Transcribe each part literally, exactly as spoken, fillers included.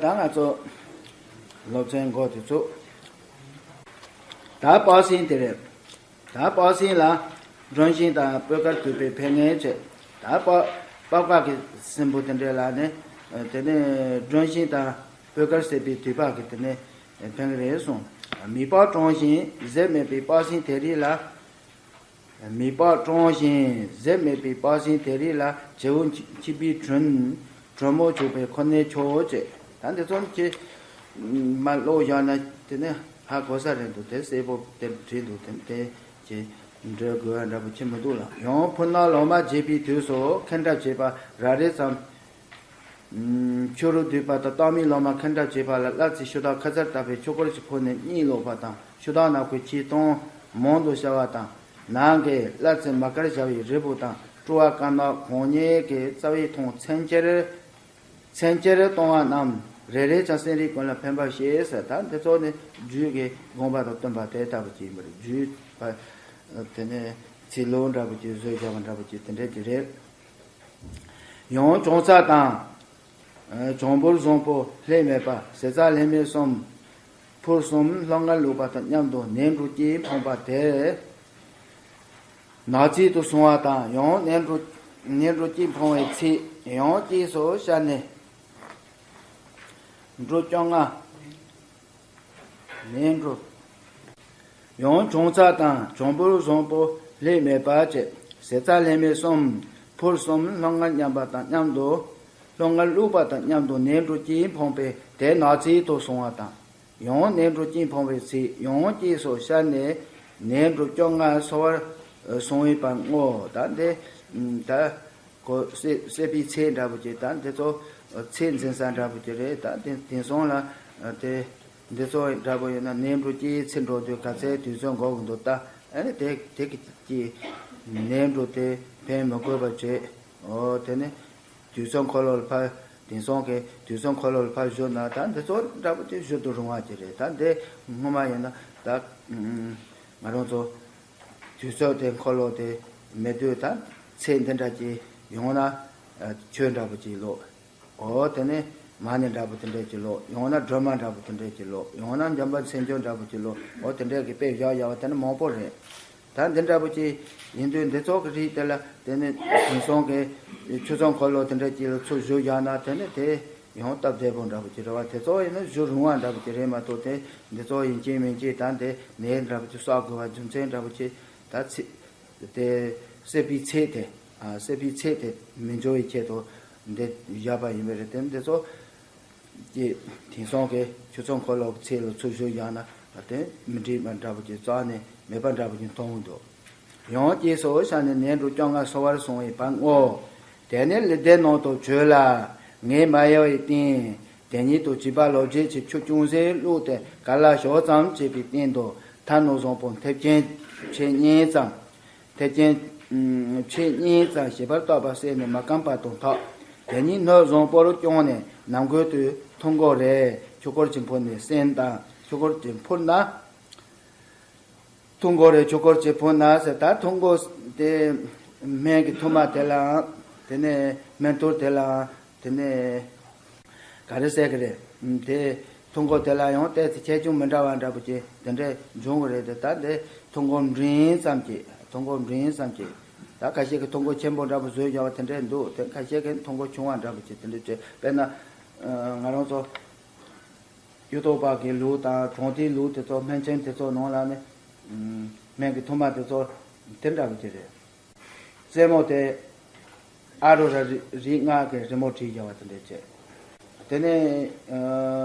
ད་ང་ཚོ་སློབ་ཚན་འགོ་དེ་ཚུགས། ད་པགས་སེང་དེ་རེད། ད་པགས་སེང་ལ་སྒྲོན་ཤིང་དང་སྤོས་དཀར་དུད་པའི་ཕན་ངེས་བྱས། ད་པགས་པགས་པ་གི་སྲིན་བུ་དེ་འདྲས་ལ་ནི། དེ་ནས་སྒྲོན་ཤིང་དང་སྤོས་དཀར་ཟེར་བའི་དུད་པ་གི་དེ་ནས་ཕན་གི་རེད་གསུངས། མི་ལྤགས་བཀྲོངས་ཤིང་ཟད་མེད་པའི་པགས་སེང་དེ་རིགས་ལ། མི་ལྤགས་བཀྲོངས་ཤིང་ཟད་མེད་པའི་པགས་སེང་དེ་རིགས་ལ། བྱེའུ་འཆི་བའི་དྲུང་དྲོན་མོ་བྱུག་པས་ཁོ་ནའི་མཆོག་ཅེས། ད་འདི་ཚོ་ཁྱེད་མ་ཀློག་བཞག་ན་དེ་ནས་ཧ་གོ་ས་རེད་འདུག་དེ་གསལ་པོ་དེ་བྲིས་འདུག་དེ་དེ་ཁྱེད་འབྲི་དགོས་པ་འདྲ་པོ་ཁྱེད་མི་འདུག་ལ། ཡང་ཕུ་ནག་ལོ་མ་རྒྱས་པའི་དུས་སུ་ཁེངས་དྲེགས་བྱེད་པ་ར་རེ་ཙམ། ཕྱི་རུ་སྡུད་པ་དང་སྟག་མའི་ལོ་མ་ཁེངས་དྲེགས་བྱེད་པ་ལ། གླ་རྩི་ཆུ་དྭགས་ཁ་ཚར་བཏབ་པའི་ཆུ་ཁོལ་གྱིས་ཕུ་ནས་གཉིད་ལོག་པ་དང་། ཆུ་དྭགས་ནག་ཁོལ་ཁྱིའི་སྟོང་མང་དུ་ཤར་བ་དང་། ནགས་ཀྱི་གླ་རྩི་མ་དཀར་བཞར་བའི་རིལ་བུ་དང་། སྤྲུལ་བ་དཀར་ནག་གང་རྙེད་ཀྱི་རྩ་བའི་མཐོང་ཚན་ཁྱེར་ཚན་ཁྱེར་གཏོང་བ་རྣམས་རེ་རེ་ཀྱང་སེམས་རིག་ཀུན་ལ་ཕན་པར་བྱེད་ཟེར། ད་འདི་ཚོ་ནི་རྒྱུད་ཀྱི་དགོངས་པ་དང་བསྟུན་པ་དེ་ལྟ་བུ་ཅིག་ཡིན་པ་རེད། རྒྱུད་པ་དེ་ནས་ཚིག་ལོ་འདྲ་པོ་ཅིག་བཟོས་བཞག་པ་འདྲ་པོ་ཅིག་དེ་འདྲས་ཅིག་རེད། ཡང་གྱང་རྩ་དང་། གྱང་འབུར་བཟང་པོ་ལྷད་མེད་པ། ཟེ་རྩ་ལྷད་མེད་གསུམ། ཕུར་གསུམ་ལྷོ་ངར་བླུགས་པ་དང་མཉམ་དུ་ནས་འབྲུ་གཅིག་འཕངས་པ་དེ་ནག་རྩིས་དུ་སོང་བ་དང་། ཡང་ནས་འབྲུ་ནས་འབྲུ་གཅིག་འཕངས་པའི་ཚེ་ཡང་གཅིག་སོགས་ཤར་ནས་འབྲུ་བཅོ་ལྔ། ནས་འབྲུ། ཡང་གྱང་རྩ་དང་གྱང་འབུར་བཟང་པོ་ལྷད་མེད་པ་བཅས། ཟེ་རྩ་ལྷད་མེད་གསུམ། ཕུར་གསུམ་ལྷོ་ངར་མཉམ་པ་དང་མཉམ་དུ། ལྷོ་ངར་བླུགས་པ་དང་མཉམ་དུ་ནས་འབྲུ་གཅིག་འཕངས་པས་དེ་ནག་རྩིས་དུ་སོང་བ་དང་། ཡང་ནས་འབྲུ་གཅིག་འཕངས་པའི་ཚེ་ཡང་གཅིག་སོགས་ཤར་ནས་ནས་འབྲུ་བཅོ་ལྔ་སོ་བར་སོང་བའི་བར་བསྔོ། ད་འདི་ད། གོ་སྲེད་སྲེད་པའི་ཚད་འདྲ་པོ་ཅིག་ད་འདི་ཚོ་ཚད་འཛིན་ས་འདྲ་པོ་ཅིག་རེད། ད་དེ་དེང་སང་ལ་དེ་འདི་ཚོ་འདྲ་པོ་ཡིན་ན་ནས་འབྲུ་གཅིག་ཚེ་འགྲོ་དུས་ག་ཚད་དུས་ཚོད་འགོར་གི་འདུག་ད་ཨ་ནི་དེ་དེ་གི་ཀྱི་ནས་འབྲུ་དེ་ཕན་མི་དགོས་པ་བྱེད། ཨོ་དེ་ནི་དུས་ཚོད་འཁོར་ལོ་ལ་ཕར་དེང་སང་གི་དུས་ཚོད་འཁོར་ལོ་ལ་ཕར་བཞུར་ན་ད་འདི་ཚོ་འདྲ་པོ་དེ་བཞུར་དུ་རུང་བ་ཅིག་རེད། ད་འདི་སྔོན་མ་ཡིན་ན་ད་ང་རང་ཚོ། དུས་ཚོད་དེ་འཁོར་ལོ་དེ་མེད་དུས་ད་ཚེ་འདི་འདྲ་ཅིག་ཡོང་ན་ཆོས་འདྲ་པོ་ཅིག་ལོ། འོ་དེ་ནས་མ་ཎི་འདྲ་པོ་དེ་འདྲ་ཅིག་ལོ། ཡང་ན་སྒྲོལ་མ་འདྲ་པོ་དེ་འདྲ་ཅིག་ལོ། ཡང་ན་འཇམ་དཔལ་མཚན་བརྗོད་འདྲ་པོ་ཅིག་ལོ། འོ་དེ་འདྲ་གི་དཔེ་བཞག་བཞག་པ་དེ་ནི་མང་པོ་རེད། ད་འདི་འདྲ་པོ་ཅིག་ཡིན་དུས་འདི་ཚོ་གི་རིགས་དེ་ལ་དེ་ནི་དེང་སང་གི་ཆུ་ཚོད་འཁོར་ལོ་དེ་འདྲ་ཅིག་ལ་ཚུར་བཞུར་བཞག་ན་དེ་ནི་དེ། ཡང་སྟབས་བདེ་པོ་འདྲ་པོ་ཅིག་རེད་བ། དེ་ཚོ་ཡིན་ན་བཞུར་རུང་བ་འདྲ་པོ་ཅིག་རེད་མ་གཏོགས་དེ་འདི་ཚོ་ཡིན་གཅིག་མིན་གཅིག་ད་འདི་ནས་འདྲ་པོ་ཅིག་གསོག་དགོས་པ་རྒྱུ་མཚན་འདྲ་པོ་ཅིག་ད་ཚེ་དེ་སྲེད་པའི་ཚད་དེ་ཨ་སྲེད་པའི་ཚད་དེ་མི་འཇོ་བའི་ཆེད་དུ་འདི་བཞག་པ་ཡིན་པ་རེད། དེ་འདི་ཚོ་ཀྱི་དེང་སང་གི་ཆུ་ཚོད་འཁོར་ལོ་གི་ཚད་ལ་ཚུར་བཞུར་བཞག་ན་དེ་མི་འགྲིག་པ་འདྲ་པོ་ཅིག་རྩ་ནས་མེད་པ་འདྲ་པོ་ཅིག་མཐོང་གི་འདུག་ཡང་སྐྱེས་སོ་ཤ་ནས་ནས་འགྲོ་སྐྱོ་ང་སོ་བར་སོང་བའི་བར་བསྔོ། དེ་ནས་ལེགས་ལྡན་ནང་དུ་བྱོས་ལ། ངས་མ་ཡལ་བའི་སྟེང་། དེ་ཉིད་དུ་བྱིས་པ་ལོ་བརྒྱད་ཀྱི་ཆུ་ཅུང་ཟད་བླུགས་ཏེ་ག་ལ་ཞོག་ཙམ་བྱས་པའི་སྟེང་དུ་ཐ་ནོ་བཟང་པོ་མཐེབ་ཀྱན་ཕྱེད་གཉིས་ཙམ། མཐེབ་ཀྱན་ཕྱེད་གཉིས་ཙམ་ཞིབ་པར་བཏགས་པ་བསྲེས་ནས་མ་སྐམ་བར་དུ་འཐག་དེ་ཉིད་སྣོད་བཟང་པོར་བསྐྱངས་ནས་ནམ་མཁའ་དུ་ཐུང་གོ་རེ་ཆུ་ཁོལ་གྱིས་ཕུར་ནས་སེན་དང་ཆུ་ཁོལ་གྱིས་ཕུར་ན། ཐུང་གོ་རེ་ཆུ་ཁོལ་གྱིས་ཕུར་ན་ཟེར། ད་ཐུང་གོ་དེ་སྨན་གྱི་ཐུར་མ་དེ་ལའང་དེ་ནས་སྨན་ཐུར་དེ་ལའང་དེ་ནས་ག་རེ་ཟེར་གི་རེད། དེ་ཐུང་གོ་དེ་ལ་ཡང་ཏོག་ཙམ་ཁྱད་ཆོས་མི་འདྲ་བ་འདྲ་པོ་ཅིག་དེ་འདྲས་འབྱུང་གི་རེད། དེ་ད་དེ་ཐུང་གོ་འབྲིང་ཙམ་ཅིག་ཐུང་གོ་འབྲིང་ཙམ་ཅིག་ད་ཁ་ཤས་ཀྱིས་ཐུང་གོ་ཆེན་པོ་འདྲ་པོ་བཟོས་བཞག་པ་དེ་འདྲས་འདུག་དེ་ཁ་ཤས་ཀྱིས་ཐུང་གོ་ཆུང་བ་འདྲ་པོ་ཅིག་དེ་འདྲས་བྱས། དཔེར་ན་ང་རང་ཚོ་གཡུ་ཐོག་པ་གི་ལུགས་དང་གྲོང་སྡེའི་ལུགས་དེ་ཚོ་སྨན་ཆེན་དེ་ཚོ་ནང་ལ་ནི་སྨན་གྱི་ཐུར་མ་དེ་ཚོ་དེ་འདྲ་པོ་ཅིག་རེད། རྩེ་མོ་དེ་ཨ་རུ་ར་རིགས་ལྔ་གི་རི་མོ་བྲིས་བཞག་པ་དེ་འདྲ་བྱས། དེ་ནས་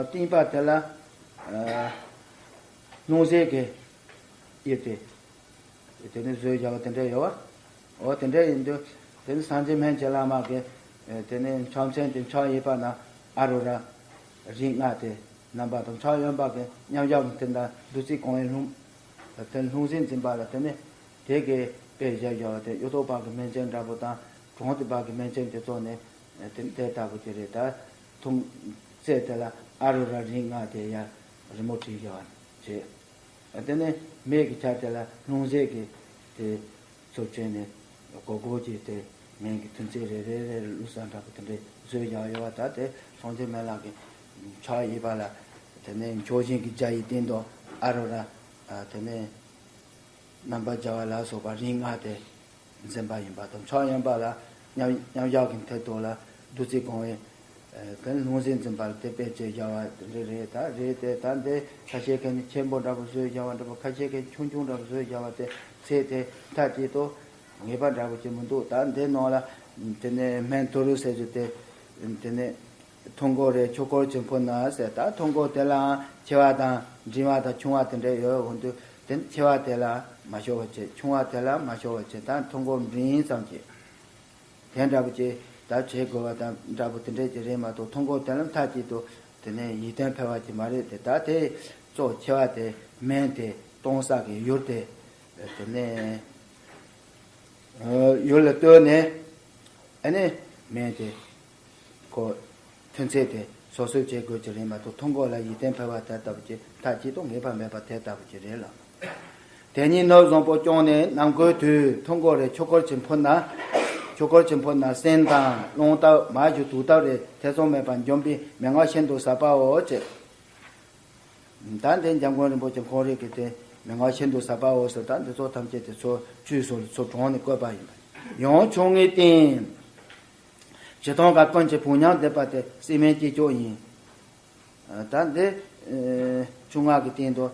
རྟིང་པ་དེ་ལ་ལྷུང་བཟེད་ཀྱི་དབྱིབས་དེ་དེ་ནས་བཟོས་བཞག་པ་དེ་འདྲ་ཡོད་བ། འོ་དེ་འདྲ་ཡིན་དུས་དེ་ནི་སངས་རྒྱས་སྨན་བྱེད་བླ་མ་གི་དེ་ནས་ཕྱག་མཚན་དེ་ཕྱག་གཡས་པ་ན་ཨ་རུ་ར་རིགས་ལྔ་དེ་རྣམ་པ་དང་། ཕྱག་གཡོན་པ་གི་མཉམ་གཞག་གི་དེ་འདྲ་བདུད་རྩི་གང་བའི་ལྷུང་དེ་ལྷུང་བཟེད་འཛིན་པ་ལ་དེ་ནས། དེ་གའི་དཔེ་བཞག་བཞག་པ་དེ་གཡུ་ཐོག་པ་གི་སྨན་ཆེན་འདྲ་པོ་དང་གྲོང་སྡེ་པ་གི་སྨན་ཆེན་དེ་ཚོ་ནས་དེ་དེ་ལྟ་བུ་དེ་རེད། ད་ཐུང་རྩེ་དེ་ལ་ཨ་རུ་ར་རིགས་ལྔ་དེ་ཡ་རི་མོ་བྲིས་བཞག་བྱས། དེ་ནས་སྨད་ཀྱི་ཆ་དེ་ལ་ལྷུང་བཟེད་ཀྱི་དེ་ཚུར་བྱས་ནས་སྒོར་སྒོར་གྱི་དེ་སྨན་གྱི་ཐུན་རྩེ་རེ་རེ་རེ་བླུགས་ས་འདྲ་པོ་དེ་འདྲས་བཟོས་བཞག་ཡོད་པ། ད་དེ་སངས་རྒྱས་སྨན་བླ་གི་ ཕྱག་གཡས་པ་ལ་དེ་ནས་མཆོག་སྦྱིན་གྱི་རྒྱ་ཡི་སྟེང་དུ་ཨ་རུ་ར། དེ་ནས་རྣམ་པར་རྒྱལ་བ་ལ་སོགས་པ་རིགས་ལྔ་དེ་འཛིན་པ་ཡིན་པ་དང་། ཕྱག་གཡོན་པ་ལ་མཉམ་མཉམ་བཞག་གི་མཐའ་ཐོག་ལ་བདུད་རྩི་གང་བའི་ཀུན་ལུང་ཟིན་འཛིན་པ་ལ་དེ་དཔེ་བྱས་བཞག་པ་དེ་འདྲ་རེད། ད་རེད་དེ་ད་འདི་ཁ་ཤས་ཀྱིས་ནི་ཆེན་པོ་འདྲ་པོ་བཟོས་བཞག་པ་འདྲ་པོ། ཁ་ཤས་ཀྱིས་ཆུང་ཆུང་འདྲ་པོ་བཟོས་བཞག་པ་དེ་ཚད་དེ་མཐའ་གཅིག་ཏུ་ངེས་པ་འདྲ་པོ་ཅིག་མི་འདུག་ད་འདི་ནང་ལ་དེ་ནས་སྨན་དུ་རུ་ཟེར་རྒྱུ་དེ་དེ་ནས། ཐུན་གོ་རེ་ཆོས་འཁོར་གྱི་ཕུ་ན་ཟེར། ད་ཐུན་གོ་དེ་ལའང་ཆེ་བ་དང་འབྲིང་བ་དང་ཆུང་བ་དེ་འདྲ་ཡོད་འོང་དུས། དེ་ཆེ་བ་དེ་ལ་མ་ཤོར་བ་བྱེད། ཆུང་བ་དེ་ལ་མ་ཤོར་བ་བྱེད། ད་ཐུན་གོ་འབྲིང་ཙམ་གྱིས་དེ་འདྲ་པོ་ཅིག་ད་བྱེད་དགོས་པ་དང་འདྲ་པོ་དེ་འདྲ་ཅིག་རེད་མ་གཏོགས། ཐུན་གོ་དེ་ལ་མཐའ་གཅིག་ཏུ་དེ་ནས་ཡིད་བརྟན་འཕེལ་བ་ཅིག་མ་རེད་དེ། ད་དེ་གཙོ་ཆེ་བ་དེ་སྨན་དེ་གཏོང་ས་གི་ཡུལ་དེ་དེ་ནས་ཡུལ་ལ་ལྟོས་ནས། ཨ་ནི་སྨན་དེ་ཁོ་ཐུན་ཚད་དེ་སོ་སོས་བྱེད་དགོས་ཀྱི་རེད་མ་གཏོགས། ཐུན་གོ་ལ་ཡིད་བརྟན་འཕེལ་བ་དེ་ལྟ་བུ་ཅིག་མཐའ་གཅིག་ཏུ་ངེས་པ་མེད་པ་དེ་ལྟ་བུ་ཅིག་རེད་ལ། དེ་ཉིད་ནུབ་བཟང་པོ་སྐྱོང་ནས་ནམ་མཁའི་དུས། ཐུན་གོ་རེ་ཆོས་འཁོར་གྱི་ཕུ་ན། ཆོས་འཁོར་གྱི་ཕུ་ན་སྲིན་དང་རླུང་སྟབས་མ་གྱུར་དུག་སྟབས་རེ་ཐེ་ཚོམ་མེད་པར་འཇོམས་པའི་མན་ངག་ཤིན་ཏུ་ཟབ་པའོ་ཅེས། ད་འདི་འཇམ་མགོན་རིན་པོ་ཆེ་ཁོང་རང་གི་དེ་མན་ངག་ཤིན་ཏུ་ཟབ་པའོ་ཟེར། ད་འདི་ཚོ་ཐམས་ཅད་དེ་ཚོ་བཅུའི་སོ་ལ་ཚུར་དྲངས་ནས་བཀོད་པ་ཡིན་པ། ཡང་ཆུང་ངུའི་སྟེང་། བྱེ་ཐང་དཀར་ཀུན་གྱི་བུ་མཉམ་བསྡེབས་པ་དེ་སྲིན་སྨན་གཅིག་ལྕོགས་ཡིན། ད་འདི་ཆུང་ང་གི་སྟེང་དུ་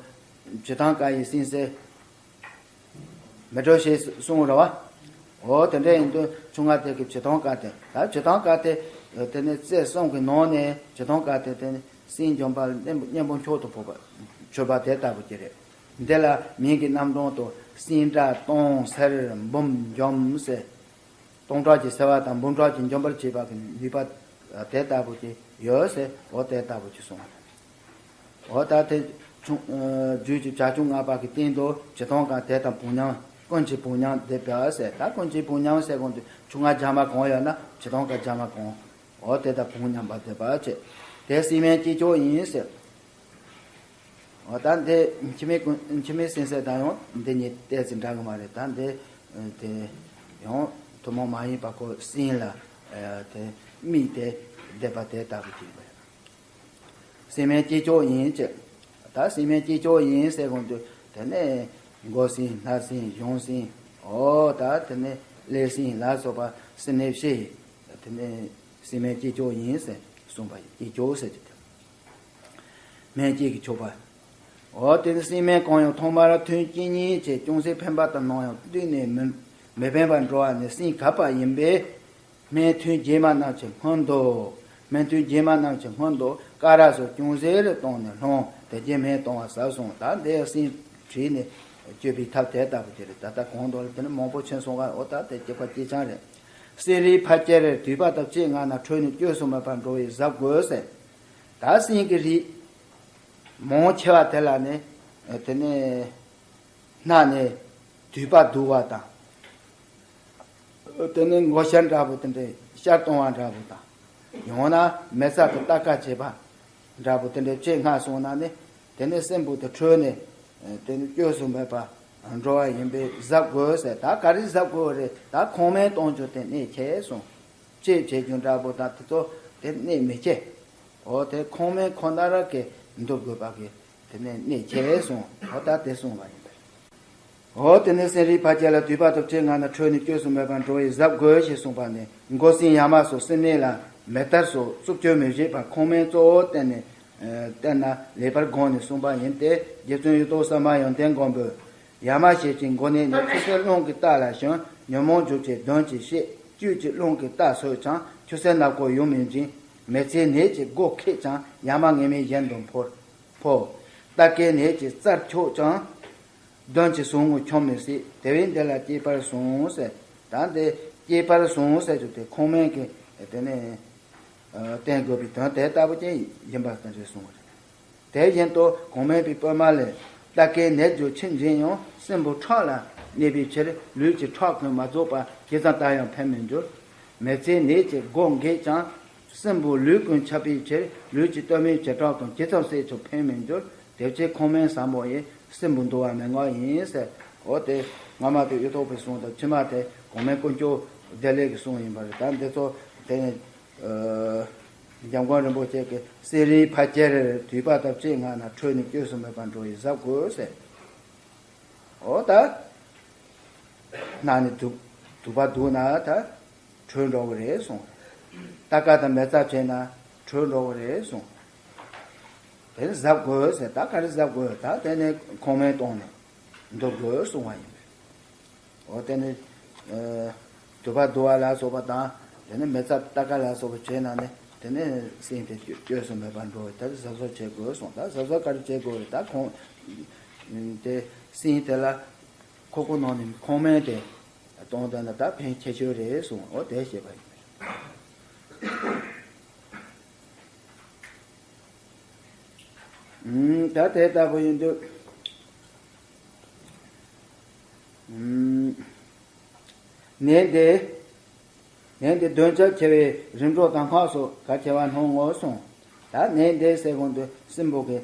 བྱེ་ཐང་དཀར་ཡི་སྲིན་སྲེ་མི་འགྲོ་ཞེས་གསུངས་ར་བ། འོ་དེ་འདྲ་ཡིན་དུས་ཆུང་ང་དེ་གི་བྱེ་ཐང་དཀར་དེ། ད་བྱེ་ཐང་དཀར་དེ་དེ་ནི་རྩེ་གསུམ་གི་ནང་ནས་བྱེ་ཐང་དཀར་དེ་དེ་ནི་སྲིན་འཇོམས་པ་ལ་གཉེན་པོ་མཆོག་ཏུ་ཕོག་པ་གྱུར་པ་དེ་ལྟ་བུ་ཅིག་རེད། འདི་ལ་མིང་གི་རྣམ་གྲངས་དུ་སྲིན་དགྲ་སྟོང་སེལ་འབུམ་འཇོམས་ཟེར། སྟོང་ཕྲག་གཅིག་སེལ་བ་དང་འབུམ་ཕྲག་གཅིག་འཇོམས་པར་བྱེད་པ་གི་ནུས་པ་དེ་ལྟ་བུ་ཅིག་ཡོད་ཟེར། འོ་དེ་ལྟ་བུ་ཅིག་གསུངས། འོ་ད་དེ་ཆུང་རྒྱུད་ཀྱི་བྱ་ཁྱུང་ལྔ་པ་གི་སྟེང་དུ་བྱེ་ཐང་དཀར་དེ་དང་བུ་མཉམ་ཀུན་གྱི་བུ་མཉམ་བསྡེབས་པ་ཟེར། ད་ཀུན་གྱི་བུ་མཉམ་ཟེར་གོང་དུ་ཆུང་ང་རྒྱ་མ་གང་ཡོད་ན་བྱེ་ཐང་དཀར་རྒྱ་མ་གང་། འོ་དེ་དང་བུ་མཉམ་པ་བསྡེབས་པ་བྱས། དེ་སྲིན་སྨན་གཅིག་ལྕོགས་ཡིན་ཟེར། འོ་ད་འདི་འཆི་མེད་ཀུན་འཆི་མེད་སྲིན་སྲེ་དང་ཡང་འདི་གཉིས་ཏོག་ཙམ་འདྲ་གི་མ་རེད། ད་འདི་དེ་ཡང་ཐུན་མོང་མ་ཡིན་པ་ཁོ་སྲིན་ལ་དེ་དམིགས་ཏེ་བསྡེབས་པ་དེ་ལྟ་བུ་ཅིག་རེད། སྲིན་སྨན་གཅིག་ལྕོགས་ཡིན་ཅེས། ད་སྲིན་སྨན་གཅིག་ལྕོགས་ཡིན་ཟེར་གོང་དུ་དེ་ནས་མགོ་སྲིན་སྣ་སྲིན་གཞོང་སྲིན། འོ་ད་དེ་ནས་ཀླད་སྲིན་ལ་སོགས་པ་སྲིན་སྣའི་ཕྱེ་ཡིས་དེ་ནས་སྲིན་སྨན་གཅིག་ལྕོགས་ཡིན་ཟེར་གསུངས་པ་ཡིན། གཅིག་ལྕོགས་ཟེར་གྱི་དེ། སྨན་གཅིག་གིས་ཆོག་པ། འོ་དེ་ནི་སྲིན་སྨན་གང་ཡང་ཐོག་མར་ཐུན་གཅིག་ཉིད་ཀྱིས་ཅུང་ཟད་ཕན་པ་དང་ནམ་ཡང་བསྟུན་ནས་མི་མི་ཕན་པར་འགྲོ་བ་ནི་སྲིན་གབ་པ་ཡིན་པས། སྨན་ཐུན་རྗེས་མ་རྣམས་ཀྱི་སྔོན་དུ། སྨན་ཐུན་རྗེས་མ་རྣམས་ཀྱི་སྔོན་དུ་ཀ་ར་སོགས་ཅུང་ཟད་རེ་བཏང་ནས་སློང་། དེ་རྗེས་སྨན་གཏོང་བ་ཟབ་གསུངས། ད་འདི་སྲིན་བྲིས་ནས་གཅོད་པའི་ཐབས་དེ་ལྟ་བུ་དེ་རེད། ད་ལྟ་གོང་དུ་ལ་དེ་ནི་མང་པོ་ཕྱིན་སོང་ག་འོ་ད་དེ་གཅིག་པ་གཅིག་རྐྱང་རེད། སྲིན་རིགས་ཕལ་ཆེར་དུས་པ་དང་བཅས་ངན་ན་ཁྲོས་ནས་བཅོས་སུ་མེད་པར་འགྲོ་བས་གཟབ་དགོས་ཟེར། ད་སྲིན་གྱི་རིགས་མང་ཆེ་བ་དེ་ལ་ནི་དེ་ནས་སྣ་ནས་དུད་པ་བསྡུ་བ་དང་། དེ་ནས་མགོ་ཤར་འདྲ་པོ་དེ་འདྲའི་ཤར་གཏོང་བ་འདྲ་པོ་དང་། ཡང་ན་མེ་བཙའ་གི་རྟ་ཁ་བྱེད་པ་འདྲ་པོ་དེ་འདྲའི་བྱེད་སྔ་སོང་ན་ནི་དེ་ནས་སྲིན་བུ་དེ་ཁྲོས་ནས་དེ་ནས་བཅོས་སུ་མེད་པ་འགྲོ་བ་ཡིན་པས་གཟབ་དགོས་ཟེར། ད་ག་རེ་གཟབ་དགོས་རེད། ད་ཁོང་སྨན་གཏོང་རྒྱུ་དེ་གནད་ཆེ་གསུངས། གཅེས་བྱེད་རྒྱུ་འདྲ་པོ་དང་དེ་ཚོ་དེ་གནད་མི་ཆེ། འོ་དེ་ཁོང་སྨན་ཁོ་ན་ར་གི་འདུ་དགོས་པ་གི་དེ་ནས་གནད་ཆེ་གསུངས། འོ་ད་དེ་གསུངས་པ་ཡིན་པས། འོ་དེ་ནས་སྲིན་རིགས་ཕལ་ཆེར་ལ་དུད་པ་དང་བཅས་ངན་ན་ཁྲོས་ནས་བཅོས་སུ་མེད་པར་འགྲོ་བས་གཟབ་དགོས་ཞེས་གསུངས་པ་ནི་མགོ་སྲིན་ཡ་མ་སོགས་སྲིན་སྣ་ལ་མེ་ལྟར་སོགས་རྩུབ་སྤྱོད་མི་བྱེད་པར་ཁོང་སྨན་གཙོ་བོ་བསྟེན་ནས་བསྟེན་ན་ལེགས་པར་དགོངས་ནས་གསུངས་པ་ཡིན་ཏེ། རྗེ་བཙུན་གཡུ་ཐོག་གསར་མ་ཡོན་ཏན་མགོན་པོས། ཡ་མ་ཞེས་བྱའི་མགོ་ནད་ནི་ཆུ་སེར་རླུང་གི་རྟ་ལ་ཞོན། ཉོན་མོངས་འཇུག་བྱེད་གདོན་གྱི་གཤེད། བཅུད་ཀྱི་རླུང་གི་རྟ་སོས་ཀྱང་། ཆུ་སེར་ནག་པོ་ཡུམ་མི་འབྱིན། མེ་ཚེའི་ནད་ཀྱི་སྒོ་ཁེགས་ཀྱང་། ཡ་མ་ངེས་མེད་གཞན་དུ་འཕོ། འཕོ། རྟ་སྐད་ནད་ཀྱི་རྩར་འཁྱོག་ཀྱང་། གདོན་གྱི་ཟུག་རྔུ་འཁྱོམ་མི་སྲིད། དེ་བས་འདི་ལ་གཅེས་པར་ཟུངས་ཟེར། ད་འདི་གཅེས་པར་ཟུངས་ཟེར་རྒྱུ་དེ་ཁོང་སྨན་གྱི་དེ་ནས་བསྟེན་དགོས་པའི་དོན་དེ་ལྟ་བུ་ཅན་ཡིན་པ་དེ་འདྲ་གསུངས་པ་རེད། དེ་བཞིན་དུ་གོང་སྨན་པའི་པུས་མོ་ལས། རྟ་སྐད་ནད་འཇུག་ཕྱིར་འབྱིན་ཡང་། སྲིན་བུ་ཁྲག་ལ་གནས་པའི་ཕྱིར། ལུས་ཀྱི་ཁྲག་ཀུན་མ་རྫོགས་པ། ཇི་ཙམ་བཏབ་ཡང་ཕན་མི་འགྱུར། མེ་ཚེའི་ནད་ཀྱི་སྒོ་འགེགས་ཀྱང་། སྲིན་བུ་ལུས་ཀུན་ཁྱབ་པའི་ཕྱིར། ལུས་ཀྱི་སྟོད་སྨད་བྱེ་བྲག་ཀུན། ཇི་ཙམ་བསལ་ཀྱང་ཕན་མི་འགྱུར། དེ་ཕྱིར་ཁོང་སྨན་ཟབ་མོ་ཡིན། སྲིན་བུ་འདུལ་བ་མན་ངག་ཡིན་ཟེར། འོ་དེ་སྔ་མ་དེ་གཡུ་ཐོག་པའི་གསུང་དང་། ཕྱི་མ་དེ་གོང་སྨན་དཀོན་མཆོག་བདེ་ལེགས་ཀྱི་གསུང་ཡིན་པ་རེད། ད་འདི་ཚོ་དེ་ནས། ཨ། འཇམ་མགོན་རིན་པོ་ཆེ་གིས་གསེར་རིའི་ཕ་ཁྱེར་དུད་པ་དང་བཅས་ལྔ་ན་ཁྲོས་ནས་བཅོས་སུ་མེད་པར་འགྲོ་བའི་གཟབ་དགོས་ཟེར། འོ་ད། སྣ་ནས་དུ་དུད་པ་བདུག་ན་ད་ཁྲོས་འགྲོ་གི་རེད་གསུངས། རྟ་ཀ་དང་མེ་བཙའ་བྱས་ན་ཁྲོས་འགྲོ་གི་རེད་གསུངས། དེ་ནི་གཟབ་དགོས་ཟེར། ད་ག་རེ་གཟབ་དགོས། ད་དེ་ནི་ཁོང་མེད་གཏོང་ནས་འདུག་དགོས་གསུང་བ་ཡིན་པས། འོ་དེ་ནི། ཨ། དུད་པ་བདུག་པ་ལ་སོགས་པ་དང་། དེ་ནི་མེ་བཙའ་རྟ་ཀ་ལ་སོགས་པ་བྱས་ན་ནི་དེ་ནི་སྲིན་དེ་བཅོས་སུ་མེད་པར་འགྲོ་བས། ད་གཟབ་གཟབ་བྱེད་དགོས་གསུངས། ད་གཟབ་གཟབ་ག་རེ་བྱེད་དགོས་རེད། ད་ཁོང་དེ་སྲིན་དེ་ལ་ཁོག་པའི་ནང་ནས་ཁོང་མེད་དེ་གཏོང་བསྡད་ན་ད་ཕན་ཆེ་ཤོས་རེད་གསུངས། འོ་དེ་བཤད་པ་ཡིན། ཨུམ། ད་དེ་ལྟ་བུ་ཡིན་དུས། ཨུམ། ནད་འདི། ནད་འདི་གདོན་ལྕགས་འཁྱིལ་བའི་རིམ་གྲོ་དང་སྔགས་སོགས་གལ་ཆེ་བ་སྣང་ངོ་གསུངས། ད་ནད་འདི་ཟེར་གོང་དུ་སྲིན་པོ་གི་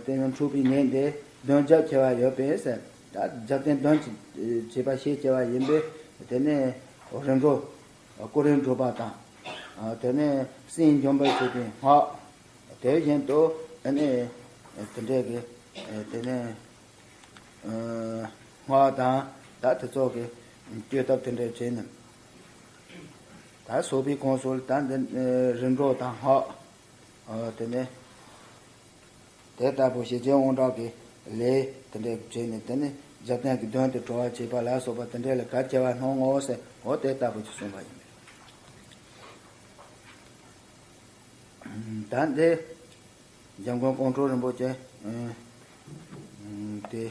དེ་ནི་འཁྲུགས་པའི་ནད་འདི་གདོན་ལྕགས་འཁྱིལ་བ་ཡོད་པས་ཟེར། ད་རྒྱབ་རྟེན་གདོན་གྱིས་བྱས་པ་ཞེས་བྱ་བ་ཡིན་པས། དེ་ནི་རིམ་གྲོ། སྐུ་རིམ་སྒྲུབ་པ་དང་། དེ་ནས་སྲིན་འཇོམས་པར་བྱེད་པའི་སྔགས། དེ་བཞིན་དུ་ཨ་ནི་དེ་འདྲའི་གི་དེ་ནས་སྔགས་དང་། ད་དེ་ཚོ་གི་བཅོས་ཐབས་དེ་འདྲ་བྱས་ནས། ད་སོགས་པའི་ཁོངས་སུ་ད་འདི་རིམ་གྲོ་དང་སྔགས། དེ་ནས། དེ་ལྟ་བུ་ཞེ་བརྒྱད་དབང་དྲག་གི་ལས་དེ་འདྲ་བྱས་ནས། དེ་ནི་རྒྱབ་རྟེན་གྱི་གདོན་དེ་གྲོལ་བར་བྱེད་པ་ལ་སོགས་པ་དེ་འདྲ་ལ་གལ་ཆེ་བ་སྣང་ངོ་ཟེར། འོ་དེ་ལྟ་བུ་ཞིག་གསུངས་པ་ཡིན། ད་འདི་འཇམ་མགོན་ཀོང་སྤྲུལ་རིན་པོ་ཆེ། དེ།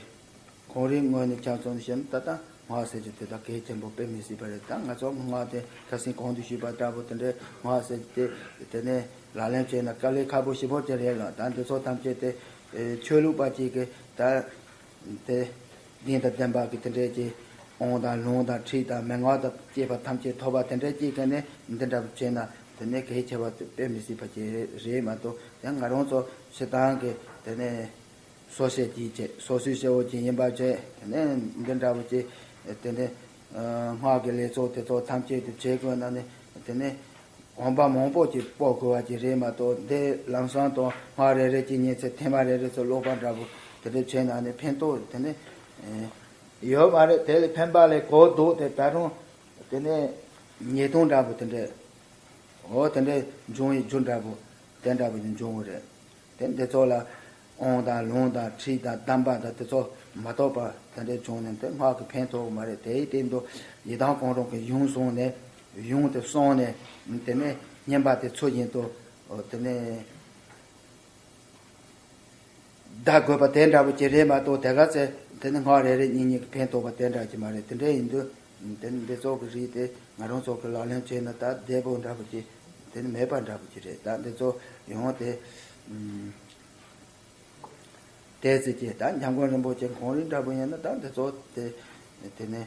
ཁོང་རའི་ངོས་ནས་ཆ་མཚོན་བཤད་ན་ད་ལྟ་སྔགས་ཟེར་རྒྱུ་དེ་དག་གལ་ཆེན་པོ་དཔེ་མི་སྲིད་པ་རེད། ད་ང་ཚོ་སྔགས་དེ་ཁ་སང་གོང་དུ་ཞུས་པ་ལྟ་བུ་དེ་འདྲའི་སྔགས་ཟེར་རྒྱུ་དེ་དེ་ནས་ལག་ལེན་བྱས་ན་དཀའ་ལས་ཁག་པོ་ཞེ་པོ་ཅིག་རེད་ལ། ད་འདི་ཚོ་ཐམས་ཅད་དེ་ཆོས་ལུགས་པ་ཅིག་གིས་ད་དེ་གདེང་དང་ལྡན་པ་གི་དེ་འདྲའི་ཀྱི་དབང་དང་ལུང་དང་ཁྲིད་དང་མན་ངག་དང་བཅས་པ་ཐམས་ཅད་ཐོབ་པ་དེ་འདྲའི་ཅིག་གིས་ནི་འདི་འདྲ་བྱས་ན་དེ་ནས་གལ་ཆེ་བ་དཔེ་མི་སྲིད་པ་ཅིག་རེད་མ་གཏོགས། དེ་ང་རང་ཚོ་སྤྱིར་བཏང་གི་དེ་ནས། སོ་སོའི་གི་བྱས། སོ་སོའི་སྐྱེ་བོ་ཅིག་ཡིན་པ་བྱས། དེ་ནས་འདི་འདྲ་བོ་ཅིག་དེ་ནས་སྔགས་ཀྱི་ལས་ཚོགས་དེ་ཚོ་ཐམས་ཅད་དུ་བྱེད་དགོས་ན་ནི། དེ་ནས་གོམ་པ་མང་པོ་ཅིག་སྤོ་དགོས་པ་ཅིག་རེད་མ་གཏོགས། འདི་ལམ་སང་དང་སྔགས་རེ་རེ་གཅིག་ཉན་ཚེ་ཐེངས་མ་རེ་རེ་ཚོ་ཀློག་པ་འདྲ་བོ་དེ་འདྲ་བྱས་ན་ནི་ཕན་ཐོགས་དེ་ནས་ཡོད་མ་རེད། དེ་ལས་ཕན་པ་ལས་གོ་ལྡོག་དེ་ད་རུང་དེ་ནས་ཉེས་ལྟུང་འདྲ་བོ་དེ་འདྲ། འོ་དེ་འདྲ་འབྱུང་བའི་རྒྱུ་འདྲ་བོ་དེ་འདྲ་བོ་ཅིག་འབྱུང་གི་རེད། དེ་འདི་ཚོ་ལ་དབང་དང་ལུང་དང་ཁྲིད་དང་གདམས་པ་དང་དེ་ཚོ་མ་གཏོགས་པ་དེ་འདྲའི་བྱུང་ནས་དེ་སྔགས་ཀྱི་ཕན་ཐོགས་མ་རེད། དེའི་སྟེང་དུ་ཡི་དམ་གང་རུང་གི་ཡུམ་བཟུང་ནས། ཡུམ་དེ་བསྲུངས་ནས། དེ་ནས་བསྙེན་པ་དེ་ཚུལ་བཞིན་དུ་དེ་ནས་བཟླ་དགོས་པ་དེ་འདྲ་བོ་ཅིག་རེད་མ་གཏོགས། དེ་ག་ཚེ་དེ་ནས་སྔགས་རེ་རེ་གཉིས་གཉིས་ཀྱི་ཕན་ཐོགས་པ་དེ་འདྲ་ཅིག་མ་རེད། དེ་འདྲ་ཡིན་དུས་དེ་ནས་འདི་ཚོ་གི་རིགས་དེ་ང་རང་ཚོ་གི་ལག་ལེན་བྱས་ན་ད་བདེ་པོ་འདྲ་བོ་ཅིག་དེ་ནི་མེད་པ་འདྲ་བོ་ཅིག་རེད། ད་འདི་ཚོ་ཡོང་དེ། དེ་ཚེ་ཀྱི་ད་འཇམ་མགོན་རིན་པོ་ཆེ་ཁོང་རང་འདྲ་བོ་ཡིན་ན་ད་འདི་ཚོ་དེ་དེ་ནས་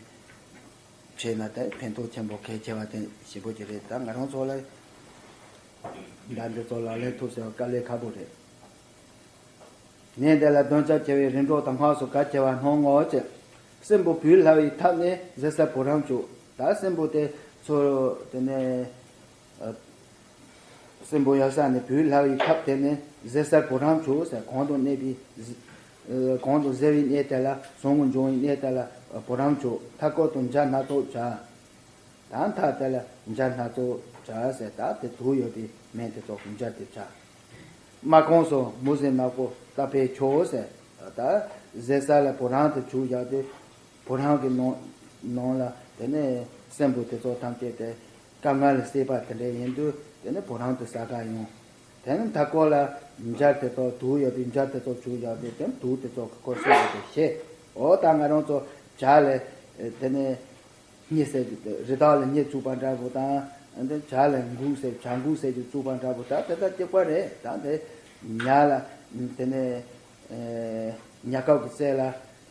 བྱས་ན་ད་ཕན་ཐོགས་ཆེན་པོ་གལ་ཆེ་བ་དེ་ཞེ་པོ་ཅིག་རེད། ད་ང་རང་ཚོ་ལ་ད་འདི་ཚོ་ལག་ལེན་ཐུབ་ཟེར་བ་དཀའ་ལས་ཁག་པོ་རེད། ནད་འདི་ལ་གདོན་ལྕགས་འཁྱིལ་བའི་རིམ་གྲོ་དང་སྔགས་སོགས་གལ་ཆེ་བ་སྣང་ངོ་། ཅེས་སྲིན་པོ་བུ་སླ་བའི་ཐབས་ནི་ཟད་སར་བུ་རམ་བྱུག། ད་སྲིན་པོ་དེ་ཚོ་དེ་ནས་སྲིན་པོ་ཡོད་ས་ནས་བུ་སླ་བའི་ཐབས་དེ་ནི་ཟད་སར་བུ་རམ་བྱུག་ཟེར། གང་དུ་གནས་པའི་གང་དུ་ཟད་པའི་གནས་དེ་ལ། ཟུག་རྔུ་འབྱུང་བའི་གནས་དེ་ལ་བུ་རམ་བྱུག། མཐའ་སྐོར་དུ་སྦྱར་སྣ་ཚོགས་བྱ། ད་མཐའ་དེ་ལ་སྦྱར་སྣ་ཚོགས་བྱ་ཟེར། ད་དེ་དུག་ཡོད་པའི་སྨན་དེ་ཚོ་སྦྱར་ཏེ་བྱ། རྨ་ཁོངས་སུ་མུ་ཟི་ནག་པོ་བཏབ་པས་ཆོག་ཟེར། ད་ཟད་སར་ལ་བུ་རམ་དེ་བྱུགས་བཞག་སྟེ། བུ་རམ་གྱི་ནང་ནང་ལ་དེ་ནས་སྲིན་པོ་དེ་ཚོ་ཐམས་ཅད་དེ་དཀའ་ངལ་ལ་སྲེད་པ་དེ་འདྲ་ཡིན་དུས། དེ་ནས་བུ་རམ་དེ་ཟ་ག་ཡོང་། དེ་ནས་མཐའ་སྐོར་ལ་སྦྱར་དེ་ཚོ། དུག་ཡོད་པའི་སྦྱར་དེ་ཚོ་བྱུགས་བཞག་སྟེ། དེ་ནས་དུག་དེ་ཚོ་གི་སྐོར་སྲིན་པོ་དེ་ཤེས། འོ་ད་ང་རང་ཚོ་བྱ་ལས་དེ་ནས་སྙི་ཟེར་རྒྱུ། རི་དྭགས་ལ་སྙི་བཙུགས་པ་འདྲ་བོ་དང་། འདི་བྱ་ལ་འགུག་ཟེར། བྱ་འགུག་ཟེར་རྒྱུ་བཙུགས་པ་འདྲ་བོ། ད་དེ་དང་གཅིག་པ་རེད། ད་དེ་ཉ་ལ་དེ་ནས་ཉ་གབ་ཀྱི་རྩེ་ལ་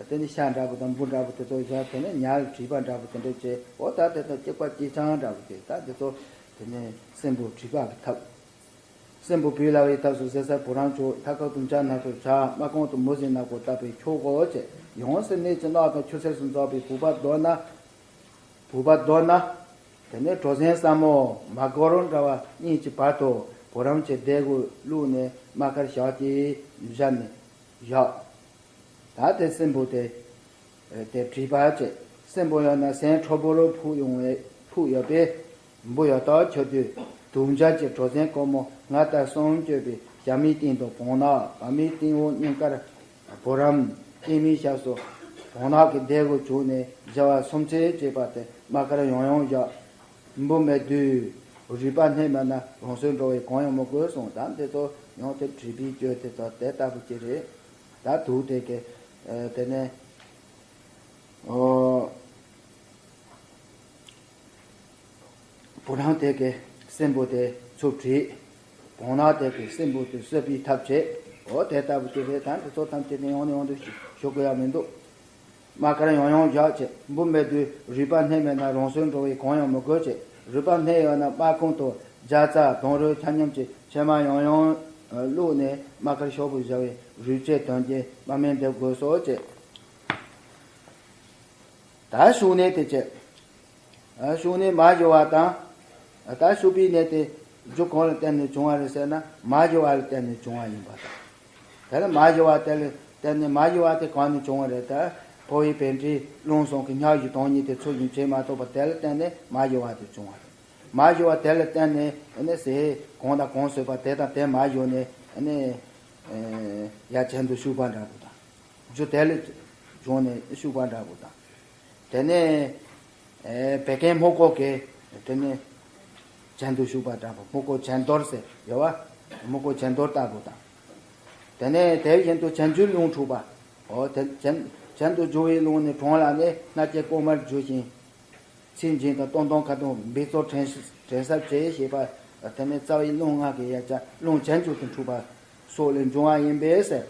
དེ་ནས་ཤ་འདྲ་བོ་དང་འབུ་འདྲ་བོ་དེ་ཚོ་བཞག། དེ་ནས་ཉ་ལ་བྲིས་པ་འདྲ་བོ་དེ་འདྲ་བྱས། འོ་ད་དེ་དང་གཅིག་པ་གཅིག་རྐྱང་འདྲ་བོ་དེ། ད་དེ་ཚོ་དེ་ནས་སྲིན་པོ་བྲིས་པ་གི་ཐབས། སྲིན་པོ་བུ་སླ་བའི་ཐབས་སུ་ཟད་སར་བུ་རམ་བྱུག། མཐའ་སྐོར་དུ་སྦྱར་སྣ་ཚོགས་བྱ། རྨ་ཁོངས་སུ་མུ་ཟི་ནག་པོ་བཏབ་པས་ཆོག་གོ། ཅེས་ཡང་སྲིད་ནད་ཀྱི་རྣག་དང་ཆུ་སེར་སོགས་འཛག་པའི་བུ་པ་ལྡོག་ན། བུ་པ་ལྡོག་ན། དེ་ནས་གྲོ་ཟན་སྲ་མོ་མ་གོ་རོ་འདྲ་བ་གཉིས་ཀྱི་བར་དུ་ བུ་རམ་གྱི་ལྡེ་གུ་བླུགས་ནས་དམག་སྒར་བཞག་གི་བཞག་ནས་བཞག་ད་དེ་སྲིན་པོ་དེ་དེ་དྲིས་པ་བྱས། སྲིན་པོ་ཡང་ན་སེང་ཁྲོ་བོ་རུ་ཕུག་ཡོང་བའི་ཕུག་ཡོད་པས། འབུ་ཡོད་དོ་ཁྱོད་དུས་དུག་འཇའ་གྱི་གྲོ་སེན་ཀོ་མོ་ང་ལྟར་གསུམ་བསྐྱོད་པའི་ཞྭ་མིག་སྟེང་དུ་བོང་ནག་བ་མིག་སྟེང་འོག་སྙིང་དཀར་བུ་རམ་སྟེང་མིག་ཞབས་སུ་བོང་ནག་གི་ལྡེ་གུ་བྱུགས་ནས་བྱ་བ་སུམ་ཆའི་བྱེད་པ་དེ་དམག་སྒར་ཡང་ཡང་བཞག་འབུ་མེད་དུས་རུས་པ་སྣེ་མེད་ན་རང་སྲོག་འགྲོ་བའི་གང་ཡང་མི་དགོས་གསུངས། ད་འདི་ཚོ་ཡང་དེ་བྲིས་པའི་སྐྱོན་དེ་ཚོ་དེ་ལྟ་བུ་ཅི་རེད། ད་དུག་དེ་གི་དེ་ནས་ཨོ། བུ་རམ་དེ་གི་སྲིན་པོ་དེ་ཚུར་བྲིས། བོང་ནག་དེ་གི་སྲིན་པོ་དེ་གསོད་པའི་ཐབས་བྱས། འོ་དེ་ལྟ་བུ་ཅི་རེད། ད་འདི་ཚོ་ཐམས་ཅད་ནི་ཡང་ནས་ཡང་དུ་ཞུ་དགོས་ཡ་མི་འདུག་དམག་སྒར་ཡང་ཡང་བཞག་བྱས། འབུ་མེད་དུས་རུས་པ་སྣེ་མེད་ན་རང་སྲོག་འགྲོ་བའི་གང་ཡང་མི་དགོས་བྱས། རུས་པ་སྣེ་ཡོད་ན་དམག་ཁུང་དུ་རྒྱ་ཚ་དང་རོའི་ཆ་མཉམ་གྱི་ཕྱེ་མ་ཡང་ཡང་བླུགས་ནས་དམག་སྒར་ཤོག་བུ་བཞག་པའི་རུས་ཆད་དོན་གྱི་དམག་མི་འདེབས་དགོས་སོ་བྱས། ད་ཤུགས་ནས་དེ་བྱས། ཨ་ཤུགས་ནས་མ་ཞུ་བ་དང་། ད་ཤུགས་པའི་ནད་དེ་རྒྱུ་གང་ལ་བརྟེན་ནས་བྱུང་བ་རེད་ཟེར་ན་མ་ཞུ་བ་ལ་བརྟེན་ནས་བྱུང་བ་ཡིན་པ་དང་། དེ་ལ་མ་ཞུ་བ་དེ་ལ་བརྟེན་ནས་མ་ཞུ་བ་དེ་གང་ནས་བྱུང་བ་རེད་ད། ཕོ་བའི་བད་མཁྲིས་རླུང་གསུམ་གྱི་ཉག་གཞུ་དང་ཉིད་དེ་ཚོ་བཞིན་བྱེད་མ་ཐུབ་པ་དེ་ལ་བརྟེན་ནས་མ་ཞུ་བ་དེ་བྱུང་བ་རེད། མ་ཞུ་བ་དེ་ལ་བརྟེན་ནས་ཨ་ནི་ཟས་གང་དང་གང་ཟོས་པ་དེ་དང་དེ་མ་ཞུ་ནས་ཨ་ནི་ཡ་གྱེན་དུ་ཞུགས་པ་འདྲ་པོ་དང་། རྒྱུ་དེ་ལས་བྱུང་ནས་ཤུག་པ་འདྲ་པོ་དང་། དེ་ནས་ཨེ་བད་ཀན་སྨུག་པོ་གི་དེ་ནས་གྱེན་དུ་ཤུག་པ་འདྲ་པོ། སྨུག་པོ་གྱེན་དོར་ཟེར་ཡོད་བ། སྨུག་པོ་གྱེན་དོར་ལྟ་བུ་དང་། དེ་ནས་དེ་བཞིན་དུ་གྱེན་རྒྱུ་རླུང་འཁྲུགས་པ། འོ་དེ་གྱེན་གྱེན་དུ་རྒྱུ་བའི་རླུང་ནི་གྲང་ལ་ནི་སྣ་བཅད་ཀོ་མར་རྒྱུ་ཞིང་། ཚིལ་འགྱིང་དང་སྟོང་སྟོང་ཁ་དོག་འབིགས་བཙོག་དྲན་དྲན་གསབ་བྱེད་ཞེས་པ། དེ་ནས་རྩ་བའི་རླུང་ལྔ་གི་དབྱེ་བྱ་རླུང་གྱེན་རྒྱུ་དུ་འཁྲུགས་པ་སོགས་ལས་འབྱུང་བ་ཡིན་པས་ཟེར།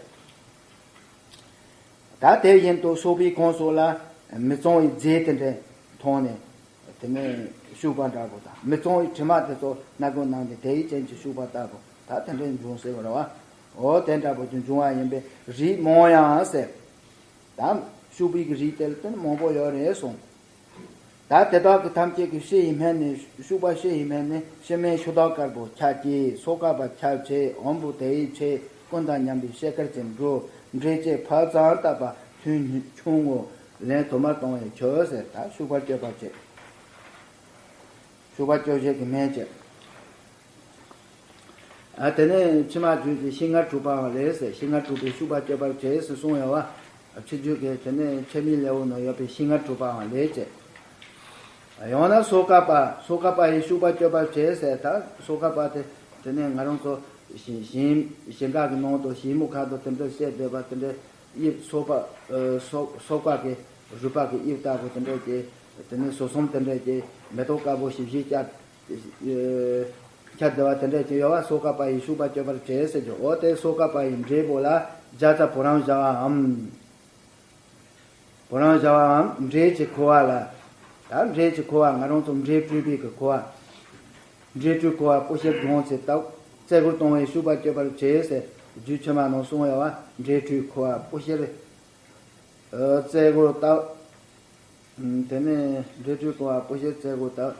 ད་དེ་བཞིན་དུ་སོགས་པའི་ཁོངས་སོགས་ལ་མི་གཙང་བའི་རྫས་དེ་འདྲ་མཐོང་ནས་དེ་ནས་ཤུག་པ་འདྲ་པོ་དང་མི་གཙང་བའི་དྲི་མ་དེ་ཚོ་སྣ་སྒོ་ནང་ནས་དེའི་རྐྱེན་གྱིས་ཤུག་པ་ལྟ་བུ་ད་དེ་འདྲ་འབྱུང་ཟེར་བ་རེད་བ། འོ་དེ་འདྲ་པོ་ཀྱང་འབྱུང་བ་ཡིན་པས་རིགས་མང་ཡང་ཟེར། ད་ཤུག་པའི་གི་རིགས་དེ་ལ་དེ་ནི་མང་པོ་ཡོད་རེད་གསུངས། ད་དེ་དག་གི་ཐམས་ཅད་ཀྱི་ཕྱི་ཡི་སྨན་ནི་ཤུག་པ་ཕྱི་ཡི་སྨན་ནི་ཕྱི་སྨན་ཤུག་དག་དཀར་པོ་ཁྱབ་ཀྱི་སོ་ཀ་པ་ཁྱབ་ཆེ་འོམ་བུ་དེ་ཡི་ཆེ་ཀུན་དང་མཉམ་པའི་ཤེལ་དཀར་གྱི་འབྲུ་འབྲས་ཀྱི་ཕབ་ཙམ་བཏབ་པ་ཐུན་ཆུང་ངུ་ལན་དུ་མར་གཏོང་བའི་ཆོས་ཟེར། ད་ཤུག་པ་སྐྱོབ་པར་བྱེད། ཤུག་པ་སྐྱོབ་བྱེད་ཀྱི་སྨན་བྱེད། ཨ་དེ་ནས་ཕྱི་མ་བརྗོད་ཀྱི་ཤིང་མངར་འཁྲུགས་པའང་ལས་ཟེར། ཤིང་མངར་འཁྲུགས་པའི་ཤུག་པ་སྐྱོབ་པར་བྱེད་ཟེར་གསུངས་ཡོད་བ། ཕྱི་རྒྱུད་ཀྱི་དེ་ནས་ཆེ་མིའི་ལེའུ་ནང་ཡོད་པའི་ཤིང་མངར་འཁྲུགས་པའང་ལས་བྱེད། ཡང་ན་སོ་ཀ་པ། སོ་ཀ་པ་ཡི་ཤུག་པ་སྐྱོབ་པར་བྱེད་ཟེར། ད་སོ་ཀ་པ་དེ་དེ་ནས་ང་རང་ཚོ་ཞིང་ཞིང་ཞིང་ཁ་གི་ནང་དུ་ཞིང་མུ་ཁ་དུ་དེ་འདྲ་བཤད་བསྡད་པ་དེ་འདྲ། དབྱིབས་སོ་པ། ཨ་སོ་སོ་ཀ་གི་རུས་པ་གི་དབྱིབས་ལྟ་བུ་དེ་འདྲ་གྱི་དེ་ནས་ཟུར་གསུམ་དེ་འདྲ་གྱི་མེ་ཏོག་དཀར་པོ་ཞིབ་ཞིབ་བསྐྱར། ཁྱབ་བདེ་བ་དེ་འདྲ་ཅིག་ཡོད་བ། སོ་ཀ་པ་ཡི་ཤུག་པ་སྐྱོབ་པར་བྱེད་ཟེར་གྱི། འོ་དེ་སོ་ཀ་པ་ཡི་འབྲས་བུ་ལ་རྒྱ་ཚ་བུ་རམ་བྱ་བའམ། བུ་རམ་བྱ་བའམ་འབྲས་ཀྱི་ཁུ་བ་ལ། ད་འབྲས་ཀྱི་ཁུ་བ་ང་རང་ཚོ་འབྲས་བཀྲུས་པའི་གི་ཁུ་བ། འབྲས་བཀྲུས་ཁུ་བ་སྤུ་ཤེལ་སྦྲང་རྩི་བཏབ། རྩལ་སྒོར་གཏོང་བའི་ཤུག་པ་སྐྱོབ་པར་བྱེད་ཟེར་རྒྱུད་ཕྱི་མ་ནང་གསུངས་ཡོད་བ། འབྲས་བཀྲུས་ཁུ་བ་སྤུ་ཤེལ་རྩལ་སྒོར་བཏབ། དེ་ནས་འབྲས་བཀྲུས་ཁུ་བ་སྤུ་ཤེལ་རྩལ་སྒོར་བཏབ།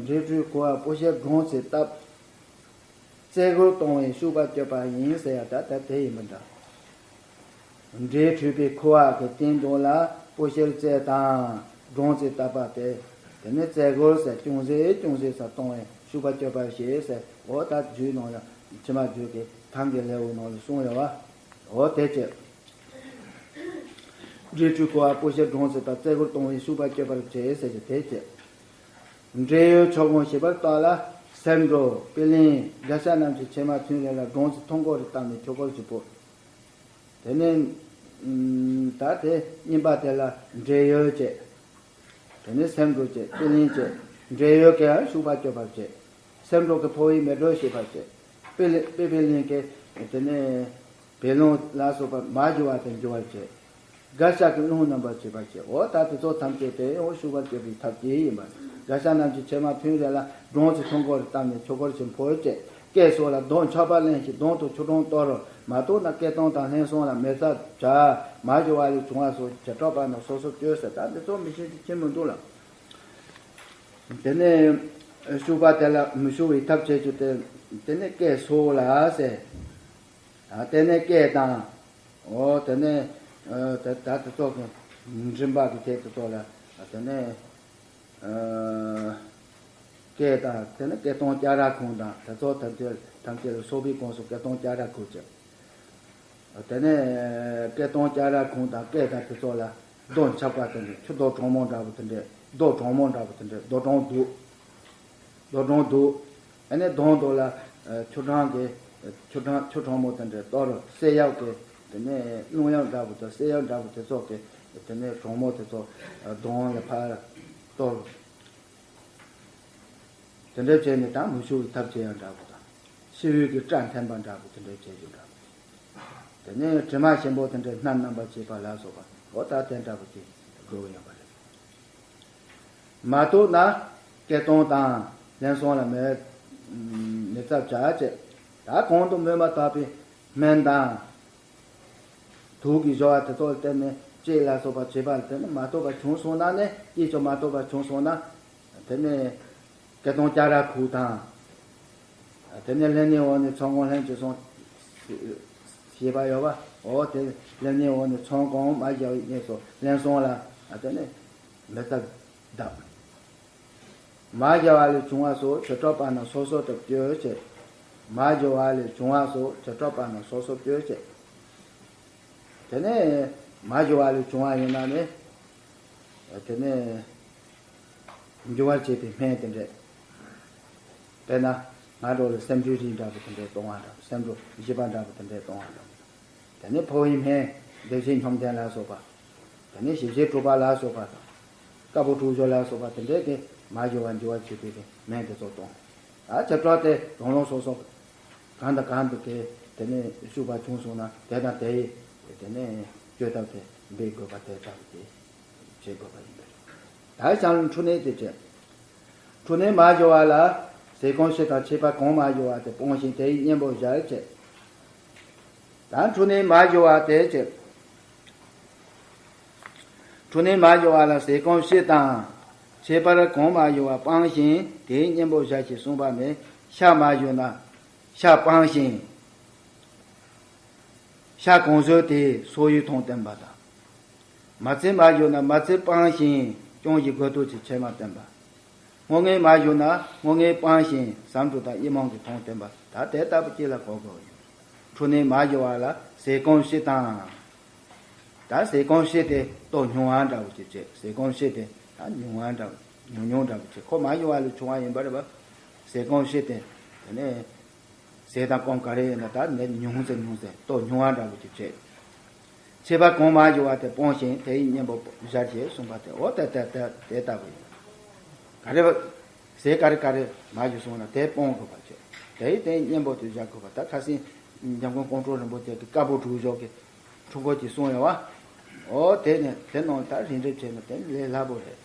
འབྲས་བཀྲུས་ཁུ་བ་སྤུ་ཤེལ་སྦྲང་རྩི་བཏབ། རྩལ་སྒོར་གཏོང་བའི་ཤུག་པ་སྐྱོབ་པ་ཡིན་ཟེར་ཡ་ད་ལྟ་དེ་ཡིན་པ་འདྲ། འབྲས་བཀྲུས་པའི་ཁུ་བ་གི་སྟེང་དུ་ལ་སྤུ་ཤེལ་རྩི་དང་སྦྲང་རྩི་བཏབ་པ་དེ། དེ་ནས་རྩལ་སྒོར་ཟེར་ཅུང་ཟད་ཅུང་ཟད་ས་གཏོང་བའི་ཤུག་པ་སྐྱོབ་པར་བྱེད་ཟེར། འོ་ད་རྒྱུད་ནང་ལ་ཕྱི་མ་རྒྱུད་ཀྱི་ཐང་གི་ལེའུ་ནང་ལ་གསུངས་ཡོད་བ། འོ་དེ་བྱེད། འབྲས་བཀྲུས་ཁུ་བ་སྤུ་ཤེལ་སྦྲང་རྩི་དང་རྩལ་སྒོར་གཏོང་བའི་ཤུག་པ་སྐྱོབ་པར་བྱེད་ཟེར་གྱི་དེ་བྱེད། འབྲས་ཡོས་ཆོག་གོང་ཞིབ་པར་བརྟག་ལ་སེ་འབྲུ་པི་ལིང་དགའ་ཤ་རྣམས་ཀྱི་ཕྱེ་མ་ཐུན་རེ་ལ་སྦྲང་རྩི་ཐུང་ཀོ་རེ་བཏབ་ནས་ཆོག་ཀོར་བྱེད་པོ། དེ་ནས་ད་དེ་གཉིས་པ་དེ་ལ་འབྲས་ཡོས་བྱེད། དེ་ནས་སེ་འབྲུ་བྱེད། པི་ལིང་བྱེད། འབྲས་ཡོས་ཀྱིས་ཤུག་པ་སྐྱོབ་པར་བྱེད། སེ་འབྲུ་གིས་ཕོ་བའི་མེ་དྲོད་ཞི་བར་བྱེད། པི་ལི་པི་པི་ལིང་གིས་དེ་ནས་བད་རླུང་ལ་སོགས་པ་མ་ཞུ་བ་དེ་འཇུ་བར་བྱེད། དགའ་ཤ་གིས་རླུང་རྣམ་པར་ཞི་བར་བྱེད། འོ་ད་དེ་ཚོ་ཐམས་ཅད་དེ་ཡང་ཤུག་པ་སྐྱོབ་པའི་ཐབས་ཀྱིས་ཡིན་པ། དགའ་ཤ་རྣམས་ཀྱི་ཕྱེ་མ་ཐུན་རེ་ལ་སྦྲང་རྩི་ཐུང་ཀོ་རེ་བཏབ་ནས་ཆོག་ཀོར་བྱེད་ཕོར་བཅད། སྐེ་སོགས་ལ་གདོང་ཆག་པ་ལེན་ཞིང་གདོང་དུ་ཆུ་གྲང་གཏོར་རོ། མ་གཏོགས་ན་སྐེ་གདོང་དང་ལྷན་སོང་ལ་མེ་བཙའ་བྱ། མ་ཞུ་བ་ལས་བྱུང་བ་སོགས་བྱེ་བྲག་པ་རྣམས་སོ་སོར་བཅོས་ཟེར། ད་འདི་ཚོ་མི་ཤེས་ཀྱི་ཁྱིམ་མི་འདུག་ལ། དེ་ནས་ ཞུགས་པ་དེ་ལ་མི་ཞུགས་པའི་ཐབས་བྱེད་རྒྱུ་དེ། དེ་ནས་སྐད་སོགས་ལ་ཟེར། ཨ། དེ་ནས་སྐད་དང་། འོ། དེ་ནས། ཨ། ད་ད་དེ་ཚོ་གི་མགྲིན་པ་གི་ཐད་དེ་ཚོ་ལ། ཨ། དེ་ནས། ཨ། སྐད་དང་། དེ་ནས་སྐད་གཏོང་བསྐྱར་ར་ཁུངས་དང་དེ་ཚོ་ཐམས་ཅད་ཐམས་ཅད་ལ་སོགས་པའི་ཁོངས་སུ་སྐད་གཏོང་བསྐྱར་ར་ཁུངས་བྱས། དེ་ནས་སྐད་གཏོང་བསྐྱར་ར་ཁུངས་དང་སྐད་དང་དེ་ཚོ་ལ་རྡོ་འཆག་པ་དེ་འདྲ། ཆུ་རྡོ་གྲང་མོ་འདྲ་པོ་དེ་འདྲ། རྡོ་གྲང་མོ་འདྲ་པོ་དེ་འདྲ། རྡོ་གྲང་དུག་རྡོ་གྲང་དུག་ཨ་ནི་གདོང་དུ་ལ། ཨ། ཆུ་གྲང་གི། ཆུ་གྲང་ཆུ་གྲང་མོ་དེ་འདྲ་གཏོར། བསེ་གཡབ་ཀྱི། དེ་ནས་རླུང་གཡབ་འདྲ་པོ་དང་བསེ་གཡབ་འདྲ་པོ་དེ་ཚོ་གི། དེ་ནས་གྲང་མོ་དེ་ཚོ། ཨ། གདོང་ལ་ཕར་གཏོར། དེ་འདྲ་བྱས་ནས་ད་མི་ཞུགས་པའི་ཐབས་བྱེད་ཡག་འདྲ་པོ་དང་། ཤི་བོའི་གི་སྐྲ་འཐེན་པ་འདྲ་པོ་དེ་འདྲ་བྱེད་རྒྱུ་འདྲ་པོ། དེ་ནས་དྲི་མ་ཞིམ་པོ་དེ་འདྲ་སྣ་བསྣམས་པ་བྱེད་པ་ལ་སོགས་པ། འོ། ད་དེ་འདྲ་པོ་ཅིག་དགོས་ཡོད་པ་རེད། མ་གཏོགས་ན་སྐད་གཏོང་དང་ལན་གསུམ་ལ་མེ་མེ་བཙའ་བྱ་བྱེད། ད་གོང་དུ་སྨོས་མ་ཐག་པའི་སྨན་དང་དུག་གི་སྦྱོར་བ་དེ་ཚོ་ལ་བརྟེན་ནས་ལྕེ་ལ་སོགས་པ་བྱེད་པ་ལ་བརྟེན་ནས་མ་གཏོགས་པ་བྱུང་སོང་ན་ནི། སྐྱེས་ཀྱང་མ་གཏོགས་པ་བྱུང་སོང་ན། དེ་ནས་སྐད་གཏོང་བསྐྱར་ར་ཁུངས་དང་། དེ་ནས་ལྷན་ནེ་འོག་ནས་ཚོན་གང་ལྷན་ཅིག་སོང་ཞེས་པ་ཡོད་པ། འོ། དེ་ལྷན་ནེ་འོག་ནས་ཚོན་གང་མ་བཞག་པའི་གནས་སུ་ལན་གསུམ་ལ། ཨ། དེ་ནས་མེ་བཙའ་བརྡབ། མ་གཞི་བ་ལས་བྱུང་བ་སོགས་བྱེ་བྲག་པ་རྣམས་སོ་སོར་དུ་བཅོས་བྱས། མ་གཞི་བ་ལས་བྱུང་བ་སོགས་བྱེ་བྲག་པ་རྣམས་སོ་སོར་བཅོས་བྱས། དེ་ནས་མ་གཞི་བ་ལས་བྱུང་བ་ཡིན་ན་ནི། དེ་ནས་འགྱུར་བར་བྱེད་པའི་སྨན་དེ་འདྲས། དཔེར་ན་སྔ་དྲོ་ལ་སེམས་འགྲོས་རིགས་འདྲ་པོ་དེ་འདྲས་གཏོང་བ་འདྲ་པོ། སེམས་འགྲོས་བཞི་པ་འདྲ་པོ་དེ་འདྲས་གཏོང་བ་འདྲ་པོ། དེ་ནས་ཕོ་བའི་སྨན་བདེ་གཤེགས་སྙོམས་ལྡན་ལ་སོགས་པ། དེ་ནས་ཞི་བྱེད་གྲུབ་པ་ལ་སོགས་པ་དང་། དཀར་པོ་དྲུག་སྦྱོར་ལ་སོགས་པ་དེ་འདྲས་ཀྱི་མ་གཞི་བ་འགྱུར་བར་བྱེད་པའི་སྨན་དེ་ཚོ་གཏོང་། ད་བྱེ་བྲག་དེ་རང་རང་སོ་སོ་གང་དང་གང་དུ་གི་དེ་ནས་ཤུགས་པ་བྱུང་སོང་ན། དེ་དང་དེ་ཡི་དེ་ནས་བཅོས་ཐབས་དེ་འབད་དགོས་པ་དེ་ལྟ་བུ་དེ་བྱེད་དགོས་པ་ཡིན་པས། ད་ཡང་འཁྲུ་ནད་དེ་བྱེད། འཁྲུ་ནད་མ་གཞི་བ་ལ་ཟས་སྐོམ་ཕྱེད་དང་མཆེད་པ་གང་མ་གཞི་བ་དེ་སྤང་ཞིང་དེ་ཡི་གཉེན་པོར་བཞག་བྱས། ད་འཁྲུ་ནད་མ་གཞི་བ་དེ་བྱེད། འཁྲུ་ནད་མ་གཞི་བ་ལ་ཟས་སྐོམ་ཕྱེད་དང་མཆེད་པ་གང་མ་གཞི་བ་སྤང་ཞིང་དེའི་གཉེན་པོར་བཞག་ཅེས་གསུངས་པ་ནི། ཤ་མ་གཞི་ན་ཤ་སྤང་ཞིང་། ཤ་གང་བཟོས་དེ་སོ་ཡི་མཐོང་བསྟན་པ་དང་། མ་ཚིལ་མ་གཞི་ན་མ་ཚིལ་སྤང་ཞིང་ཅུང་ཞིག་དགོས་འདོད་ཀྱི་ཕྱེ་མ་བསྟན་པ། སྔོ་ངད་མ་གཞི་ན་སྔོ་ངད་སྤང་ཞིང་ཟམ་དྲུག་དང་ཡིད་མང་གི་མཐོང་བསྟན་པ། ད་དེ་ལྟ་བུ་ཅིག་ལ་གོ་དགོས་ཡོད། འཁྲུ་ནད་མ་གཞི་བ་ལ་ཟས་སྐོམ་ཕྱེད་དང་། ད་ཟས་སྐོམ་ཕྱེད་དེ་ཏོག་ཉུང་བ་འདྲ་བོ་ཅིག་བྱེད། ཟས་སྐོམ་ཕྱེད་དེ་ད་ཉུང་བ་འདྲ་བོ། ཉུང་ཉུང་འདྲ་བོ་བྱེད། ཁོ་མ་གཞི་བ་ལས་བྱུང་བ་ཡིན་པ་རེད་པ། ཟས་སྐོམ་ཕྱེད་དེ། དེ་ནས་ཟས་དང་སྐོམ་ག་རེ་ཡིན་ན་ད་ནི་ཉུང་ཙམ་ཉུང་ཙམ། ཏོག་ཉུང་བ་འདྲ་བོ་ཅིག་བྱེད། མཆེད་པ་གང་མ་གཞི་བ་དེ་སྤང་ཞིང་དེ་ཡི་གཉེན་པོར་བཞག་ཅེས་གསུངས་པ་དེ། འོ། དེ་དེ་དེ་དེ་ལྟ་བུ་ཡིན། ག་རེ་བ། ཟས་ག་རེ་ག་རེ་མ་གཞི་སོང་ན་དེ་སྤང་དགོས་པ་བྱེད། དེ་ཡི་དེ་གཉེན་པོ་དེ་བཞག་དགོས་པ། ད་ཁ་སང་འཇམ་མགོན་ཀོང་སྤྲུལ་རིན་པོ་ཆེ་གིས་དཀར་པོ་དྲུག་སྦྱོར་གྱི་འཁྲུལ་འཁོར་གྱི་གསུངས་ཡོད་པ། འོ། དེ་ནས་དེ་ནང་ད་རིན་རེ་བྱས་ན་དེ་ལས་སླ་པོ་རེད།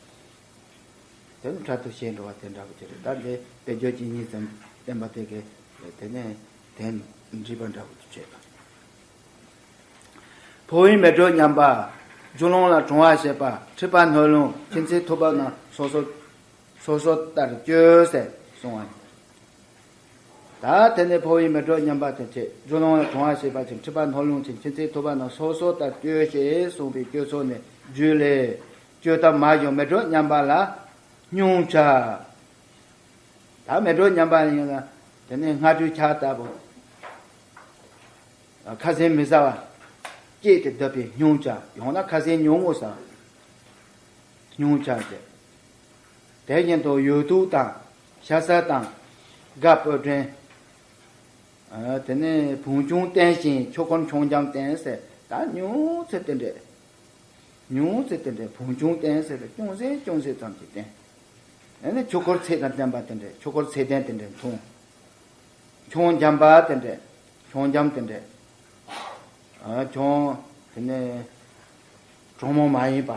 དེ་ནི་འཕྲལ་དུ་ཤེས་འགྲོ་བ་དེ་འདྲ་བོ་ཅིག་རེད། ད་འདི་དཔེ་བརྗོད་ཀྱི་ཉིན་ཙམ་བསྟན་པ་དེ་གས་དེ་ནས་དེ་འདྲིས་པ་འདྲ་བོ་ཅིག་བྱེད་པ། ཕོ་བའི་མེ་དྲོད་ཉམས་པ། རྒྱུ་ལོང་ལ་གྲང་བ་བྱེད་པ། མཁྲིས་པ་སྣོད་རླུང་ཆུ་མཚེའུ་ཐུབ་པ་རྣམས་སོ་སོ་སོ་སོ་ལྟར་བཅོས་ཟེར་གསུངས་པ་ཡིན། ད་དེ་ནས་ཕོ་བའི་མེ་དྲོད་ཉམས་པ་དེ་བྱེད། རྒྱུ་ལོང་ལ་གྲང་བ་བྱེད་པ་ཅིག་མཁྲིས་པ་སྣོད་རླུང་ཅིག་ཆུ་མཚེའུ་ཐུབ་པ་རྣམས་སོ་སོ་ལྟར་བཅོས་ཞེས་གསུངས་པའི་བཅོས་ཚུལ་ནི་རྒྱུད་ལས། བཅོས་ཐབས་མ་གཞི་མེ་དྲོད་ཉམས་པ་ལ་སྙུང་བྱ། ད་མེ་དྲོད་ཉམས་པ་ཡིན་ན་དེ་ནས་སྔ་དྲོའི་ཆར་ལྟ་བུ། ཁ་ཟས་མི་ཟ་བ། བསྐྱེད་དེ་བསྡད་པའི་སྙུང་བྱ། ཡང་ན་ཁ་ཟས་ཉུང་ངུ་ཟ་བ། སྙུང་བྱ་བྱེད། དེ་བཞིན་དུ་ཡོས་དུག་དང་། ཤ་ཟ་དང་། སྒ་སྤོས་སྐྲན། ཨ། དེ་ནས་བུང་ཆུང་བསྟེན་ཞིང་ཆོས་འཁོར་མཆོང་འཇམ་བསྟེན་ཟེར། ད་ཉུང་ཙམ་དེ་འདྲས། ཉུང་ཙམ་དེ་འདྲས་བུང་ཆུང་བསྟེན་ཟེར་བའི་ཅུང་ཟད་ཅུང་ཟད་ཙམ་གྱིས་བསྟེན། ཨ་ནི་ཆོས་འཁོར་ཚད་དང་ལྡན་པ་དེ་འདྲས། ཆོས་འཁོར་ཚད་ལྡན་དེ་འདྲས་འཐུང་། མཆོང་འཇམ་པ་དེ་འདྲས། མཆོང་འཇམ་དེ་འདྲས། ཨ། མཆོང་། དེ་ནས་གྲང་མོ་མ་ཡིན་པ།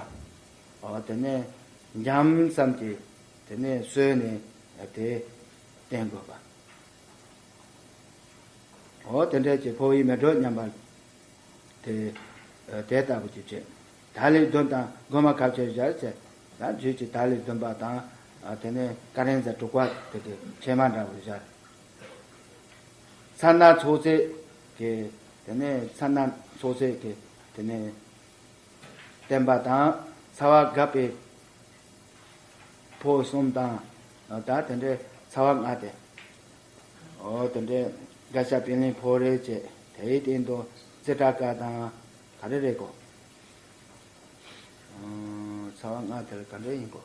ཨ། དེ་ནས་འཇམ་ཙམ་གྱིས་དེ་ནས་བཟོས་ནས་དེ་བསྟེན་དགོས་པ། འོ། དེ་འདྲ་གྱི་ཕོ་བའི་མེ་དྲོད་ཉམས་པ་དེ། ཨ། དེ་ལྟ་བུ་ཅིག་བྱེད། དར་ལས་བརྡུངས་དང་མགོ་མ་ཁ་བྱེར་སྦྱར་བྱས། ད་རྒྱུད་ཀྱི་དར་ལས་བརྡུངས་པ་དང་ ཨ་དེ་ནས་ཀ་རན་ཛ་དྲུག་པ་དེ་གི་ཕྱེ་མ་འདྲ་བོ་བཞག། ཚར་ན་ཚོགས་ཚད་ཀྱི་དེ་ནས་ཚར་ན་ཚོགས་ཚད་ཀྱི་དེ་ནས་བསྟན་པ་དང་ཚ་བ་དགག་པའི་ཕོ་གསུམ་དང་། ད་དེ་འདྲའི་ཚ་བ་ལྔ་སྟེ། འོ་དེ་འདྲའི་དགག་བྱ་པིན་ལིང་ཕོ་རེ་བྱས། དེའི་སྟེང་དུ་ཙི་ཏྲ་ཀ་དང་ག་རེ་རེད་གོ། ཚ་བ་ལྔ་དེ་ལ་ག་འདྲ་ཡིན་གོ།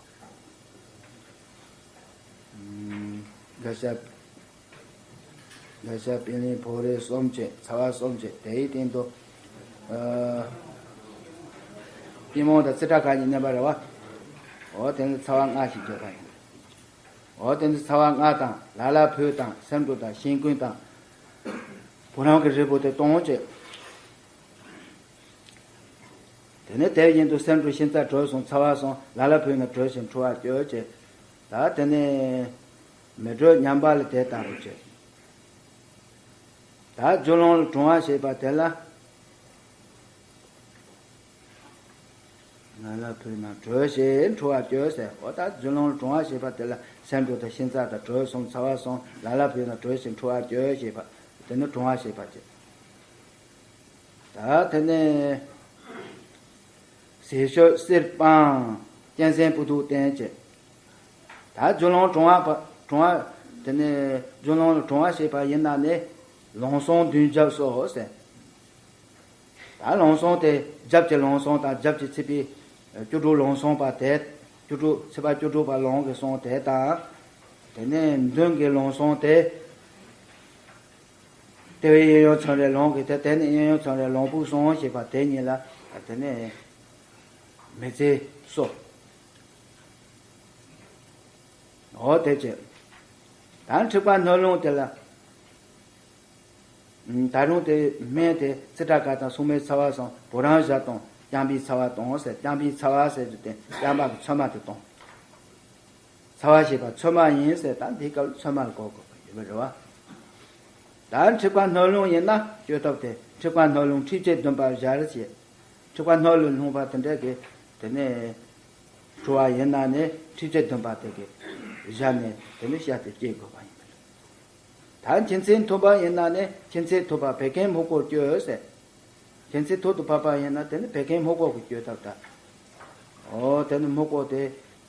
དགག་བྱ། དགག་བྱ་པིན་ལིང་ཕོ་རེ་གསུམ་བྱས། ཚ་བ་གསུམ་བྱས། དེའི་སྟེང་དུ་ཨ་པུས་མོ་དང་ཙི་ཏྲ་ཀ་གཉིས་མནན་པ་རེད་བ། འོ་དེ་ནི་ཚ་བ་ལྔ་ཞིག་བརྗོད་པ་ཡིན། འོ་དེ་ནི་ཚ་བ་ལྔ་དང་། ལ་ལ་ཕུ་དང་། སེམས་འགྲོ་དང་། ཤིན་ཀུན་དང་། བུ་རམ་གྱི་རིལ་བུ་དེ་གཏོང་བྱས། དེ་ནས་དེ་བཞིན་དུ་སེམས་འགྲོ་ཤིན་རྩ་དྲོད་གསུམ་ཚ་བ་གསུམ་ལ་ལ་ཕུ་ན་དྲོད་ཅིང་འཁྲུ་བར་གྱུར་ཅིང་། ད་དེ་ནས་མི་དྲོད་ཉམས་པ་ལ་དེ་ལྟ་བུ་བྱེད། ད་རྒྱུ་ལོང་ལ་གྲང་བ་ཞེས་པ་དེ་ལ། ལ་ལ་ཕུ་ན་དྲོད་ཅིང་འཁྲུ་བར་གྱུར་ཟེར། འོ་ད་རྒྱུ་ལོང་ལ་གྲང་བ་ཞེས་པ་དེ་ལ་སེམས་འགྲོ་དང་ཤིན་རྩ་དང་དྲོད་གསུམ་ཚ་བ་གསུམ་ལ་ལ་ཕུ་ན་དྲོད་ཅིང་འཁྲུ་བར་གྱུར་ཞེས་པ་དེ་ནི་གྲང་བ་ཞེས་པ་བྱེད། ད་དེ་ནས་ཟས་སྤྱོད་གསེར་སྤང་གཅན་གཟན་སྤུ་སྡུག་བསྟེན་བྱས། ད་རྒྱུ་ལོང་གྲང་བ་པ་གྲང་བ། དེ་ནས་རྒྱུ་ལོང་ལ་གྲང་བ་ཞེས་པ་ཡིན་ན་ནི་ལོང་སོང་བདུན་རྒྱབ་སོ་ཟེར། ད་ལོང་སོང་དེ་རྒྱབ་ཀྱི་ལོང་སོང་དང་རྒྱབ་ཀྱི་ཚིག་པའི་བཅུ་དྲུག་ལོང་སོང་པ་དེ། བཅུ་དྲུག་ཚིག་པ་བཅུ་དྲུག་པ་ལོང་གི་སོང་དེ་དང་། དེ་ནས་མདུན་གྱི་ལོང་སོང་དེ། ལྟེ་བའི་གཡས་གཡོན་མཚམས་རེ་ལོང་གི་དེ། དེ་ནས་གཡས་གཡོན་མཚམས་རེ་ལོང་བུ་སོང་ཞེས་པ་དེ་གཉིས་ལ་དེ་ནས་མི་ཚེ་སོ། འོ་དེ་བྱས། ད་འཁྲིག་པ་སྣོད་རླུང་དེ་ལ། ད་རུང་དེ་སྨན་དེ་ཙི་ཏྲ་ཀ་དང་སྲུང་མའི་ཚ་བ་གསུམ་བུ་རམ་བཞག་དང་རྐྱང་པའི་ཚ་བ་དང་ཟེར། རྐྱང་པའི་ཚ་བ་ཟེར་རྒྱུ་དེ་རྐྱང་པ་གི་ཚོད་མ་དེ་དང་། ཚ་བ་ཞེས་པ་ཚོད་མ་ཡིན་ཟེར། ད་འདིའི་སྐབས་ཚོད་མ་ལ་གོ་དགོས་པ་ཡོད་པ་རེད་བ། ད་འཁྲིག་པ་སྣོད་རླུང་ཡིན་ན་བཅོས་ཐབས་དེ་འཁྲིག་པ་སྣོད་རླུང་ཁྲི་བཅུ་བདུན་པ་བཞག་ཅེས། འཁྲིག་པ་སྣོད་ལ་ལྷུང་བ་དེ་འདྲ་གི་དེ་ནས་འཁྲུ་བ་ཡིན་ན་ནི་ཁྲི་བཅུ་བདུན་པ་དེ་གི་བཞག་ནས་དེ་ནི་བཤད་དེ་སྐྱེ་དགོས་པ་ཡིན་པ་རེད། ད་མཁྱེན་བརྩེ་ཐུབ་པ་ཡིན་ན་ནི་མཁྱེན་བརྩེ་ཐུབ་པ་བད་ཀན་སྨུག་པོར་བཅོས་ཟེར། མཁྱེན་བརྩེ་ཐུབ་ཏུ་བབས་པ་ཡིན་ན་དེ་ནི་བད་ཀན་སྨུག་པོ་གི་བཅོས་ཐབས་དང་། འོ་དེ་ནི་སྨུག་པོ་དེ་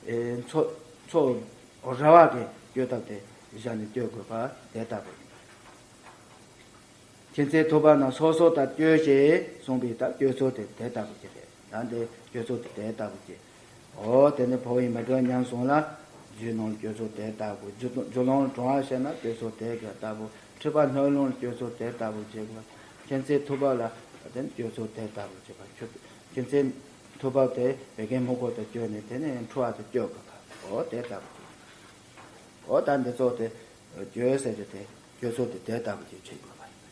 ཨེ་མཚོ་མཚོ་ར་བ་གི་བཅོས་ཐབས་དེ་བཞག་ནས་བཅོས་དགོས་པ་དེ་ལྟ་བུ་ཡིན། མཁྱེན་བརྩེ་ཐུབ་པ་རྣམས་སོ་སོ་ལྟར་བཅོས་ཞེས་གསུངས་པའི་ལྟར་བཅོས་ཚུལ་དེ་དེ་ལྟ་བུ་ཅིག་རེད། ད་འདི་བཅོས་ཚུལ་དེ་དེ་ལྟ་བུ་ཅིག་འོ་དེ་ནི་འཕོ་བའི་མེ་དྲོད་ཉམས་སོང་ལ། རྒྱུ་ནང་བཅོས་ཚུལ་དེ་ལྟ་བུ། རྒྱུ་རྒྱུ་ལོང་གྲང་བ་བྱས་ན་བཅོས་ཚུལ་དེ་ག་ལྟ་བུ། འཁྲིག་པ་སྣོད་རླུང་བཅོས་ཚུལ་དེ་ལྟ་བུ་བྱེད་དགོས། མཁྱེན་བརྩེ་ཐུབ་པ་ལ་དེ་ནི་བཅོས་ཚུལ་དེ་ལྟ་བུ་བྱེད་པ། ཁྱོད་མཁྱེན་བརྩེ་ཐུབ་པ་དེ་བད་ཀན་སྨུག་པོ་དེ་བཅོས་ནས་དེ་ནི་འཁྲུ་བ་དེ་བཅོས་དགོས་པ། འོ་དེ་ལྟ་བུ་བྱེད། འོ་ད་འདི་ཚོ་དེ་བཅོས་ཟེར་རྒྱུ་དེ་བཅོས་ཚུལ་དེ་དེ་ལྟ་བུ་བྱེད་བྱེད་དགོས་པ་ཡིན།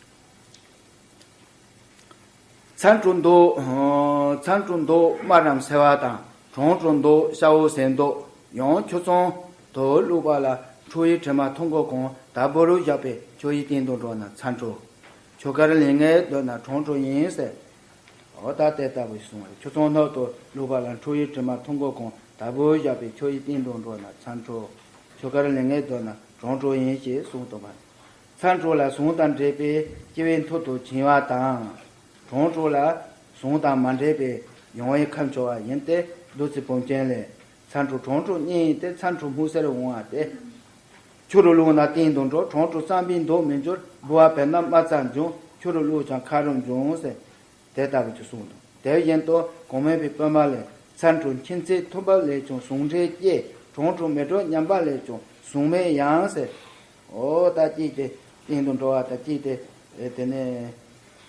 ཚ་འཁྲུ་མདོག་ཚ་འཁྲུ་མདོག་དམར་རམ་སེར་བ་དང་། གྲང་འཁྲུ་མདོག་སྐྱ་བོ་སེར་མདོག་ཡང་ཁྱུ་ཚང་དུ་བླུགས་པ་ལ་འཁྲུ་ཡི་དྲི་མ་ཐུང་གུ་གང་དལ་བུར་བཞག་པས་ཁྱོ་ཡི་སྟེང་དུ་འགྲོ་ན་ཚ་འཁྲུ། ཁྱོ་གར་ལས་ངན་འདོད་ན་གྲང་འཁྲུ་ཡིན་ཟེར། འོ་ད་དེ་ལྟ་བུ་ཞིག་གསུངས་པ་རེད། ཁྱུ་ཚང་སྣོད་དུ་བླུགས་པ་ལ་འཁྲུ་ཡི་དྲི་མ་ཐུང་གུ་གང་དལ་བུར་བཞག་པས་ཁྱོ་ཡི་སྟེང་དུ་འགྲོ་ན་ཚ་འཁྲུ། ཁྱོ་གར་ལས་ངན་འདོད་ན་གྲང་འཁྲུ་ཡིན་ཞེས་གསུངས་དང་པ། ཚ་འཁྲུ་ལ་ཟུངས་དང་འདྲེས་པས་སྐྱེ་བོའི་མཐུ་དང་འཆིང་བ་དང་། གྲང་འཁྲུ་ལ་ཟུངས་དང་མ་འདྲེས་པས་ཡང་བའི་ཁ་འཆོ་བ་ཡིན་ཏེ། བདུད་རྩི་བུམ་ཅན་ལས། ཚ་འཁྲུ་གྲང་འཁྲུ་གཉིས་ཡིན་ཏེ། ཚ་འཁྲུ་སྨུག་སེར་འོང་བ་སྟེ། ཆུ་རུ་བླུགས་ན་སྟེང་དུ་འགྲོ། གྲང་འཁྲུ་རྩམ་པའི་མདོག་མི་འགྱུར། ལྦུ་བ་བད་ནམ་དམར་རྩ་འབྱུང་། ཆུ་རུ་བླུགས་ཀྱང་ཁ་རུ་འབྱུང་ཟེར། དེ་ལྟ་བུ་ཅིག་གསུངས་འདུག་དེ་བཞིན་དུ་གོང་སྨྲས་པའི་པུས་མོ་ལས། ཚ་འཁྲུ་མཁྱེན་བརྩེ་ཐུབ་པ་ལས་ཀྱང་ཟུངས་འདྲེས་སྐྱེ། གྲང་འཁྲུ་མེ་དྲོད་ཉམས་པ་ལས་ཀྱང་ཟུངས་མེད་ཡང་ཟེར། འོ་ད་ཅིག་དེ་སྟེང་དུ་འགྲོ་བ་དང་ཅིག་དེ་དེ་ནས་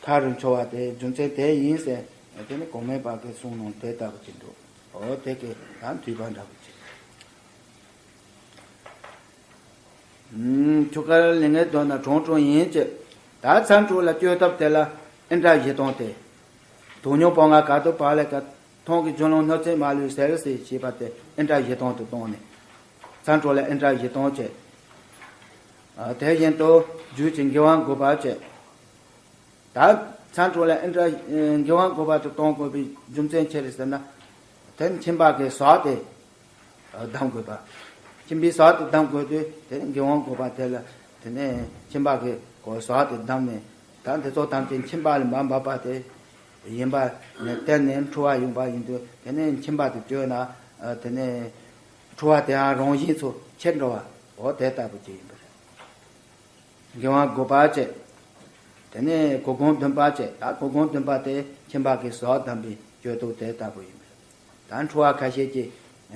ཁ་རུ་འཆོ་བ་དེ་རྒྱུ་མཚན་དེ་ཡིན་ཟེར། དེ་ནི་གོང་སྨྲས་པ་གི་གསུང་ནང་དེ་ལྟ་བུ་ཅིག་འདུག་འོ་དེ་གི་ད་མཐུན་པ་འདྲ་བོ་ཅིག་ཁྱོ་གར་ལས་ངན་འདོད་ན་གྲང་འཁྲུ་ཡིན་ཅེས། ད་ཚ་འཁྲུ་ལ་བཅོས་ཐབས་དེ་ལ་ཨིནྡྲ་བཞི་སྟོང་སྟེ། དོན་སྙིང་པོ་ལྔ་ག་དུ་བ་ལས་ཀ་ཐང་གི་རྒྱུ་ལོང་སྣོད་ཚད་མ་ལུས་ཟེར་ཟེར་ཞེས་པ་དེ་ཨིནྡྲ་བཞི་སྟོང་དུ་བཏང་ནས། ཚ་འཁྲུ་ལ་ཨིནྡྲ་བཞི་སྟོང་བྱས། དེ་བཞིན་དུ་རྒྱུད་ཀྱི་འགལ་བ་འགོག་པ་བྱས། ད་ཚ་འཁྲུ་ལ་ཨིནྡྲ་འགལ་བ་འགོག་པ་དུ་གཏོང་དགོས་པའི་རྒྱུ་མཚན་ཆེ་རེད་ཟེར་ན། དེ་མཁྱེན་པ་གི་ཟག་དེ་བསྡམ་དགོས་པ། མཆིན་པའི་ཟག་དེ་བསྡམ་དགོས་དུས་དེ་ནས་མགལ་དབང་དགུ་པ་དེ་ལ་དེ་ནས་མཆིན་པ་གི་གོ་ཟག་དེ་བསྡམས་ནས། ད་འདི་ཚོ་ཐམས་ཅད་མཆིན་པ་ལ་མ་འབབ་པ་དེ་ཡིན་པ་ནས་བརྟེན་ནས་འཁྲུ་བ་ཡོང་པ་ཡིན་དུས། དེ་ནས་མཆིན་པ་དེ་བཅོས་ན་དེ་ནས་འཁྲུ་བ་དེའང་རང་བཞིན་ཚོ་ཆད་འགྲོ་བ། འོ་དེ་ལྟ་བུ་ཅིག་ཡིན་པ་རེད། མགལ་དབང་དགུ་པ་བཅས། དེ་ནས་གོ་གོང་བདུན་པ་བཅས། ད་གོ་གོང་བདུན་པ་དེ་མཆིན་པ་གི་ཟག་བསྡམས་པའི་བཅོས་ཐབས་དེ་ལྟ་བུ་ཡིན་པ་རེད། ད་འཁྲུ་བ་ཁ་ཤས་ཀྱིས་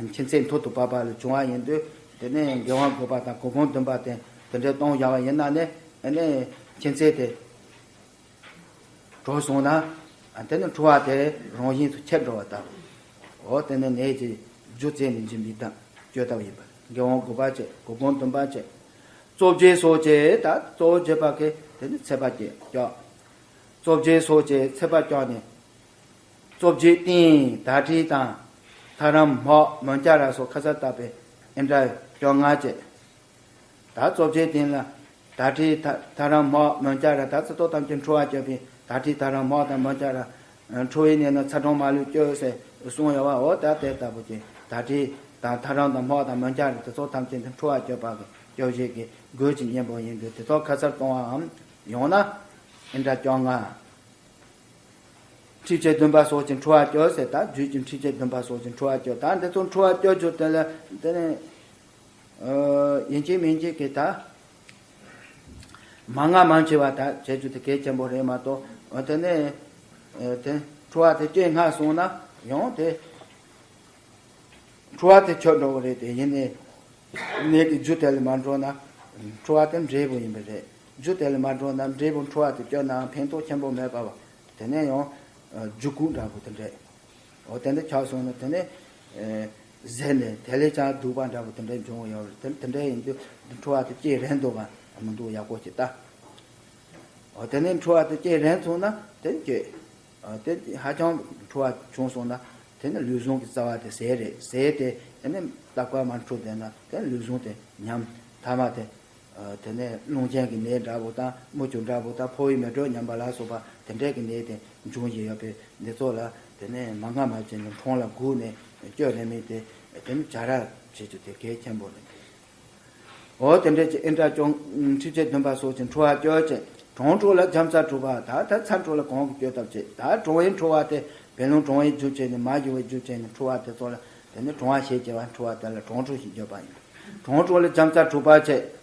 མཆིན་ཚད་མཐོ་དུ་བབས་པ་ལ་བྱུང་བ་ཡིན་དུས། དེ་ནས་མགལ་དབང་དགུ་པ་དང་གོ་གོང་བདུན་པ་དེ་དེ་འདྲའི་གཏོང་བཞག་པ་ཡིན་ན་ནི། ཨ་ནི་མཆིན་ཚད་དེ་གྲོལ་སོང་ན། ཨ་དེ་ནི་འཁྲུ་བ་དེ་རང་བཞིན་དུ་ཆད་འགྲོ་བ་ལྟ་བུ། འོ་དེ་ནི་ནད་ཀྱི་རྒྱུ་བཙལ་ནས་འབྱིན་པའི་དང་བཅོས་ཐབས་ཡིན་པ། མགལ་དབང་དགུ་པ་བཅས། གོ་གོང་བདུན་པ་བཅས། གཙོ་བྱེད་སོགས་ཀྱིས། ད་གཙོ་བོ་བྱེད་པ་གིས་དེ་ནི་ཚད་པ་བཅས་བཀྱག་གཙོ་བྱེད་སོགས་ཀྱིས་ཚད་པ་བཀྱག་ནས། གཙོ་བྱེད་སྟེང་དར་ཊཱིཀ་དང་ཐ་རམ་མོག་མཱན་ཙཱ་ར་སོགས་ཁ་སར་བཏགས་པའི་ཨིནྡྲ་བཅོ་ལྔ་བཅས། ད་གཙོ་བྱེད་སྟེང་ལ་དར་ཊཱིཀ་ཐ་ཐ་རམ་མོག་མཱན་ཙཱ་ར། ད་ཚིག་ཐོ་ཐམས་ཅད་འཁྲུ་བ་བཅོས་པའི་དར་ཊཱིཀ་ཐ་རམ་མོག་དང་མཱན་ཙཱ་ར། འཁྲུ་བའི་གནས་ན་ཚ་གྲང་མ་ལུས་སྐྱོབ་ཟེར་གསུངས་ཡོད་པ། འོ་ད་དེ་ལྟ་བུ་ཅིག་དར་ཊཱིཀ་དང་ཐ་རམ་དང་མོག་དང་མཱན་ཙཱ་ར་དེ་ཚོ་ཐམས་ཅད་དེ་འཁྲུ་བ་བཅོས་པ་གི་སྐྱོབ་བྱེད་ཀྱི་རྒོལ་གྱི་གཉེན་པོ་ཡིན་དུས། དེ་ཚོ་ཁ་སར་གཏོང་བའམ་ཡང་ན་ཨིནྡྲ་བཅོ་ལྔ། འཁྲུད་བྱེད་བདུན་པ་སོགས་ཀྱིས་འཁྲུ་བ་བཅོས་ཟེར། ད་རྒྱུད་ཀྱི་འཁྲུད་བྱེད་བདུན་པ་སོགས་ཀྱིས་འཁྲུ་བ་བཅོས། ད་འདི་ཚོ་འཁྲུ་བ་བཅོས་རྒྱུ་དེ་ལ་དེ་ནི་ཡིན་གཅིག་མིན་གཅིག་གིས་ད་མ་སྔ་མ་འཆི་བ་ད་བྱེད་རྒྱུ་དེ་གལ་ཆེན་པོ་རེད་མ་གཏོགས། དེ་ནི་དེ་འཁྲུ་བ་དེ་སྐྱེས་སྔ་སོང་ན་ཡང་དེ་འཁྲུ་བ་དེ་ཆད་འགྲོ་གི་རེད་དེ། ཡིན་ནའི་ནད་ཀྱི་རྒྱུ་དེ་ལ་མ་འགྲོ་ན། འཁྲུ་བ་དེ་འབྲས་བུ་ཡིན་པ་རེད། རྒྱུ་དེ་ལ་མ་འགྲོ་ན་འབྲས་བུ་འཁྲུ་བ་དེ་སྐྱོན་ནའང་ཕན་ཐོགས་ཆེན་པོ་མེད་པ་བ། དེ་ནས་ཡང་རྒྱུ་ཀུན་འདྲ་པོ་དེ་འདྲས། འོ་དེ་འདྲ་ཆགས་སོང་ན་དེ་ནས་ཟད་ནས་དེ་ལས་ཀྱང་སྡུག་པ་འདྲ་པོ་དེ་འདྲས་འབྱུང་གི་ཡོད་རེད། དེ་དེ་འདྲས་ཡིན་དུས་འཁྲུ་བ་དེ་སྐྱེ་རན་འདུག་ག་མི་འདུག་ཡག་པོ་ཅིག་ལྟ། འོ་དེ་ནས་འཁྲུ་བ་དེ་སྐྱེ་རན་སོང་ན་དེ་སྐྱེ། ཨ་དེ་ཧ་ཅང་འཁྲུ་བ་བྱུང་སོང་ན་དེ་ནི་ལུས་ཟུངས་ཀྱི་རྩ་བ་དེ་ཟད་རེད། ཟད་དེ་དེ་ནི་ལྟག་པ་མར་འཁྲུ་བསྡད་ན་དེ་ནི་ལུས་ཟུངས་དེ་ཉམས། ཐ་མ་དེ་ཨ་དེ་ནི་རླུང་ཅན་གྱི་ནད་འདྲ་པོ་དང་མིག་ཆུ་འདྲ་པོ་དང་ཕོ་བའི་མེ་དྲོད་ཉམས་པ་ལ་སོགས་པ་དེ་འདྲའི་གི་ནད་དེ་འབྱུང་བཞིན་ཡོད་པས། འདི་ཚོ་ལ་དེ་ནི་མ་སྔ་མ་བྱས་ནས་འཕྲང་ལ་སྒུག་ནས་སྐྱོབ་རན་མིན་དེ་དེ་ནི་བྱ་ར་བྱེད་རྒྱུ་དེ་གལ་ཆེན་པོ་རེད། འོ་དེ་འདྲ་ཅིག་ཨིནྡྲ་བཅོ་ལྔ། འཁྲུད་བྱེད་བདུན་པ་སོགས་ཀྱིས་འཁྲུ་བ་བཅོས་བྱས། གྲང་དྲོ་ལ་རྒྱམ་ཚ་གྲུབ་པ། ད་ད་ཚ་དྲོ་ལ་གང་གིས་བཅོས་ཐབས་བྱེད། ད་གྲང་བའི་འཁྲུ་བ་དེ་བད་ལོང་གྲང་བའི་རྒྱུ་བྱས་ནས་མ་ཞུ་བའི་རྒྱུ་བྱས་ནས་འཁྲུ་བ་དེ་ཚོ་ལ་དེ་ནི་གྲང་བ་ཞེས་བྱ་བ་འཁྲུ་བ་དེ་ལ་གྲང་དྲོ་ཞེས་བརྗོད་པ་ཡིན། གྲང་དྲོ་ལ་རྒྱམ་ཚ་གྲུབ་པ་བྱས།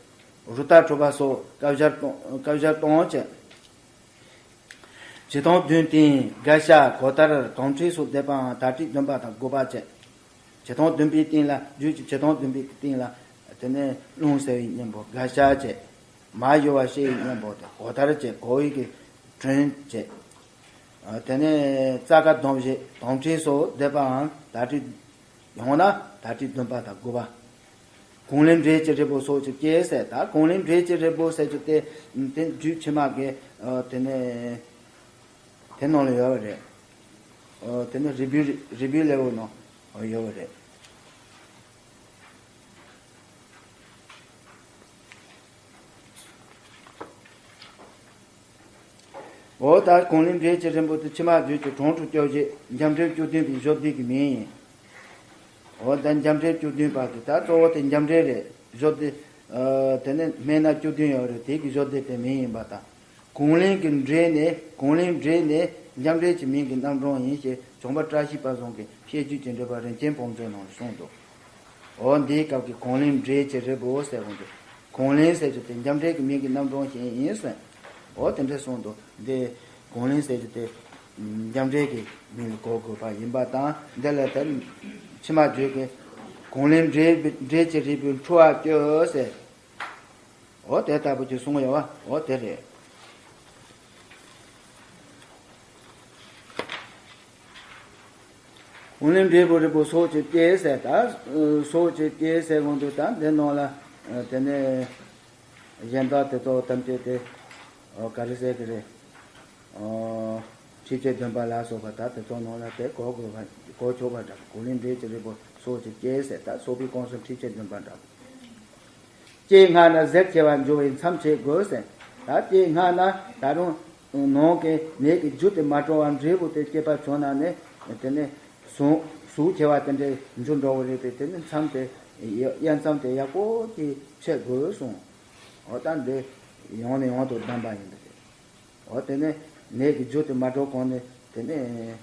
རུ་ཏ་གྲུབ་པ་སོགས་བསྐལ་བཞར་གཏོང་བསྐལ་བཞར་གཏོང་བྱས། བྱེ་ཐང་བདུན་སྟེང་བརྒྱ་ཤ་གོ་དར་དོམ་ཁྲིག་སོགས་བསྡེབས་པའང་དར་ཊཱིཀ་བདུན་པ་དང་དགུ་པ་བཅས། བྱེ་ཐང་བདུན་པའི་སྟེང་ལ་རྒྱུད་ཀྱི་བྱེ་ཐང་བདུན་པའི་སྟེང་ལ་དེ་ནས་རླུང་བསལ་བའི་གཉེན་པོ་བརྒྱ་ཤ་བཅས། མ་ཞུ་བ་བསལ་བའི་གཉེན་པོ་དེ་གོ་དར་བཅས། གོ་བའི་གི་དྲོན་བཅས། དེ་ནས་རྩ་ཀ་སྡོམ་བྱེད་དོམ་ཁྲིག་སོགས་བསྡེབས་པའང་དར་ཊཱིཀ་ཡང་ན་དར་ཊཱིཀ་བདུན་པ་དང་དགུ་པ། གོང་ལས་འབྲས་ཀྱི་རིལ་བུ་སོགས་ཀྱིས་བསྐྱེད་ཟེར། ད་གོང་ལས་འབྲས་ཀྱི་རིལ་བུ་ཟེར་རྒྱུ་དེ་དེ་རྒྱུད་ཕྱི་མ་གི་དེ་ནས་དེ་ནང་ལ་ཡོད་པ་རེད། དེ་ནས་རིལ་བུའི་རིལ་བུའི་ལེའུ་ནང་ཡོད་པ་རེད། འོ་ད་གོང་ལས་འབྲས་ཀྱི་རིལ་བུ་དེ་ཕྱི་མ་རྒྱུད་ཀྱི་གྲང་དྲོ་སྐྱོབ་བྱེད་འཇམ་འབྲས་བཅུ་བདུན་པའི་བཞི་བདུན་གྱི་མིང་ཡིན། འོ་ད་འཇམ་འབྲས་བཅུ་བདུན་པ་དེ་ད་གཙོ་བོ་དེ་འཇམ་འབྲས་རེད། བཞི་བདུན། དེ་ནས་སྨན་སྣ་བཅུ་བདུན་ཡོད་རེད། དེ་གི་བཞི་བདུན་པའི་མིང་ཡིན་པ་དང་། གོང་ལས་ཀྱི་འབྲས་ནི་གོང་ལས་འབྲས་ནི་འཇམ་འབྲས་ཀྱི་མིང་གི་རྣམ་གྲངས་ཡིན་ཞེས་བྱམས་པ་བཀྲ་ཤིས་པ་ཟུང་གིས་བཤད་རྒྱུད་ཀྱི་འགྲེལ་པ་རིན་ཆེན་བང་མཛོད་ནང་ལ་གསུངས་འདུག་འོ་འདིའི་སྐབས་ཀྱི་གོང་ལས་འབྲས་ཀྱི་རིལ་བུ་ཟེར་གོ་འདུག་གོང་ལས་ཟེར་རྒྱུ་དེ་འཇམ་འབྲས་ཀྱི་མིང་གི་རྣམ་གྲངས་ཤིག་ཡིན་ཟེར། འོ་དེ་འདྲ་གསུངས་འདུག་འདི་གོང་ལས་ཟེར་རྒྱུ་དེ་འཇམ་འབྲས་ཀྱི་མིང་ལ་གོ་དགོས་པ་ཡིན་པ་དང་། འདི་ལ་དེ་ཕྱི་མ་བརྗོད་ཀྱི་གོང་ལས་འབྲས་འབྲས་ཀྱི་རིལ་བུས་འཁྲུ་བ་བཅོས་ཟེར། འོ་དེ་ལྟ་བུ་ཅིག་གསུངས་ཡོད་པ། འོ་དེ་རེད། གོང་ལས་འབྲས་བུའི་རིལ་བུ་སོགས་ཀྱིས་བསྐྱེད་ཟེར། ད་སོགས་ཀྱིས་བསྐྱེད་ཟེར་གོ་འདུག་ད་འདི་ནང་ལ་དེ་ནས་གཞན་དག་དེ་ཚོ་ཐམས་ཅད་དེ་ག་རེ་ཟེར་གི་རེད། འཁྲུད་བྱེད་བདུན་པ་ལ་སོགས་པ་ད་དེ་ཚོ་ནང་ལ་དེ་གོ་དགོས་པ་གོ་ཆོག་པ་འདྲ། གོང་ལས་འབྲས་ཀྱི་རིལ་བུ་སོགས་ཀྱིས་བསྐྱེད་ཟེར། ད་སོགས་པའི་ཁོངས་སུ་འཁྲུད་བྱེད་བདུན་པ་འདྲ། སྐྱེས་སྔ་ན་ཟད་ཆེ་བར་འགྱུར་བས་མཚམས་ཆད་དགོས་ཟེར། ད་སྐྱེས་སྔ་ན་ད་རུང་ནང་གི་ནད་ཀྱི་རྒྱུ་དེ་མ་གྲོལ་བར་འབྲས་བུ་དེ་སྐྱེས་པ་བྱུང་ན་ནི་དེ་ནི་ཟུག་ཟུག་ཆེ་བ་དེ་འདྲའི་འགྱུར་འགྲོ་བ་རེད་པས། དེ་ནི་མཚམས་དེ་ དབྱེ་མཚམས་དེ་ཡག་པོ་ཅིག་ཕྱེ་དགོས་གསུངས། འོ་ད་འདི་ཡང་ནས་ཡང་དུ་གདམས་པ་ཡིན་པ་རེད། འོ་དེ་ནས་ནད་ཀྱི་རྒྱུ་དེ་མ་གྲོལ་གོང་ནས་དེ་ནས་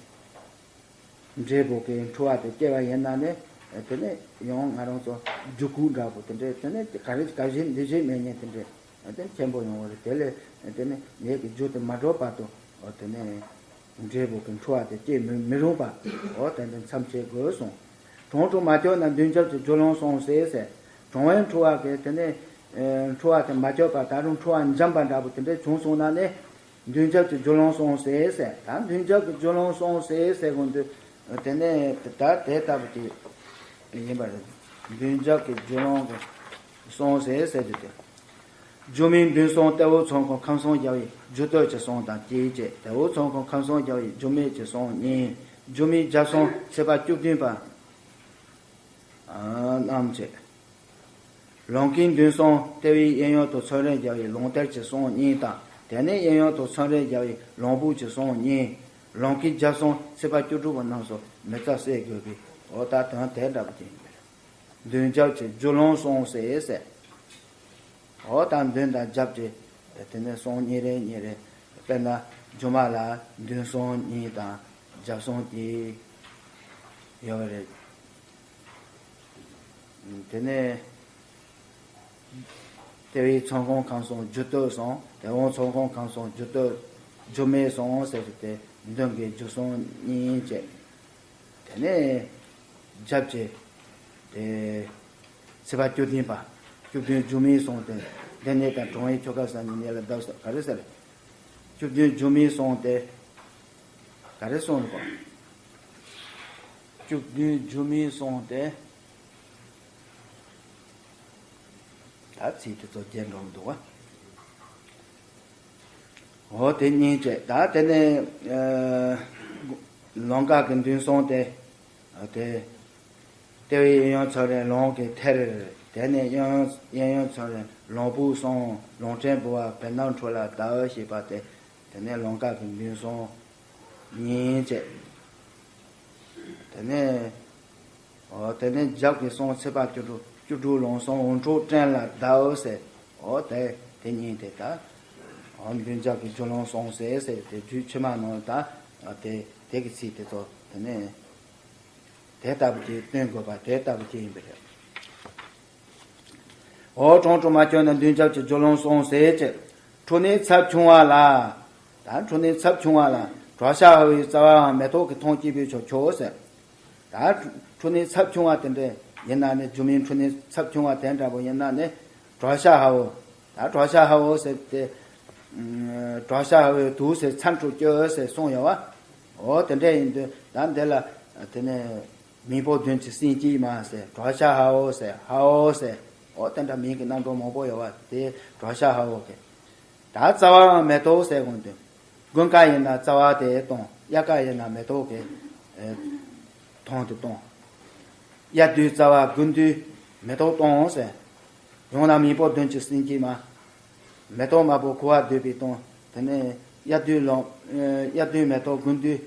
འབྲས་བུ་གི་འཁྲུལ་བ་དེ་སྐྱེ་བ་ཡིན་ན་ནི་དེ་ནས་ཡང་ང་རང་ཚོ་རྒྱུད་སྐུད་འདྲ་པོ་དེ་འདྲས་དེ་ནས་ག་རེ་ག་བཞིན་འདི་བཞིན་མེད་ཉེན་དེ་འདྲས་དེ་ཆེན་པོ་ཡོང་བ་རེད། དེ་ལས་དེ་ནས་ནད་ཀྱི་རྒྱུ་དེ་མ་གྲོལ་བར་དུ་འོ་དེ་ནས། འབྲས་བུ་གི་འཁྲུལ་བ་དེ་སྐྱེ་མི་མི་རུང་བ། འོ་དེ་འདི་མཚམས་བཅད་དགོས་གསུངས། གྲོང་དྲུག་མ་སྐྱོར་ན་མདུན་རྒྱབ་ཀྱི་རྒྱུ་ལོང་སོང་ཟེར་ཟེར། གྲོང་བའི་འཁྲུལ་བ་གི་དེ་ནས་ཨེ་འཁྲུལ་བ་དེ་མ་སྐྱོར་བ་ད་རུང་འཁྲུལ་བ་འཇམ་པ་འདྲ་པོ་དེ་འདྲས་བྱུང་སོང་ན་ནི། མདུན་རྒྱབ་ཀྱི་རྒྱུ་ལོང་སོང་ཟེར་ཟེར། ད་མདུན་རྒྱབ་ཀྱི་རྒྱུ་ལོང་སོང་ཟེར་ཟེར་གོ་འདུག་དེ་ནས་ད་དེ་ལྟ་བུ་དེ་ཡིན་པ་རེད། མདུན་རྒྱབ་ཀྱི་རྒྱུ་ལོང་གི་སོང་ཟེར་ཟེར་དུས་དེ། སྒྱུ་མའི་མདུན་སོང་ལྟེ་འོག་ཚོགས་ཁང་ཁམས་གསུམ་རྒྱལ་བའི་རྒྱུ་སྟོད་ཀྱི་སོང་དང་བཅས་བཅས། ལྟེ་འོག་ཚོགས་ཁང་ཁམས་གསུམ་རྒྱལ་བའི་སྒྱུ་མའི་ཀྱི་སོང་གཉིས། སྒྱུ་མའི་རྒྱབ་སོང་ཚེས་པ་བཅུ་བདུན་པ། ཨ་རྣམས་བཅས། ལོང་ཀའི་མདུན་སོང་ལྟེ་བའི་གཡས་གཡོན་དུ་ཚོམ་རིམ་རྒྱལ་བའི་ལོང་སྟེ་ཀྱི་སོང་གཉིས་དང་དེ་ནས་གཡས་གཡོན་དུ་ཚོམ་རིམ་རྒྱལ་བའི་ལོང་བུ་ཀྱི་སོང་གཉིས། ལོང་ཀའི་རྒྱབ་སོང་ཚེས་པ་བཅུ་དྲུག་པ་རྣམས་སུ་མི་རྩ་བསལ་དགོས་པའི་འོ་ད་དོན་དེ་འདྲ་པོ་ཅིག་ཡིན་པས། མདུན་རྒྱབ་ཀྱི་རྒྱུ་ལོང་སོང་ཟེར་ཟེར། འོ་ད་མདུན་དང་རྒྱབ་ཀྱི་དེ་ནས་སོང་གཉིས་རེ་གཉིས་རེ། དཔེར་ན་སྒྱུ་མ་ལ་མདུན་སོང་གཉིས་དང་རྒྱབ་སོང་གཅིག་ཡོད་པ་རེད། དེ་ནས་ལྟེ་བའི་ཚོགས་ཁང་ཁམས་སོང་རྒྱུ་སྟོད་སོང་། ལྟེ་འོག་ཚོགས་ཁང་ཁམས་སོང་རྒྱུ་སྟོད་རྒྱུ་མེད་སོང་ཟེར་ཏེ་མདུན་གྱི་རྒྱུ་སོང་གཉིས་བཅས། དེ་ནས་རྒྱབ་ཀྱི་དེ་ཚེས་པ་བཅུ་བདུན་པ། བཅུ་བདུན་སྒྱུ་མའི་སོང་སྟེ་འདི་ནས་དང་གྲོང་བའི་ཆོ་ག་ས་ནས་ནས་ལ་བདག་ས་ག་རེ་ཟེར། བཅུ་བདུན་སྒྱུ་མའི་སོང་སྟེ་ག་རེ་སོང་རེད་པ། བཅུ་བདུན་སྒྱུ་མའི་སོང་སྟེ་ད་ཚིག་དེ་ཚོ་བརྗེད་འགྲོ་འདུག་བ། འོ་དེ་གཉིས་བཅས་ད་དེ་ནས་ཨ་ལོང་ཀ་གི་མདུན་སོང་སྟེ། ཨ་དེ། ལྟེ་བའི་གཡས་གཡོན་ཚོམ་རིམ་ལོང་གི་ཐེར། དེ་ནས་གཡས་གཡོན་གཡས་གཡོན་ཚོམ་རིམ་ལོང་བུ་སོང་། ལོང་ཕྲན་བུ་བ་བེར་ནག་འཁྲུལ་ལ་བདའ་ཞེས་པ་སྟེ། དེ་ནས་ལོང་ཀ་གི་མདུན་སོང་གཉིས་བཅས། དེ་ནས། འོ་དེ་ནས་རྒྱབ་ཀྱི་སོང་ཚེས་པ་བཅུ་དྲུག་བཅུ་དྲུག་ལོང་སོང་འོ་འཁྲུལ་བྲན་ལ་བདའ་ཟེར། འོ་དེ་དེ་གཉིས་དེ་ད། འོ་མདུན་རྒྱབ་ཀྱི་རྒྱུ་ལོང་སོང་ཟེར་ཟེར་དེ་རྒྱུད་ཕྱི་མ་ནང་ད། དེ་དེ་གི་ཚིག་དེ་ཚོ་དེ་ནས་དེ་ལྟ་བུ་ཅིག་སྟོན་དགོས་པ་དེ་ལྟ་བུ་ཅིག་ཡིན་པ་རེད། འོ་གྲོང་དྲུག་མ་བསྐྱོར་ན་མདུན་རྒྱབ་ཀྱི་རྒྱུ་ལོང་སོང་ཟེར་གྱི། འཁྲུལ་ནས་ཚབས་ཆུང་བ་ལ། ད་འཁྲུལ་ནས་ཚབས་ཆུང་བ་ལ་གྲོ་ཤ་ཧ་བའི་རྩ་བའང་མེ་ཏོག་གི་མཐོང་སྐྱེས་བུས་ཆོག་ཆོག་ཟེར། ད་འཁྲུལ་ནས་ཚབས་ཆུང་བ་དེ་འདྲ་ཡིན་ན་ནི་སྒྱུ་མའི་འཁྲུལ་ནས་ཚབས་ཆུང་བ་དེ་འདྲ་པོ་ཡིན་ན་ནི་གྲོ་ཤ་ཧ་བོ། ད་གྲོ་ཤ་ཧ་བོ་ཟེར་ཏེ། གྲོ་ཤ་ཧ་བོའི་དུག་ཟེར་ཚ་འཁྲུ་སྐྱོ་ཟེར་གསུངས་ཡོད་བ། འོ་དེ་འདྲ་ཡིན་དུས་ད་འདི་ལ་དེ་ནས་མིང་པོ་བདུན་གྱི་སེང་གཅིག་མ་ཟེར་གྲོ་ཤ་ཧ་བོ་ཟེར་ཧ་བོ་ཟེར། འོ་དེ་འདྲ་མིང་གི་རྣམ་གྲངས་མང་པོ་ཡོད་བ་དེ་གྲོ་ཤ་ཧ་བོ་གི། ད་རྩ་བའང་མེ་ཏོག་ཟེར་གོང་དུ། དགུན་ཁ་ཡིན་ན་རྩ་བ་དེ་གཏོང་། དབྱར་ཁ་ཡིན་ན་མེ་ཏོག་གི་ཨེ་ཐང་དུ་གཏོང་། དབྱར་དུས་རྩ་བ། དགུན་དུས་མེ་ཏོག་གཏོང་ཟེར། ཡང་ན་མིང་པོ་བདུན་གྱི་སེང་གཅིག་མ། མེ་ཏོག་དམར་པོ་ཁུ་བ་བསྡུས་པའི་གཏོང་། དེ་ནས་དབྱར་དུས་ལོང་། ཨེ་དབྱར་དུས་མེ་ཏོག་དགུན་དུས་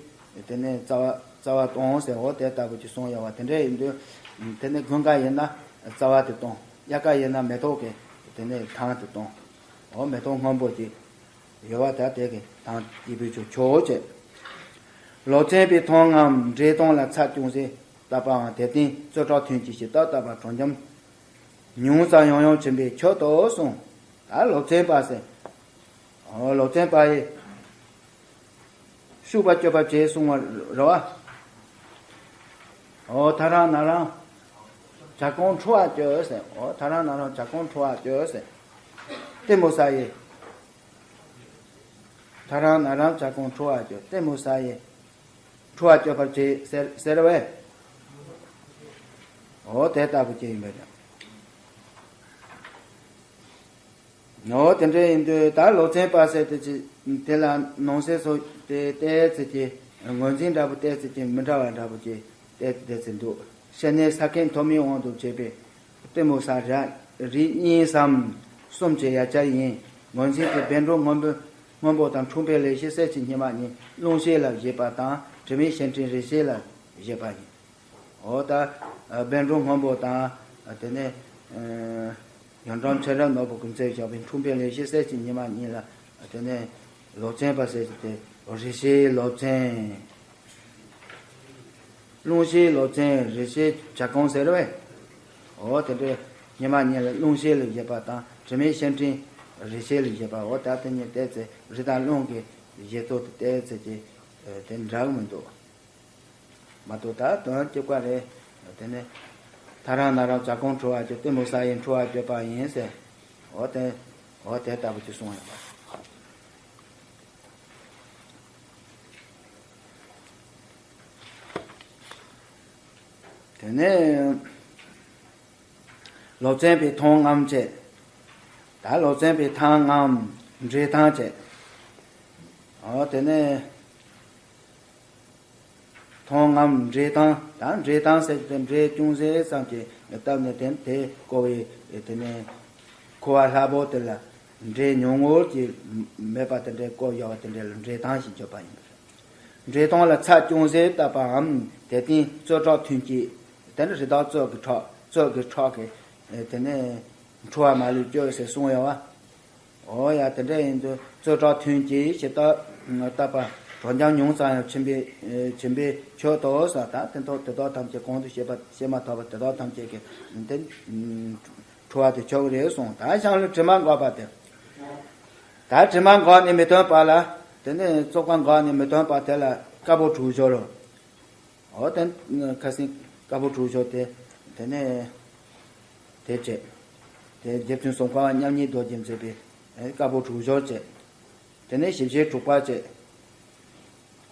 དེ་ནས་རྩ་བ་རྩ་བ་གཏོང་ཟེར། འོ་དེ་ལྟ་བུ་ཅིག་གསུངས་ཡོད་བ་དེ་འདྲ་ཡིན་དུས། དེ་ནས་དགུན་ཁ་ཡིན་ན་རྩ་བ་དེ་གཏོང་། དབྱར་ཁ་ཡིན་ན་མེ་ཏོག་གི་དེ་ནས་ཐང་དེ་གཏོང་། འོ་མེ་ཏོག་སྔོན་པོ་ཅིག་ཡོད་བ་ད་དེ་གི་དང་སྐྱེས་བུས་ཆོག་ཆོག་ཅེས། ལོ་ཚན་པའི་མཐོང་ངམ་འདྲེ་གདོང་ལ་ཚ་ཅུང་ཟད་བཏབ་པའང་དེ་སྟེང་རྩོད་གྲོགས་ཐུན་གྱིས་ཞིབ་ཏག་བཏབ་པ་དྲོ་འཇམ་ཉུང་ཙམ་ཡང་ཡང་བྱིན་པས་ཆོག་ཏོ་གསུངས། ད་ལོ་ཚན་པ་ཟེར། འོ་ལོ་ཚན་པ་ཡིས་ཤུག་པ་གཅོད་པར་བྱེད་གསུང་བ་རེད་བ། འོ་ཐ་རང་ན་རང་བྱ་རྐང་འཁྲུ་བར་གྱུར་ཟེར། འོ་ཐ་རང་ན་རང་བྱ་རྐང་འཁྲུ་བར་གྱུར་ཟེར། གཏི་མུག་ས་ཡིས། ཐ་རང་ན་རང་བྱ་རྐང་འཁྲུ་བར་གྱུར། གཏི་མུག་ས་ཡིས། འཁྲུ་བར་གྱུར་པར་བྱེད་ཟེར་ཟེར་བས། འོ་དེ་ལྟ་བུ་ཅིག་ཡིན་པས་ཀྱང་། འོ་དེ་འདྲ་ཡིན་དུས་ད་ལོ་ཚན་པ་ཟེར་དེ་ཅི་དེ་ལ་ནང་གསེས་སུ་དེ་ལྟའི་ཚིག་གི་ངོས་འཛིན་འདྲ་པོ་ལྟའི་ཚིག་གི་མི་འདྲ་བ་འདྲ་པོ་ཅིག་དེ་དེ་ཚིག་འདུག་ཤ་ནས་ས་ཁེངས་ཐོག་མའི་དབང་དུ་བྱས་པའི་གཏི་མུག་ས་ར་རིགས་གཉིས་སམ་གསུམ་གྱི་ཡ་གྱལ་ཡིན། ངོས་འཛིན་དེ་བཻ་ཌཱུརྱ་སྔོན་པོ་སྔོན་པོ་དང་འཁྲུགས་པའི་ལེགས་བཤད་གསེར་གྱི་སྙེ་མ་གཉིས་རླུང་ཤེས་ལ་བཞེད་པ་དང་དྲི་མེད་ཤིང་སྤྲིན་རིག་བྱེད་ལ་བཞེད་པ་ཡིན། འོ་ད་བཻ་ཌཱུརྱ་སྔོན་པོ་དང་ དེ་ནས་ཡོན་ཀྲང་ཚེ་རིང་ནོར་བུ་གིས་མཛད་བཞག་པའི་འཁྲུངས་སྤེལ་ལེགས་བཤད་གསེར་གྱི་ཉི་མ་གཉིས་ལ། དེ་ནས་སློབ་ཚན་པ་ཟེར་གྱི་དེ་རིག་བྱེད་སློབ་ཚན། རླུང་བཞིའི་སློབ་ཚན་རིག་བྱེད་བྱ་སྒོང་ཟེར་བས། འོ་དེ་འདྲའི་ཉི་མ་གཉིས་ལ་རླུང་བཞི་ལ་བཞེད་པ་དང་དྲི་མེད་ཤིང་སྤྲིན་རིག་བྱེད་ལ་བཞེད་པ། འོ་ད་དེ་གཉིས་བལྟས་ཚེ་རི་དང་རླུང་གི་བཞེད་ཚུལ་དེ་བལྟས་ཚེ་ཀྱི་དེ་འདྲ་གི་མི་འདུག་མ་གཏོགས་ད་དོན་གཅིག་པ་རེད། དེ་ནས་ཐ་རང་ན་རང་བྱ་སྒོང་འཁྲུ་བ་གཅོད། གཏི་མུག་ས་ཡི་འཁྲུ་བ་གཅོད་པ་ཡིན་ཟེར། འོ་དེ་འོ་དེ་ལྟ་བུ་ཅིག་གསུངས་ཡོད་པ། དེ་ནས་སློབ་ཚན་པའི་ཐོག་རྔམ་བཅས། ད་སློབ་ཚན་པའི་ཐང་རྔམ་འབྲས་ཐང་བཅས། འོ་དེ་ནས་ཐང་རྔམ་འབྲས་ཐང་། ད་འབྲས་ཐང་ཟེར་གྱི་དེ་འབྲས་ཅུང་ཟད་ཙམ་གྱིས་བཏབ་ནས་དེ་དེ་བསྐོལ་བའི་དེ་ནས་ཁུ་བ་སླ་པོ་དེ་ལ་འབྲས་ཉུང་ངུ་ཅིག་མེད་པ་དེ་འདྲའི་བསྐོལ་ཡོད་པ་དེ་འདྲ་ལ་འབྲས་ཐང་ཞེས་བརྗོད་པ་ཡིན་པ་རེད། འབྲས་ཐང་ལ་ཚྭ་ཅུང་ཟད་བཏབ་པའམ་དེ་སྟེང་བཙོས་ཁྲག་ཐུན་གཅིག། དེ་ནི་རི་དྭགས་བཙོས་ཀྱི་ཁྲག་བཙོས་ཀྱི་ཁྲག་གིས་དེ་ནས་འཁྲུ་བ་མ་ལུས་གཅོད་ཟེར་གསུངས་ཡོད་པ། འོ་ཡ་དེ་འདྲ་ཡིན་དུས་བཙོས་ཁྲག་ཐུན་གཅིག་ཞིབ་ཏུ་བཏབ་པ། གྲོ་འགྱང་ཉུང་ཙམ་ཡང་བྱིན་པས་བྱིན་པས་ཆོག་ཏོ་ཟེར། ད་དེ་དག་དེ་དག་ཐམས་ཅད་གོང་དུ་བཤད་པ་བཤད་མ་ཐག་པ་དེ་དག་ཐམས་ཅད་ཀྱི་དེ་འཁྲུ་བ་དེ་ཆོག་གི་རེད་གསུངས། ད་ཤང་ལུས་དྲི་མ་འགགས་པ་དེ། ད་དྲི་མ་འགགས་ནས་མི་ཐོན་པ་ལ། དེ་ནས་བཙོག་པ་འགགས་ནས་མི་ཐོན་པ་དེ་ལ་དཀར་པོ་དྲུག་སྦྱོར། འོ་དེ་ཁ་སང་དཀར་པོ་དྲུག་སྦྱོར་དེ། དེ་ནས་དེ་བྱས། དེ་རྗེ་བཙུན་སྲོང་བཙན་མཉམ་ཉིད་རྡོ་རྗེས་མཛད་པའི་དཀར་པོ་དྲུག་སྦྱོར་བྱས། དེ་ནས་ཞིབ་བཤེར་དྲུག་པ་བྱས།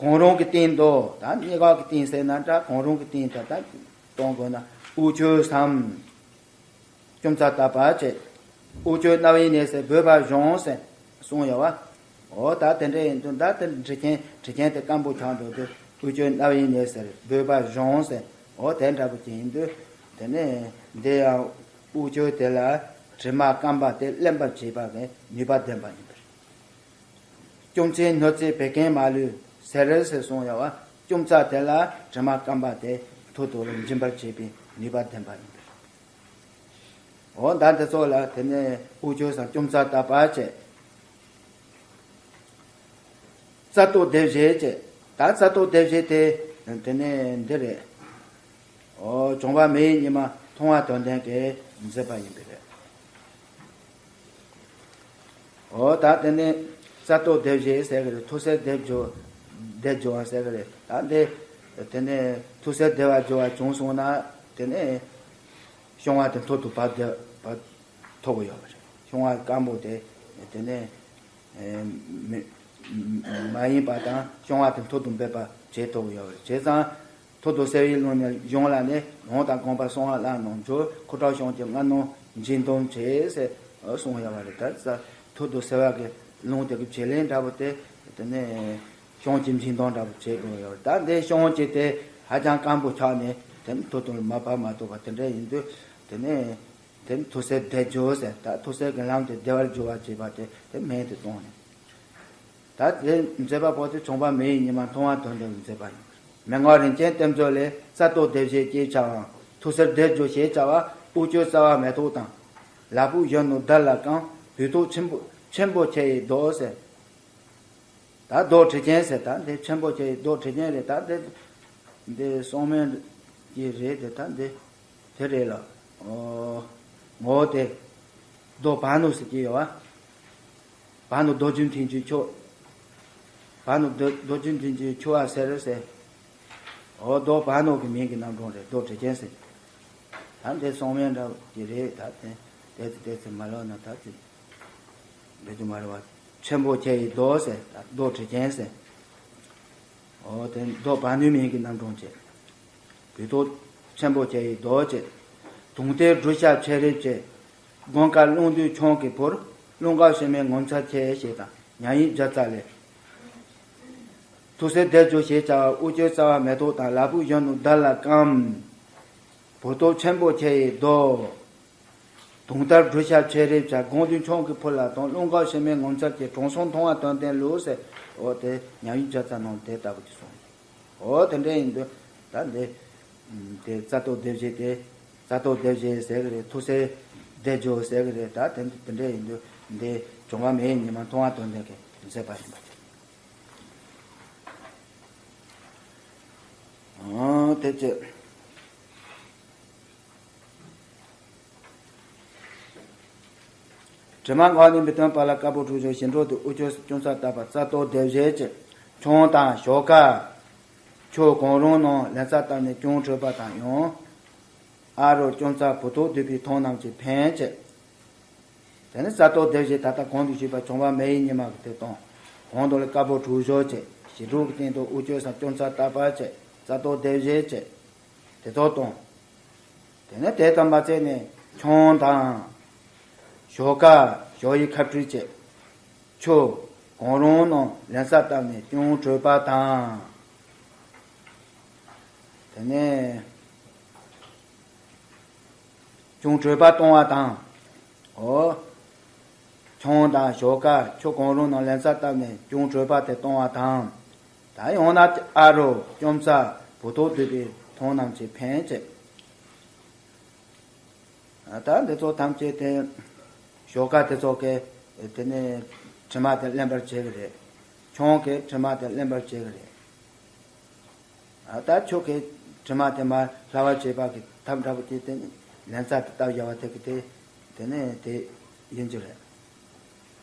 གང་རུང་གི་སྟེང་དུ། ད་སྙི་ག་གི་སྟེང་ཟེར་ན་འདྲ། གང་རུང་གི་སྟེང་དུ་ད་གཏོང་དགོས་ན། དབུ་ཁྱུད་སམ། ཅུམ་ཚ་བཏབ་པ་བྱས། དབུ་ཁྱུད་རྣ་བའི་ནས་ཟེར་བོད་པ་གཞུང་ཟེར་གསུངས་ཡོད་པ། འོ་ད་དེ་འདྲ་ཡིན་དུས་ད་དེ་འབྲི་མཁན་འབྲི་མཁན་དེ་སྐམ་པོ་ཆགས་འགྲོ་དུས་དབུ་ཁྱུད་རྣ་བའི་ནས་ཟེར་བོད་པ་གཞུང་ཟེར། འོ་དེ་འདྲ་པོ་ཅིག་ཡིན་དུས། དེ་ནས་འདི་ཡང་དབུ་ཁྱུད་དེ་ལ་དྲི་མ་སྐམ་པ་དེ་ལེན་པར་བྱེད་པ་གི་ནུས་པ་ལྡན་པ་ཡིན་པ་རེད། ཅུམ་ཚའི་སྣོད་རྩེ་བད་ཀན་མ་ལུས་ཟེར་ཟེར་གསུངས་ཡོད་པ། ཅུམ་ཚ་དེ་ལ་དྲི་མ་སྐམ་པ་དེ་ཐུར་དུ་འབྱིན་པར་བྱེད་པའི་ནུས་པ་ལྡན་པ་ཡིན་པ་རེད། འོ་ད་འདི་ཚོ་ལ་དེ་ནས་དབུ་ཁྱུད་སམ་ཅུམ་ཚ་བཏབ་པ་བྱས། རྩ་ལྟོ་སྡེ་བཞི་བྱས། ད་རྩ་ལྟོ་སྡེ་བཞི་དེ་དེ་ནས་འདི་རེད། འོ་བྱུང་བ་མེ་ཡི་ཉི་མ་མཐོང་བ་དོན་ལྡན་གྱིས་མཛད་པ་ཡིན་པས་རེད། འོ་ད་དེ་ནས་རྩ་ལྟོ་སྡེ་བཞི་ཟེར་གི་རེད། ཐུར་སེལ་སྡེབ་སྦྱོར། སྡེབ་སྦྱོར་བ་ཟེར་གི་རེད། ད་འདི་དེ་ནས་ཐུར་སེལ་སྡེབ་པ་སྦྱོར་བ་བྱུང་སོང་ན། དེ་ནས་བྱུང་བ་དེ་མཐོ་དུ་བབས་བསྡད་པ་ཐོབ་ཡོད་པ་རེད། བྱུང་བ་སྐམ་པོ་དེ་དེ་ནས་མི་མ་ཡིན་པ་དང་བྱུང་བ་དེ་མཐོ་དུ་འབེབས་པ་བྱེད་ཐུབ་ཡོད་པ་རེད། བྱས་ཙང་། ཐུར་དུ་སེལ་བའི་ལུང་ནས་གཞུང་ལ་ནི། ལུང་དང་དགོངས་པ་གསང་བ་བླ་ན་མེད། ཁུ་ཁྲག་བྱུང་གི་རྔ་ནང་འབྱིན་གཏོང་བྱེད་ཟེར་གསུངས་ཡོད་པ་རེད། ད་ས་ཐུར་དུ་སེལ་བ་གི་ལུང་དེ་གི་བྱེད་ལན་འདྲ་པོ་དེ། དེ་ནས་བྱུང་གི་འབྱིན་གཏོང་འདྲ་པོ་བྱེད་དགོས་ཡོད་རེད། ད་འདི་བྱུང་གི་དེ་ཧ་ཅང་སྐམ་པོ་ཆགས་ནས་དེ་ནི་ཐུར་དུ་མ་བབས་མ་ཐུབ་པ་དེ་འདྲ་ཡིན་དུས། དེ་ནས་དེ་ནི་ཐུར་སེལ་སྡེབ་སྦྱོར་ཟེར། ད་ཐུར་སེལ་གྱི་ལམ་དེ་བདེ་བར་འགྱུར་བར་བྱེད་པ་དེ་དེ་མིང་དེ་བཏགས་ནས། ད་དེ་མཛད་པ་པོ་དེ་བྱུང་བ་མེ་ཡི་ཉི་མ་མཐོང་བ་དོན་ལྡན་མཛད་པ་ཡིན། མན་ངག་རིན་ཆེན་གཏེར་མཛོད་ལས། རྩ་ལྟོ་སྡེ་བཞི་ཞེས་བྱ་བའམ། ཐུར་སེལ་སྡེབ་སྦྱོར་ཞེས་བྱ་བ། དབུ་ཁྱུད་རྩ་བ་མེ་ཏོག་དང་། ལ་ཕུག་གཞོན་ནུ་དར་ལ་སྐམ། བོད་ཐོག་ཆེན་པོ་ཆེན་པོ་ཁྱེར་ཡི་མདོ་ཟེར། ད་མདོ་ཁྲི་ཆེན་ཟེར། ད་འདི་ཆེན་པོ་ཁྱེར་ཡི་མདོ་ཁྲི་ཆེན་རེད། ད་འདི་འདི་སྲོང་མོན་གྱི་རེད་དེ། ད་འདི་དེ་རེད་ལ། ཨོ། ངོ་བོ་དེ་རྡོ་བ་ནུ་ཟེར་གྱི་ཡོད་པ། བ་ནུ་རྡོ་རྗེ་མཐིང་ཆུའི་ཆུ། བ་ནུ་རྡོ་རྡོ་རྗེ་མཐིང་ཆུའི་ཆུ་བ་ཟེར་ཟེར། འོ་རྡོ་བ་ནུ་གི་མིང་གི་རྣམ་གྲངས་རེད། རྡོ་ཁྲི་ཆེན་ཟེར། ད་འདི་སྲོང་མོན་འདྲ་གི་རེད། ད་དེ་དེ་ཚེ་དེ་ཚེ་མ་ལོག་ན་ད་དེ་འདྲ་གི་མ་རེད་པ། ཆེན་པོ་ཁྱེར་ཡི་མདོ་ཟེར། ད་རྡོ་ཁྲི་ཆེན་ཟེར། འོ་དེ་རྡོ་བ་ནུའི་མིང་གི་རྣམ་གྲངས་བྱས། བོད་ཐོག་ཆེན་པོ་ཁྱེར་ཡི་མདོ་བྱས། དུང་གཏེར་སྦྲུལ་ཞབས་ཆེ་རིབ་བྱས། དགུན་ཁ་རླུང་རྡུལ་ཆང་གིས་བུར། རླུང་འགགས་ཕྱི་མའི་ངོ་མཚར་ཁྱེར་ཞེས་དང་། ཉང་ཡིག་བརྒྱ་རྩ་ལས། ཐུར་སེལ་སྡེབ་སྦྱོར་ཞེས་བྱ་བ། དབུ་ཁྱུད་རྩ་བ་མེ་ཏོག་དང་། ལ་ཕུག་གཞོན་ནུ་དར་ལ་སྐམ། བོད་ཐོག་ཆེན་པོ་ཁྱེར་ཡི་མདོ། དུང་ལྟར་སྦྲུལ་ཞབས་ཆེ་རིབ་བྱ། དགུང་དུས་ཆང་གིས་ཕུར་ལ་གཏོང་། རླུང་འགགས་ཕྱི་མའི་ངོ་མཚར་གྱི། དྲང་སྲོང་མཐོང་བ་དོན་ལྡན་ལུགས་ཟེར། འོ་དེ་ཉང་ཡིག་བརྒྱ་རྩ་ནང་དེ་ལྟ་བུ་ཅིག་གསུངས། འོ་དེ་འདྲ་ཡིན་དུས་ད་འདི་དེ་རྩ་ལྟོ་སྡེབ་བྱས་ཏེ་ རྩ་ཏོ་སྡེ་བཞི་ཟེར་གི་རེད། ཐུགས་སྲས་སྡེ་བརྒྱད་ཟེར་གི་རེད། ད་དེ་དེ་འདྲ་ཡིན་དུས་འདི་བྱུང་བ་མེད་ཉི་མ་མཐོང་བ་དོན་ལྡན་གྱི་མཛད་པ་ཡིན་པ་དེ། དེ་ཅི། དྲི་མ་འགགས་ནས་མི་སྟོན་པ་ལ་དཀར་པོ་གྲུ་བཞི་ཞི་ཁྲོ་དེ་དབུ་ཅོག་ཅུང་ཟད་བཏབ་པ། རྩ་ཏོ་སྡེ་བཞི་བྱས། ཁྱུང་དང་ཞོ་ཀ་ཁྱོད་གང་རུང་རྣམས་ལན་གསལ་བཏབ་ནས་ཅུང་ཁྲོས་པ་དང་ཡང་། ཨ་རོ་ལྕམ་ཚ་བུ་ཐོག་སྡུད་པའི་མཐོང་རྣམས་ཀྱིས་ཕན་བྱེད། དེ་ནས་རྩ་ཏོ་སྡེ་བཞི་ད་ལྟ་གོང་དུ་ཞུས་པ་བྱུང་བ་མེ་ཡི་ཉི་མ་གི་དེ་དང་། གོང་དུ་ལ་དཀར་པོ་གྲུ་བཞི་བྱས། ཞི་ཁྲོ་གི་སྟེང་དུ་དབུ་ཅོག་སམ་ཅུང་ཟད་བཏབ་པ་བྱས། རྩ་ཏོ་སྡེ་བཞི་བྱས། དེ་ཚོ་དང་། དེ་ནས་དེ་ཙམ་མ་ཚད་ནས་ཁྱུང་དང་། ཞོ་ཀ་ཞོ་ཡི་ཁ་སྤྲུལ་བྱས། ཁྱོད་གང་རུང་རྣམས་ལན་གསལ་བཏབ་ནས་ཅུང་ཁྲོས་པ་དང་། དེ་ནས་ཅུང་ཁྲོས་པ་གཏོང་བ་དང་། འོ། ཁྱུང་དང་ཞོ་ཀ་ཁྱོད་གང་རུང་རྣམས་ལན་གསལ་བཏབ་ནས་ཅུང་ཁྲོས་པ་དེ་གཏོང་བ་དང་། ད་ཡང་ན་ཨ་རོ་ལྕམ་ཚ་བུ་ཐོག་སྡུད་པའི་མཐོང་རྣམས་ཀྱིས་ཕན་བྱེད། ད་འདི་ཚོ་ཐམས་ཅད་དེ་ཞོ་ཀ་དེ་ཚོ་གི་དེ་ནས་དྲི་མ་དེ་ལེན་པར་བྱེད་ཀྱི་རེད། ཁྱུང་གི་དྲི་མ་དེ་ལེན་པར་བྱེད་ཀྱི་རེད། ད་ཁྱོད་ཀྱི་དྲི་མ་དེ་མར་བསླ་བར་བྱེད་པ་གི་ཐབས་འདྲ་པོ་དེ་དེ་ནས་ལན་གསལ་དུ་བཏབ་བཞག་པ་དེ་གི་དེ་དེ་ནས་དེ་ཡིན་རྒྱུ་རེད།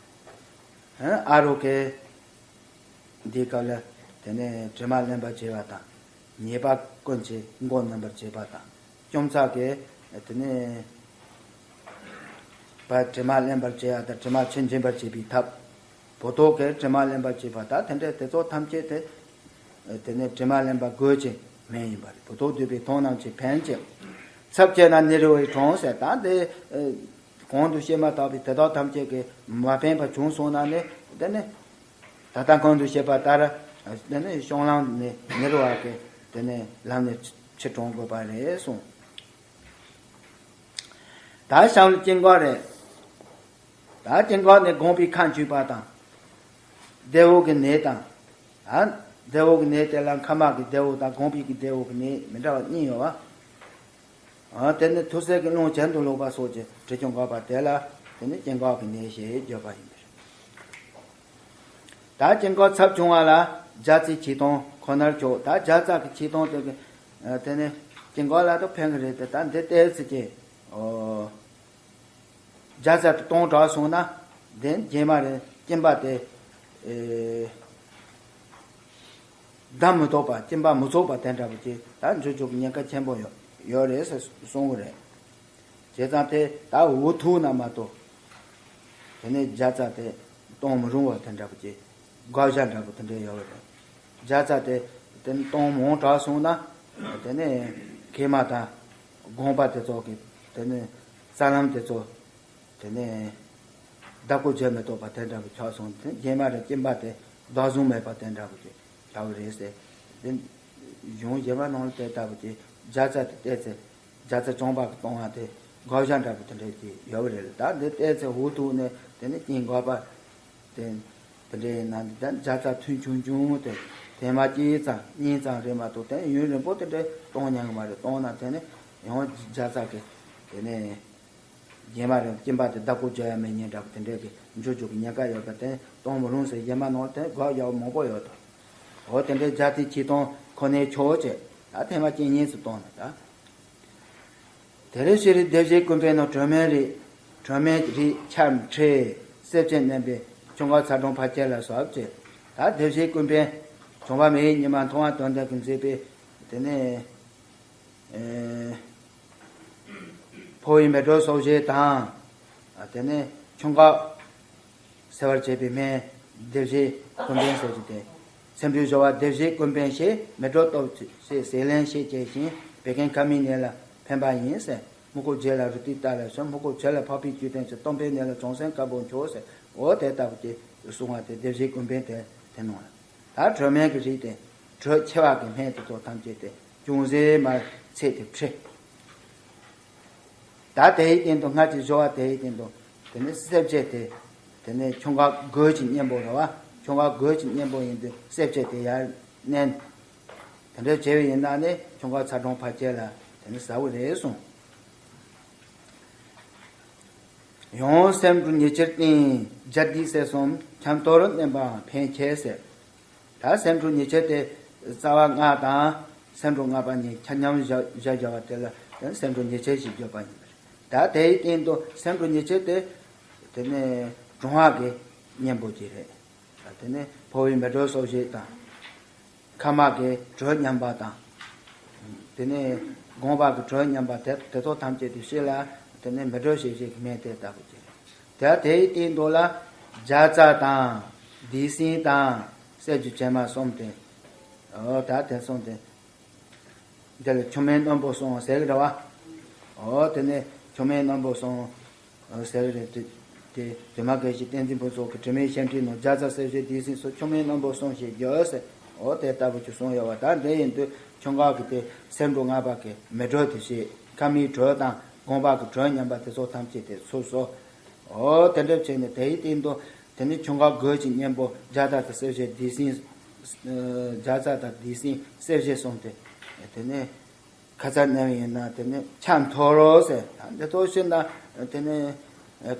ཨ་རོ་གི་འདིའི་སྐབས་ལ་དེ་ནས་དྲི་མ་ལེན་པར་བྱེད་པ་དང་། ཉེས་པ་ཀུན་གྱི་མགོ་ནོན་པར་བྱེད་པ་དང་། ལྕམ་ཚ་གིས་དེ་ནས་པ་དྲི་མ་ལེན་པར་བྱེད་པ་དང་། དྲི་མ་ཆུ་འབྱིན་པར་བྱེད་པའི་ཐབས། བུ་ཐོག་གིས་དྲི་མ་ལེན་པར་བྱེད་པ་དང་། དེ་འདྲ་དེ་ཚོ་ཐམས་ཅད་དེ་དེ་ནས་དྲི་མ་ལེན་པ་དགོས་ཀྱི་མེད་ཡིན་པ་རེད། བུ་ཐོག་སྡུད་པའི་མཐོང་རྣམས་ཀྱིས་ཕན་བྱེད། ཚབས་ཆེ་ན་ནི་རི་བའི་གྲོང་ཟེར། ད་འདི་གོང་དུ་བཤད་མ་ཐག་པའི་དེ་དག་ཐམས་ཅད་ཀྱིས་མ་ཕན་པ་བྱུང་སོང་ན་ནི། དེ་ནི་ད་ལྟ་གོང་དུ་བཤད་པ་ལྟར་དེ་ནི་བཤང་ལམ་ནས་ནི་རི་བ་གི་དེ་ནི་ལམ་ནས་ཕྱིར་གྲོངས་དགོས་པ་རེད་གསུངས། ད་གཤམ་ལ་སྐྱེ་འགག་རེད། ད་སྐྱེ་འགག་ནས་སྒོམ་པའི་ཁ་འཆུས་པ་དང་། བདེ་བོ་གི་ནད་དང་། ཨ། བདེ་བོ་གི་ནད་དེ་ལ་མཁལ་མ་གི་བདེ་བོ་དང་སྒོམ་པའི་གི་བདེ་བོ་གི་ནད་མི་འདྲ་བ་གཉིས་ཡོད་པ། ཨ། དེ་ནི་ཐུར་སེལ་གྱི་རླུང་གྱེན་དུ་ལོག་པ་སོགས་ཀྱིས་དྲི་ཆུ་འགགས་པ་དེ་ལ་དེ་ནི་སྐྱེ་འགག་གི་ནད་ཞེས་བརྗོད་པ་ཡིན་པས། ད་སྐྱེ་འགག་ཚབས་ཆུང་བ་ལ་རྒྱ་རྩའི་ཆོས་དོན་ཁོ་ནར་འཇོག་ད་རྒྱ་རྩ་གི་ཆོས་དོན་དེ་གི་དེ་ནི་སྐྱེ་འགག་ལ་དོ་ཕན་གི་རེད་དེ། ད་འདི་ལྟས་ཚིག་གི། ཨོ། རྒྱ་རྩ་དེ་སྟོང་དྲགས་སོང་ན། དེ་རྗེས་མ་རེ་སྐྱེན་པ་དེ། ཨེ། བདག་མི་ཐོགས་པ། སྐྱེན་པ་མི་ཚུགས་པ་དེ་འདྲ་པོ་ཅིག་ད་འབྱུང་འཇུག་གི་ཉེན་ཁ་ཆེན་པོ་ཡོད་ཡོད་རེད་ཟེར་གསུང་གི་རེད། བྱས་ཙང་དེ་ད་འུ་ཐུག་ན་མ་གཏོགས། དེ་ནས་རྒྱ་རྩ་དེ་གཏོང་མི་རུང་བ་དེ་འདྲ་པོ་ཅིག་དགག་བྱ་འདྲ་པོ་དེ་འདྲ་ཡོད་རེད། རྒྱ་རྩ་དེ་དེ་ནས་གཏོང་མང་དྲགས་སོང་ན། དེ་ནས་མཁལ་མ་དང་སྒོམ་པ་དེ་ཚོ་གི་དེ་ནས་རྩ་ལམ་དེ་ཚོ། དེ་ནས་བདག་པོ་བྱེད་མི་ཐུབ་པ་དེ་འདྲ་པོ་ཆགས་སོང་། དེ་རྗེས་མ་རེ་སྐྱེན་པ་དེ་བདག་བཟུང་མེད་པ་དེ་འདྲ་པོ་ཅིག་ལྟ་བུ་རེད་ཟེར། དེ་གཞུང་རྗེས་མ་ནང་ལ་དེ་ལྟ་བུ་ཅིག་རྒྱ་རྩ་དེ་བལྟས་ཚེ་རྒྱ་རྩ་རྐྱང་པ་གི་གཏོང་བ་དེ་དགག་བྱ་འདྲ་པོ་དེ་འདྲ་ཅིག་ཡོད་པ་རེད། ད་འདི་བལྟས་ཚེ་འུ་ཐུག་ནས་དེ་ནས་སྐྱེན་འགག་པ་དེ་དེ་འདྲ་ཡིན་ན། འདི་ད་རྒྱ་རྩ་ཐུང་ཆུང་ཆུང་དེ་ཐེངས་མ་གཅིག་ཙམ་གཉིས་ཙམ་རེད་མ་གཏོགས་དེ་ཡུན་རིང་པོ་དེ་འདྲ་གཏོང་ཉན་གི་མ་རེད། གཏོང་ན་དེ་ནས་ཡང་རྒྱ་རྩ་གི་དེ་ནས། རྗེས་མ་རེ་སྐྱེན་པ་དེ་བདག་པོ་བྱ་ཡ་མེད་ཉེན་འདྲ་པོ་དེ་འདྲའི་གི་འབྱུང་འཇུག་གི་ཉེན་ཁ་ཡོད་པ་དེ་གཏོང་མི་རུང་ཟེར། རྗེས་མ་ནང་དེ་དགག་བྱ་བ་མང་པོ་ཡོད་དོ། འོ་དེ་འདྲའི་རྒྱ་རྩའི་ཆོས་དོན་ཁོ་ནའི་ཆོས་བྱས། ད་ཐེངས་མ་གཅིག་གཉིས་སུ་གཏོང་ན་ད། དེ་རིང་ཤེས་རིག་སྡེ་བཞིའི་ཀུན་ཕན་ནང་དྲི་མའི་རིགས། དྲི་མའི་རིགས་ཆར་འཕྲོས་སེར་བྱེས་མནན་པའི་ཆུ་འགག་ཚ་གྲང་ཕར་ཁྱེར་ལ་སོགས་བྱས། ད་སྡེ་བཞིའི་ཀུན་ཕན་བྱུང་བ་མེ་ཡི་ཉི་མ་མཐོང་བ་དོན་ལྡན་གྱིས་མཛད་པའི་དེ་ནས། ཨེ། ཕོ་བའི་མེ་དྲོད་གསོག་བྱེད་དང་། དེ་ནས་ཆུ་འགག་སེལ་བར་བྱེད་པའི་སྨན་སྡེ་བཞིའི་ཀུན་ཕན་ཟེར་གྱི་སྟེ། སེམས་ཅན་སྦྱོར་བ་སྡེ་བཞིའི་ཀུན་ཕན་ཞེས། མེ་དྲོད་སྟོབས་ཆེ་ཟས་ལེན་ཞེས་བྱས་ཤིང་། བད་ཀན་ཁ་མའི་ནད་ལ་ཕན་པ་ཡིན་ཟེར། སྨུག་པོ་རྒྱུད་ལ་རུ་ཏི་ཏ་ལ་ཟེར། སྨུག་པོ་ཆུ་ལ་ཕག་པའི་བཅུད་ལྡན་ཟེར། སྟོབས་ལྡན་ནད་ལ་གྲང་སེམས་དཀར་པོ་འཁྱོག་ཟེར། འོ་དེ་ལྟ་བུ་ཅིག་གསུང་བ་དེ་སྡེ་བཞིའི་ཀུན་ཕན་དེ་དེ་ནང་ལ། ད་དྲི་མའི་གི་རིགས་དེ་དྲོད་ཆེ་བ་གི་སྨན་དེ་ཚོ་ཐམས་ཅད་དེ་ཅུང་ཟད་མར་ཚད་དེ་ཕྲི། ད་དེའི་སྟེང་དུ་སྔར་གྱི་སྦྱོར་བ་དེའི་སྟེང་དུ་དེ་ནས་སེར་བྱེས་དེ། དེ་ནས་ཆུ་འགག་སྒོས་ཀྱི་གཉེན་པོ་རེད་བ། ཆུ་འགག་སྒོས་ཀྱི་གཉེན་པོ་ཡིན་དུས་སེར་བྱེས་དེ་ཡར་མནན། དེ་འདྲ་བྱས་པ་ཡིན་ན་ནི་ཆུ་འགག་ཚ་གྲང་ཕར་ཁྱེར་ལ་དེ་ནས་ཟ་བོ་རེད་གསུངས། ཡང་སེམས་སྒྲོ་ཉེས་ཁྱེར་བསྟེན་བརྒྱད་འདིས་ཟེར་གསུམ་ཆབ་མཐོ་རུ་གནོན་པའང་ཕན་ཆེ་ཟེར། ད་སེམས་སྒྲོ་ཉེས་ཁྱེར་དེ་རྩ་བ་ལྔ་དང་སེམས་སྒྲོ་ལྔ་པ་གཉིས་ཆ་མཉམ་བཞག་བཞག་བཞག་པ་དེ་ལ་དེ་ནི་སེམས་སྒྲོ་ཉེས་ཁྱེར་ཞེས་བརྗོད་པ་ཡིན་པ་རེད། ད་དེའི་སྟེང་དུ་སེམས་སྒྲོ་ཉེས་ཁྱེར་དེ་དེ་ནི་གྲང་བ་གི་གཉེན་པོ་ཅིག་རེད། དེ་ནས་ཕོ་བའི་མེ་དྲོད་གསོ་བྱེད་དང་། མཁལ་མ་གི་དྲོད་ཉམས་པ་དང་། དེ་ནས་རྐང་པ་གི་དྲོད་ཉམས་པ་དེ་དེ་ཚོ་ཐམས་ཅད་དེ་ཕྱི་ལ་དེ་ནས་མེ་དྲོད་སྐྱེད་བྱེད་ཀྱི་སྨན་དེ་ལྟ་བུ་ཅིག་རེད། དེ་དེའི་སྟེང་དུ་ལ་རྒྱ་ཚ་དང་། བདེ་སྲིན་དང་། གསེར་གྱི་བྱེ་མ་གསུམ་སྟེ། འོ་ད་དེ་གསུམ་སྟེ། འདི་ལ་མཆོད་མེ་རྣོན་པོ་གསུམ་ཟེར་གི་རེད་བ། འོ་དེ་ནས་མཆོད་མེ་རྣོན་པོ་གསུམ་ཟེར་གི་རེད་དེ། དེ་དེ་མ་གལ་ཞིག་བསྟན་འཛིན་ཕུན་ཚོགས་ཀྱི་དྲི་མེད་ཤེལ་འདྲའི་ནང་རྒྱ་ཚ་གསེར་བྱེ་བདེ་སྲིན་སོགས་མཆོད་མེ་རྣོན་པོ་གསུམ་ཞེས་བརྗོད་ཟེར། འོ་དེ་ལྟ་བུ་ཅིག་གསུངས་ཡོད་བ། ད་འདི་ཡིན་དུས་ཆུ་འགག་གི་དེ་སེམས་སྒྲོ་ལྔ་པ་གི་མེ་དྲོད་དེ་བྱས། མཁལ་མའི་དྲོད་དང་རྐང་པ་གི་དྲོད་ཉམས་པ་དེ་ཚོ་ཐམས་ཅད་དེ་ཚུར་གསོ། འོ་དེ་འདྲ་བྱས་ནས་དེའི་སྟེང་དུ་དེ་ནི་ཆུ་འགག་དགུ་གི་གཉེན་པོ་རྒྱ་ཚ་དང་གསེར་བྱེ་བདེ་སྲིན། རྒྱ་ཚ་དང་བདེ་སྲིན་གསེར་བྱེ་གསུམ་སྟེ། དེ་ནས་ཁ་ཚ་ནད་ཡིན་ན་དེ་ནི་ཆབ་མཐོ་རུ་ཟེར། འདི་ཚོ་ཤི་ན་དེ་ནི་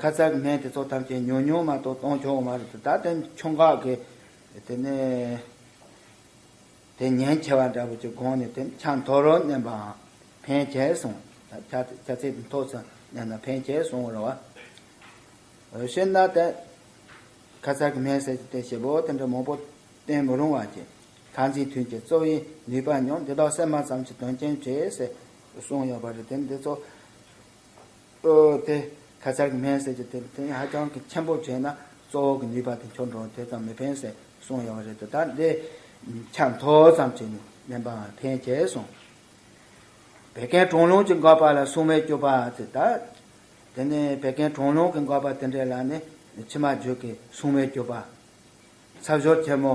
ཁ་ཚ་གི་སྨན་དེ་ཚོ་ཐམས་ཅད་ཉུང་ཉུང་མ་གཏོགས་གཏོང་ཆོག་མ་རེད། ད་དེ་ཆུ་འགག་གི་དེ་ནི་དེ་ཉེན་ཆེ་བ་འདྲ་པོ་ཅིག་དགོངས་ནས་དེ་ཆབ་མཐོ་རུ་གནོན་པའང་ཕན་ཆེ་གསུངས། ད་ཆ་ཆ་ཚད་མཐོ་ཙམ་གནོན་ན་ཕན་ཆེ་གསུངས་རེད་བ། ཤི་ན་དེ་ཁ་ཚ་གི་སྨན་ཟེར་གྱི་དེ་ཞེ་པོ་དེ་འདྲ་མང་པོ་བསྟེན་མི་རུང་བ་ཅིག། ཁ་འཛིན་ཐུན་གྱི་གཙོ་བོའི་ནུས་པ་ཉུང་། འདི་དག་སེམས་མ་ཙམ་གྱི་དོན་རྐྱེན་བྱེད་ཟེར་གསུངས་ཡོད་པ་རེད། དེ་འདི་ཚོ་ཨོ་དེ་ཁ་ཚ་གི་སྨན་ཟེར་གྱི་དེ་དེ་ཧ་ཅང་གི་ཆེན་པོ་བྱས་ན་གཙོ་བོ་གི་ནུས་པ་དེ་འཆོར་འགྲོ། དེ་ཙམ་མི་ཕན་ཟེར་གསུངས་ཡོད་པ་རེད། དེ་ད་འདི་ཆབ་མཐོ་ཙམ་བྱས་ནས་གནོན་པའང་ཕན་ཆེ་གསུངས། བད་ཀན་གྲང་རླུང་གི་འགག་པ་ལ་སྲུང་མའི་སྤྱོད་པ་ཟེར། ད་དེ་ནས་བད་ཀན་གྲང་རླུང་གི་འགག་པ་དེ་འདྲ་ལ་ནི་མཆིལ་མ་བརྗོད་ཀྱི་སྲུང་མའི་སྤྱོད་པ། ཚབ་ཞོར་ཆེན་མོ།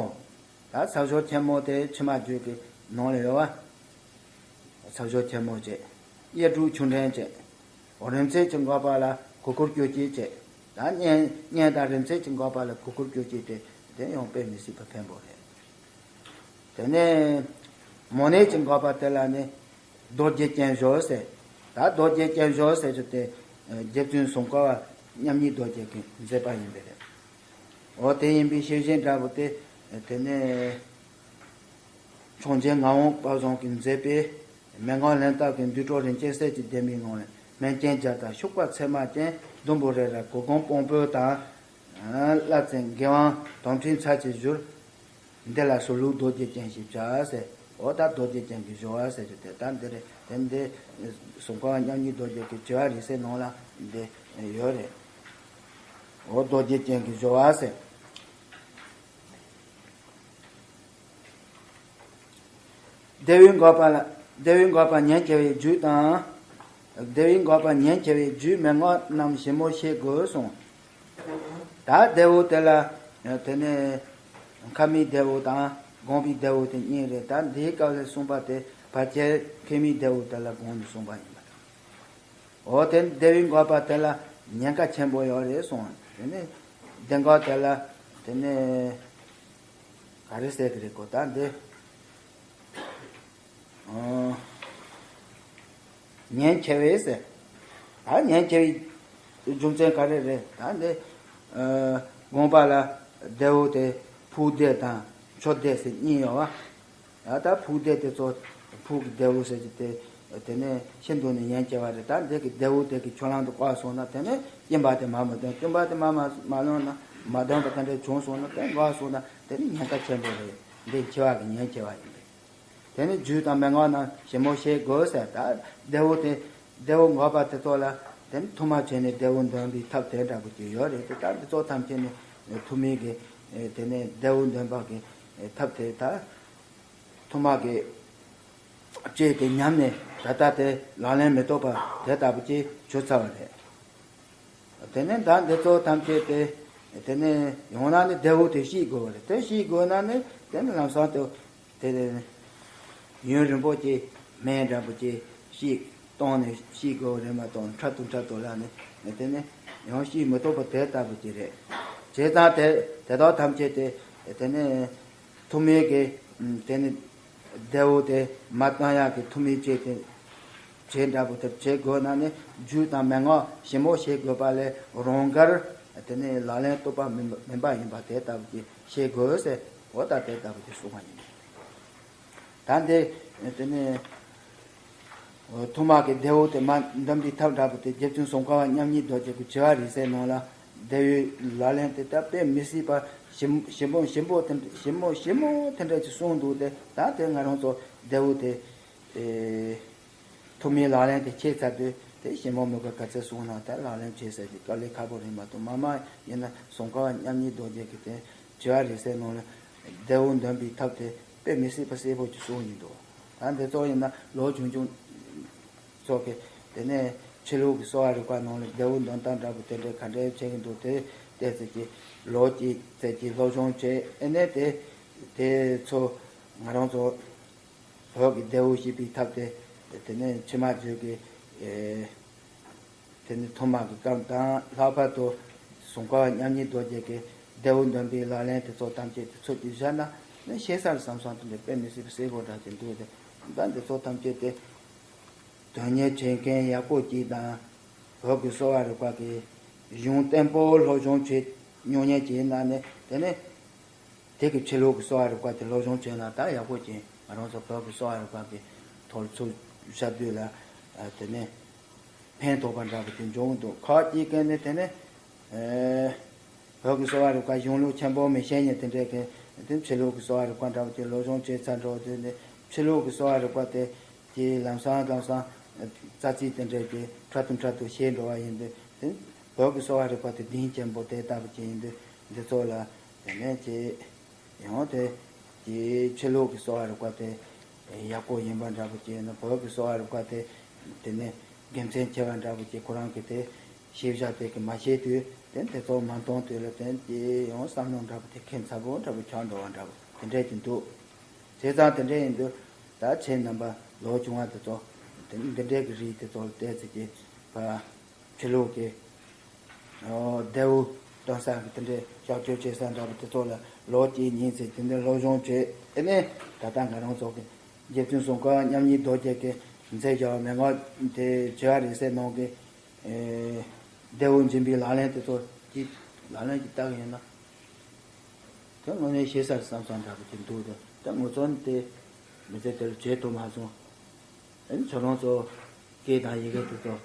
ད་ཚབ་ཞོར་ཆེན་མོ་དེ་མཆིལ་མ་བརྗོད་ཀྱི་ནང་ལ་ཡོད་བ། ཚབ་ཞོར་ཆེན་མོ་བྱས། གཡས་དྲུག་ཆུ་ཕྲན་བྱས། རིམས་ཚད་ཀྱི་འགག་པ་ལ་གོ་ཁུར་སྐྱོད་ཀྱི་བྱས། ད་གཉན་གཉན་དང་རིམས་ཚད་ཀྱི་འགག་པ་ལ་གོ་ཁུར་སྐྱོད་ཀྱི་དེ་དེ་ཡང་དཔེ་མི་སྲིད་པ་ཕན་པོ་རེད། དེ་ནས་མོ་ནད་ཀྱི་འགག་པ་དེ་ལ་ནི་རྡོ་རྗེ་སྤྱན་བཞུགས་ཟེར། ད་རྡོ་རྗེ་སྤྱན་བཞུགས་ཟེར་རྒྱུ་དེ་རྗེ་བཙུན་སུམ་མཁར་བ་མཉམ་ཉིད་རྡོ་རྗེ་གིས་མཛད་པ་ཡིན་པས་རེད། འོ་དེ་ཡིན་པའི་ཤེས་བཞིན་འདྲ་པོ་དེ་དེ་ནས་འཕྱོངས་རྒྱས་ངག་དབང་པ་བཟང་གིས་མཛད་པའི་མན་ངག་ལྷན་ཐབས་ཀྱི་འདུས་གྲོགས་རིན་ཆེན་གསེར་གྱི་ལྡེ་མིག་ནང་ལ་སྨན་ལྕེ་བརྒྱ་དང་ཤུག་པ་ཚེར་མ་ཅན་བདུན་པོ་རེ་རེ་གོ་གང་སྤོང་སྤོས་དང་། བླ་བཙན་དགེ་དབང་དོམ་ཁྲིའི་ཚལ་གྱི་བཞུར། འདི་ལ་སོགས་ལུགས་རྡོ་རྗེ་ཅན་ཞེས་བྱ་ཟེར། འོ་ད་རྡོ་རྗེ་ཅན་གྱི་སྦྱོར་བ་ཟེར་རྒྱུ་དེ་ད་འདི་རེད། དེ་འདི་སུམ་ཀ་བ་མཉམ་ཉིད་རྡོ་རྗེ་གི་དྲི་བ་རིགས་གསལ་ནང་ལ་འདི་ཡོད་རེད། འོ་རྡོ་རྗེ་ཅན་གྱི་སྦྱོར་བ་ཟེར། བདེ་བའི་འགག་པ་ལ། བདེ་བའི་འགག་པ་ཉེན་ཆེ་བའི་རྒྱུ་དང་། བདེ་བའི་འགག་པ་ཉེན་ཆེ་བའི་རྒྱུའི་མན་ངག་རྣམས་ཞིབ་མོ་ཤེས་དགོས་གསུངས། ད་བདེ་བོ་དེ་ལ་དེ་ནས་མཁལ་མའི་བདེ་བོ་དང་རྐང་པའི་བདེ་བོ་དེ་གཉིས་རེད། ད་འདིའི་སྐབས་ལ་གསུངས་པ་དེ་ཕལ་ཆེར་མཁལ་མའི་བདེ་བོ་དེ་ལ་དགོངས་ནས་གསུངས་པ་ཡིན་པ་རེད། འོ་དེ་བདེ་བའི་འགག་པ་དེ་ལ་ཉེན་ཁ་ཆེན་པོ་ཡོད་རེད་གསུངས། དེ་ནས་བདེ་འགག་དེ་ལ་དེ་ནས་ག་རེ་ཟེར་གི་རེད་གོ་ད་འདི། ཨོ། ཉེན་ཆེ་བས་ཟེར། ད་ཉེན་ཆེ་བའི་རྒྱུ་མཚན་ག་རེ་རེད། ད་འདི་ཨ་དགོངས་པ་ལ་བདེ་བོ་དེ་ཕུགས་བདེ་དང་ཕྱོགས་བདེ་ཟེར་གཉིས་ཡོད་བ། ད་ད་ཕུགས་བདེ་དེ་ཚོ་ཕུགས་ཀྱི་བདེ་བོ་ཟེར་གྱི་དེ་དེ་ནས་ཤིན་ཏུ་ནས་ཉེན་ཆེ་བ་རེད། ད་འདི་གི་བདེ་བོ་དེ་གི་ཕྱོགས་ལམ་དུ་བཀག་སོང་ན་དེ་ནས་སྐྱིན་པ་དེ་མར་མི་ཐོན། སྐྱིན་པ་དེ་མར་མ་མ་ལོན་ན་མ་ཐོན་པ་དེ་འདྲ་བྱུང་སོང་ན་དེ་འགག་སོང་ན་དེ་ནི་ཉེན་ཁ་ཆེན་པོ་རེད། འདི་འཆི་བ་གི་ཉེན་ཆེ་བ་ཡིན་པས། དེ་ནི་རྒྱུ་དང་མན་ངག་རྣམས་ཞིབ་མོ་ཤེས་དགོས་ཟེར། ད་བདེ་བོ་དེ་བདེ་བོ་འགག་པ་དེ་ཚོ་ལ་དེ་ནི་ཐུར་མ་བྱས་ནས་བདེ་བོ་འདོན་པའི་ཐབས་དེ་འདྲ་པོ་ཅིག་ཡོད་རེད་དེ། ད་འདི་ཚོ་ཐམས་ཅད་ནི་ཐུར་མའི་གི་དེ་ནས་བདེ་བོ་འདོན་པ་གི་ཐབས་དེ་ད་ཐུར་མ་གི་ལྕེ་དེ་ཉམས་ནས་ད་ལྟ་དེ་ལག་ལེན་མི་ཐོགས་པ་དེ་ལྟ་བུ་ཅིག་བྱུང་ཚར་བ་རེད། དེ་ནས་ད་འདི་ཚོ་ཐམས་ཅད་དེ་དེ་ནས་ཡང་ན་ནི་བདེ་བོ་དེ་ཤེས་དགོས་པ་རེད། དེ་ཤེས་དགོས་ན་ནི་དེ་ནི་ལམ་སང་དུ་དེ་ཡུན་རིང་པོ་ཅིག་སྨན་འདྲ་པོ་ཅིག་ཤེས་བཏང་ནས་ཤེས་དགོས་པ་རེད་མ་གཏོགས་འཕྲལ་དུ་འཕྲལ་དུ་ལ་ནི་དེ་ནི་ཡང་ཤེས་མི་ཐུབ་པ་དེ་ལྟ་བུ་ཅིག་རེད། བྱས་ཙང་དེ་དེ་དག་ཐམས་ཅད་དེ་དེ་ནི་ཐུར་མའི་གི་དེ་ནི་བདེ་བོ་དེ་མ་བཏང་ཡག་གི་ཐུར་མའི་ལྕེ་དེ་ བྱེད་འདྲ་པོ་དེ་བྱེད་དགོས་ན་ནི་རྒྱུ་དང་མན་ངག་ཞིབ་མོ་ཤེས་དགོས་པ་ལས་རང་དགར་དེ་ནས་ལག་ལེན་བསྟོད་པ་མིན་མིན་པ་ཡིན་པ་དེ་ལྟ་བུ་ཅིག་ཤེས་དགོས་ཟེར། འོ་ད་དེ་ལྟ་བུ་ཅིག་གསུངས་པ་ཡིན། ད་འདི་དེ་ནས་ཐོག་མ་གི་ལྡེའུ་དེ་མ་འདོན་པའི་ཐབས་འདྲ་པོ་དེ་རྗེ་བཙུན་སུམ་མཁའ་པ་མཉམ་ཉིད་རྡོ་རྗེ་གི་དྲི་བ་རིགས་གསལ་ནང་ལ་ལྡེའུའི་ལག་ལེན་དེ་ད་དཔེ་མི་སྲིད་པ་ཞིབ་ཞིབ་མོ་ཞིབ་མོ་དེ་ཞིབ་མོ་ཞིབ་མོ་དེ་འདྲ་ཅིག་གསུངས་འདུག་སྟེ། ད་དེ་ང་རང་ཚོ་ལྡེའུ་དེ། ཨེ། ཐོག་མའི་ལག་ལེན་དེ་བྱས་ཚར་དུས་དེ་ཞིབ་མོ་མི་དགོས། ག་ཚད་གསུངས་ན་ད་ལག་ལེན་བྱས་ཟེར་གྱི་དཀའ་ལས་ཁག་པོ་རེད་མ་གཏོགས། མ་མ་ཡིན་ན་སུམ་མཁའ་པ་མཉམ་ཉིད་རྡོ་རྗེ་གི་དེ་དྲི་བ་རིགས་གསལ་ནང་ལ་ལྡེའུ་འདོན་པའི་ཐབས་དེ་དཔེ་མི་སྲིད་པ་གསལ་པོ་ཅིག་གསུངས་ཡིན་འདུག་ད་འདི་ཚོ་ཡིན་ན་ལོ་ཆུང་ཆུང་ཚོ་གི་དེ་ནས་ཆོས་ལུགས་ཀྱི་གསོ་བ་རིག་པ་ནང་ལ་ལྡེའུ་འདོན་སྟངས་འདྲ་པོ་དེ་འདྲའི་ག་འདྲའི་བྱེད་ཀྱི་འདུག་དེ་བལྟས་ཚེ་ཀྱི་ལོ་གཅིག་ཙམ་ཀྱི་སློབ་སྦྱོང་བྱས། ཨེ་ནས་དེ་དེ་ཚོ་ང་རང་ཚོ་བོད་ཀྱི་ལྡེའུ་ཞེས་པའི་ཐབས་དེ། དེ་ནས་ཕྱི་མ་བརྒྱུད་ཀྱི་ཨེ་དེ་ནས་ཐོག་མ་གི་སྐབས་དང་ལྷག་པར་དུ་སུམ་མཁའ་པ་མཉམ་ཉིད་རྡོ་རྗེ་གི་ལྡེའུ་འདོན་པའི་ལག་ལེན་དེ་ཚོ་ཐམས་ཅད་དེ་ཚུར་དུ་བཞག་ན་ནི་ཤེས་གསལ་བསམ་བསམ་དེ་འདྲ་དཔེ་མི་སྲིད་པའི་གསལ་པོ་འདྲ་ཅིག་འདུག་སྟེ། ད་འདི་ཚོ་ཐམས་ཅད་དེ་དོན་གཉེར་བྱེད་མཁན་ཡག་པོ་ཅིག་དང་བོད་ཀྱི་གསོ་བ་རིག་པ་གི་གཞུང་བརྟན་པོ་སློབ་སྦྱོང་བྱེད་མྱོང་མཁན་ཅིག་ཡིན་ན་ནི་དེ་ནི། དེ་གི་ཕྱི་ལོགས་ཀྱི་གསོ་བ་རིག་པ་དེ་སློབ་སྦྱོང་བྱས་ན་ད་ཡག་པོ་ཅིག་ང་རང་ཚོ་བོད་ཀྱི་གསོ་བ་རིག་པ་གི་ཐོག་ཚུར་བཞག་དུས་ལ་དེ་ནས་ཕན་ཐོགས་པ་འདྲ་པོ་དེ་འབྱུང་གི་འདུག་ཁག་ཅིག་གིས་ནི་དེ་ནས་བོད་ཀྱི་གསོ་བ་རིག་པ་གཞུང་ལུགས་ཆེན་པོ་མི་ཤེས་མཁན་དེ་འདྲས་ཀྱིས་དེ་ཕྱི་ལོགས་ཀྱི་གསོ་བ་རིག་པ་འདྲ་པོ་དེ་སློབ་སྦྱོང་བྱས་ཚར་འགྲོ་དུས་ནི་ཕྱི་ལོགས་ཀྱི་གསོ་བ་རིག་པ་དེ་དེ་ལམ་སང་ལམ་སང་རྩ་ཚིག་དེ་འདྲས་ཀྱི་ཕྲ་དུ་ཕྲ་དུ་ཤེས་འགྲོ་བ་ཡིན་དུས་དེ་བོད་ཀྱི་གསོ་བ་རིག་པ་དེ་གདེང་ཆེན་པོ་དེ་ལྟ་བུ་ཅིག་ཡིན་དུས་འདི་ཚོ་ལ། དེ་ནས་ཀྱི་ཡང་དེ་ཀྱི་ཕྱི་ལོགས་ཀྱི་གསོ་བ་རིག་པ་དེ་ཡག་པོ་ཡིན་པ་འདྲ་པོ་ཅིག་ནི་བོད་ཀྱི་གསོ་བ་རིག་པ་དེ་དེ་ནས་དགེ་མཚན་ཆེ་བ་འདྲ་པོ་ཅིག་ཁོ་རང་གིས་དེ་ཤེས་བྱ་དེ་གི་མ་ཤེས་དུས་དེ་དེ་ཚོ་མ་མཐོང་དུས་ལ་དེ་ཀྱི་ཡང་བསམ་བློ་འདྲ་པོ་དེ་ཁེངས་ཚ་པོ་འདྲ་པོ་ཆགས་འགྲོ་བ་འདྲ་པོ་དེ་འདྲས་ཀྱི་འདུག་བྱས་ཙང་དེ་འདྲས་ཡིན་དུས་ད་ཁྱེད་རྣམ་པ་ལོ་ཆུང་བ་དེ་ཚོ་དེ་འདི་འདྲས་ཀྱི་རིགས་དེ་ཚོ་ལ་བལྟས་ཚེ་ཀྱི་ཕ། ཕྱི་ལོགས་ཀྱི་ལྡེའུ་འདོན་ས་གི་དེ་འདྲའི་གཤག་བཅོས་བྱེད་ས་འདྲ་པོ་དེ་ཚོ་ལ་ལོ་གཅིག་གཉིས་ཙམ་དེ་འདྲའི་སློབ་སྦྱོང་བྱས། ཨེ་ནས་ད་ལྟ་ང་རང་ཚོ་གི་རྗེ་བཙུན་སུམ་མཁའ་པ་མཉམ་ཉིད་རྡོ་རྗེ་གི་མཛད་བཞག་མན་ངག་དེ་དྲི་བ་རིགས་གསལ་ནང་གི་ལྡེའུ་འབྱིན་པའི་ལག་ལེན་དེ་ཚོ་གི་ལག་ལེན་གྱི་རྟགས་ཡིན་ན། དེ་དངོས་གནས་ཤེས་གསལ་བསམ་བསམ་འདྲ་པོ་ཅིག་འདུག་དེ་ང་ཚོ་ནི་དེ་མི་ཚེ་དེ་ལ་བྱེད་ཐུབ་མ་སོང་། ཨེ་ནི་ཁྱོད་རང་ཚོ་སྐད་དང་ཡི་གེ་དེ་ཚོ་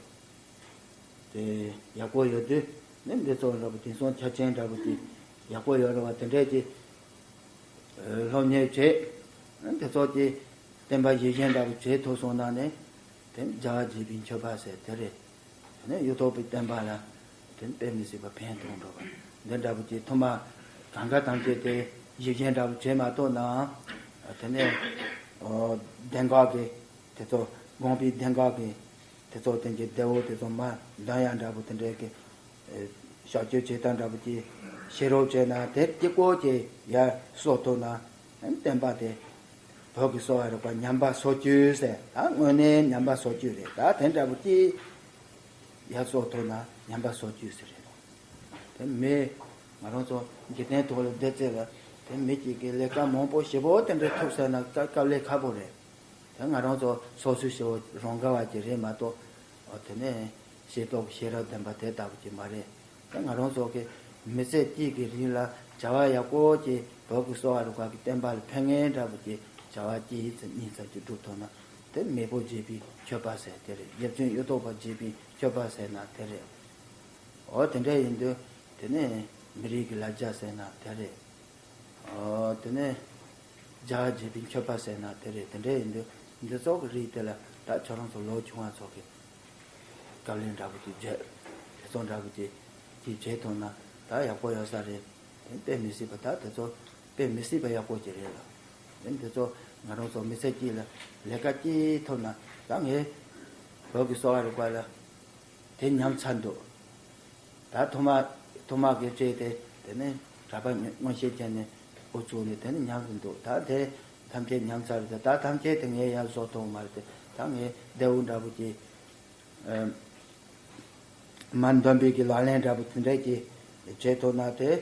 དེ་ཡག་པོ་ཡོད་དུས་ནི་འདི་ཚོ་འདྲ་པོ་དེང་སང་ཆ་རྐྱེན་འདྲ་པོ་ཅིག་ཡག་པོ་ཡོད་རེད་བ། དེ་འདྲས་ཀྱི་སློབ་གཉེར་བྱེད། ཨེ་དེ་ཚོ་ཀྱི་བསྟན་པ་ཡིད་བཞིན་འདྲ་པོ་བྱེད་ཐུབ་སོང་ན་ནི་དེ་ནི་རྒྱལ་བ་དགྱེས་པའི་མཆོད་པ་ཟེར་དེ་རེད། དེ་ནས་གཡུ་ཐོག་པའི་བསྟན་པ་ལ་དེ་ནི་དཔེ་མི་སྲིད་པ་ཕན་ཐོགས་འགྲོ་བ། འདི་འདྲ་པོ་ཅིག་ཐོག་མ་གང་ག་ཐམས་ཅད་དེ་ཡིད་བཞིན་འདྲ་པོ་བྱེད་མ་ཐུབ་ནའང་། དེ་ནས་ཨོ་གདན་འགག་གི་དེ་ཚོ་དགོངས་པའི་གདན་འགག་གི་དེ་ཚོ་དེ་གྱི་ལྡེའུ་དེ་ཚོ་མ་འདོན་ཡ་འདྲ་པོ་དེ་འདྲའི་གི་གཤག་བཅོས་བྱེད་སྟངས་འདྲ་པོ་ཅིག་ཤེས་རོགས་བྱས་ན་དེ་གཅིག་པོ་ཅིག་ཡར་གསོ་ཐུབ་ན་བསྟན་པ་དེ། བོད་ཀྱི་གསོ་བ་རིག་པ་ཉམས་པ་སོར་ཆུད་ཟེར། ད་དངོས་གནས་ཉམས་པ་སོར་ཆུད་རེད། ད་དེ་འདྲ་པོ་ཅིག་ཡར་གསོ་ཐུབ་ན་ཉམས་པ་སོར་ཆུད་ཟེར་རེད། དེ་མི་ང་རང་ཚོ་འཇིག་རྟེན་ཐོག་ལ་བསྡད་ཚེ་ལ་དེ་མི་གཅིག་གིས་ལས་ཀ་མང་པོ་ཞེ་པོ་དེ་འདྲ་ཐུབ་ཟེར་ན་དཀའ་དཀའ་ལས་ཁག་པོ་རེད། དེ་ང་རང་ཚོ་སོ་སོའི་ཞེ་པོ་རང་དགའ་བ་ཅིག་རེད་མ་གཏོགས། འོ་དེ་ནས་ཤེས་རྟོགས་ཤེས་རབ་ལྡན་པ་དེ་ལྟ་བུ་ཅིག་མ་རེད། ད་ང་རང་ཚོ་གི་མི་ཚེ་གཅིག་གི་རིང་ལ་བྱ་བ་ཡག་པོ་ཅིག་བོད་ཀྱི་གསོ་བ་རིག་པ་གི་བསྟན་པ་ལ་ཕན་ངེས་འདྲ་པོ་ཅིག་བྱ་བ་གཅིག་ཙམ་གཉིས་ཙམ་ཅིག་སྒྲུབ་ཐུབ་ན་དེ་མེས་པོ་དགྱེས་པའི་མཆོད་པ་ཟེར་དེ་རེད། རྗེ་བཙུན་གཡུ་ཐོག་པ་དགྱེས་པའི་མཆོད་པ་ཟེར་ན་དེ་རེད། འོ་དེ་འདྲ་ཡིན་དུས་དེ་ནས་མི་རིགས་ཀྱི་ལ་རྒྱ་ཟེར་ན་དེ་རེད། ཨོ་དེ་ནས་རྒྱལ་བ་དགྱེས་པའི་མཆོད་པ་ཟེར་ན་དེ་རེད། དེ་འདྲ་ཡིན་དུས་འདི་ཚོ་གི་རིགས་དེ་ལ་ད་ཁྱོད་རང་ཚོ་ལོ་ཆུང་བ་ཚོ་གི་དཀའ་ལས་འདྲ་པོ་ཅིག་བརྒྱབ། དེ་ཚོ་འདྲ་པོ་ཅིག་ཅིག་བྱེད་ཐུབ་ན་ད་ཡག་པོ་ཡོད་ས་རེད། དེ་དཔེ་མི་སྲིད་པ་ད་དེ་ཚོ་དཔེ་མི་སྲིད་པ་ཡག་པོ་ཅིག་རེད་ལ། དེ་འདི་ཚོ་ང་རང་ཚོ་མི་ཚེ་གཅིག་ལ་ལས་ཀ་གཅིག་ཐོབ་ན་ད་ངས་བོད་ཀྱི་གསོ་བ་རིག་པ་ལ་དེ་ཉམས་ཚར་འདུག་ད་ཐོག་མ་ཐོག་མ་གི་བྱས་ཏེ་དེ་ནས་གྲྭ་པ་མངོན་ཤེས་ཅན་ནས་འགོ་བཙུགས་ནས་དེ་ནས་ཉམས་སུ་འདུག་ད་དེ་ཐམས་ཅད་ཉམས་ཚར་རེད། ད་ཐམས་ཅད་དེ་ངས་ཡར་བཟོ་ཐུབ་མ་རེད་དེ། ད་ངས་ལྡེའུ་འདྲ་པོ་ཅིག་མ་འདོན་པའི་གི་ལག་ལེན་འདྲ་པོ་དེ་འདྲ་ཅིག་བྱེད་ཐུབ་ན་དེ་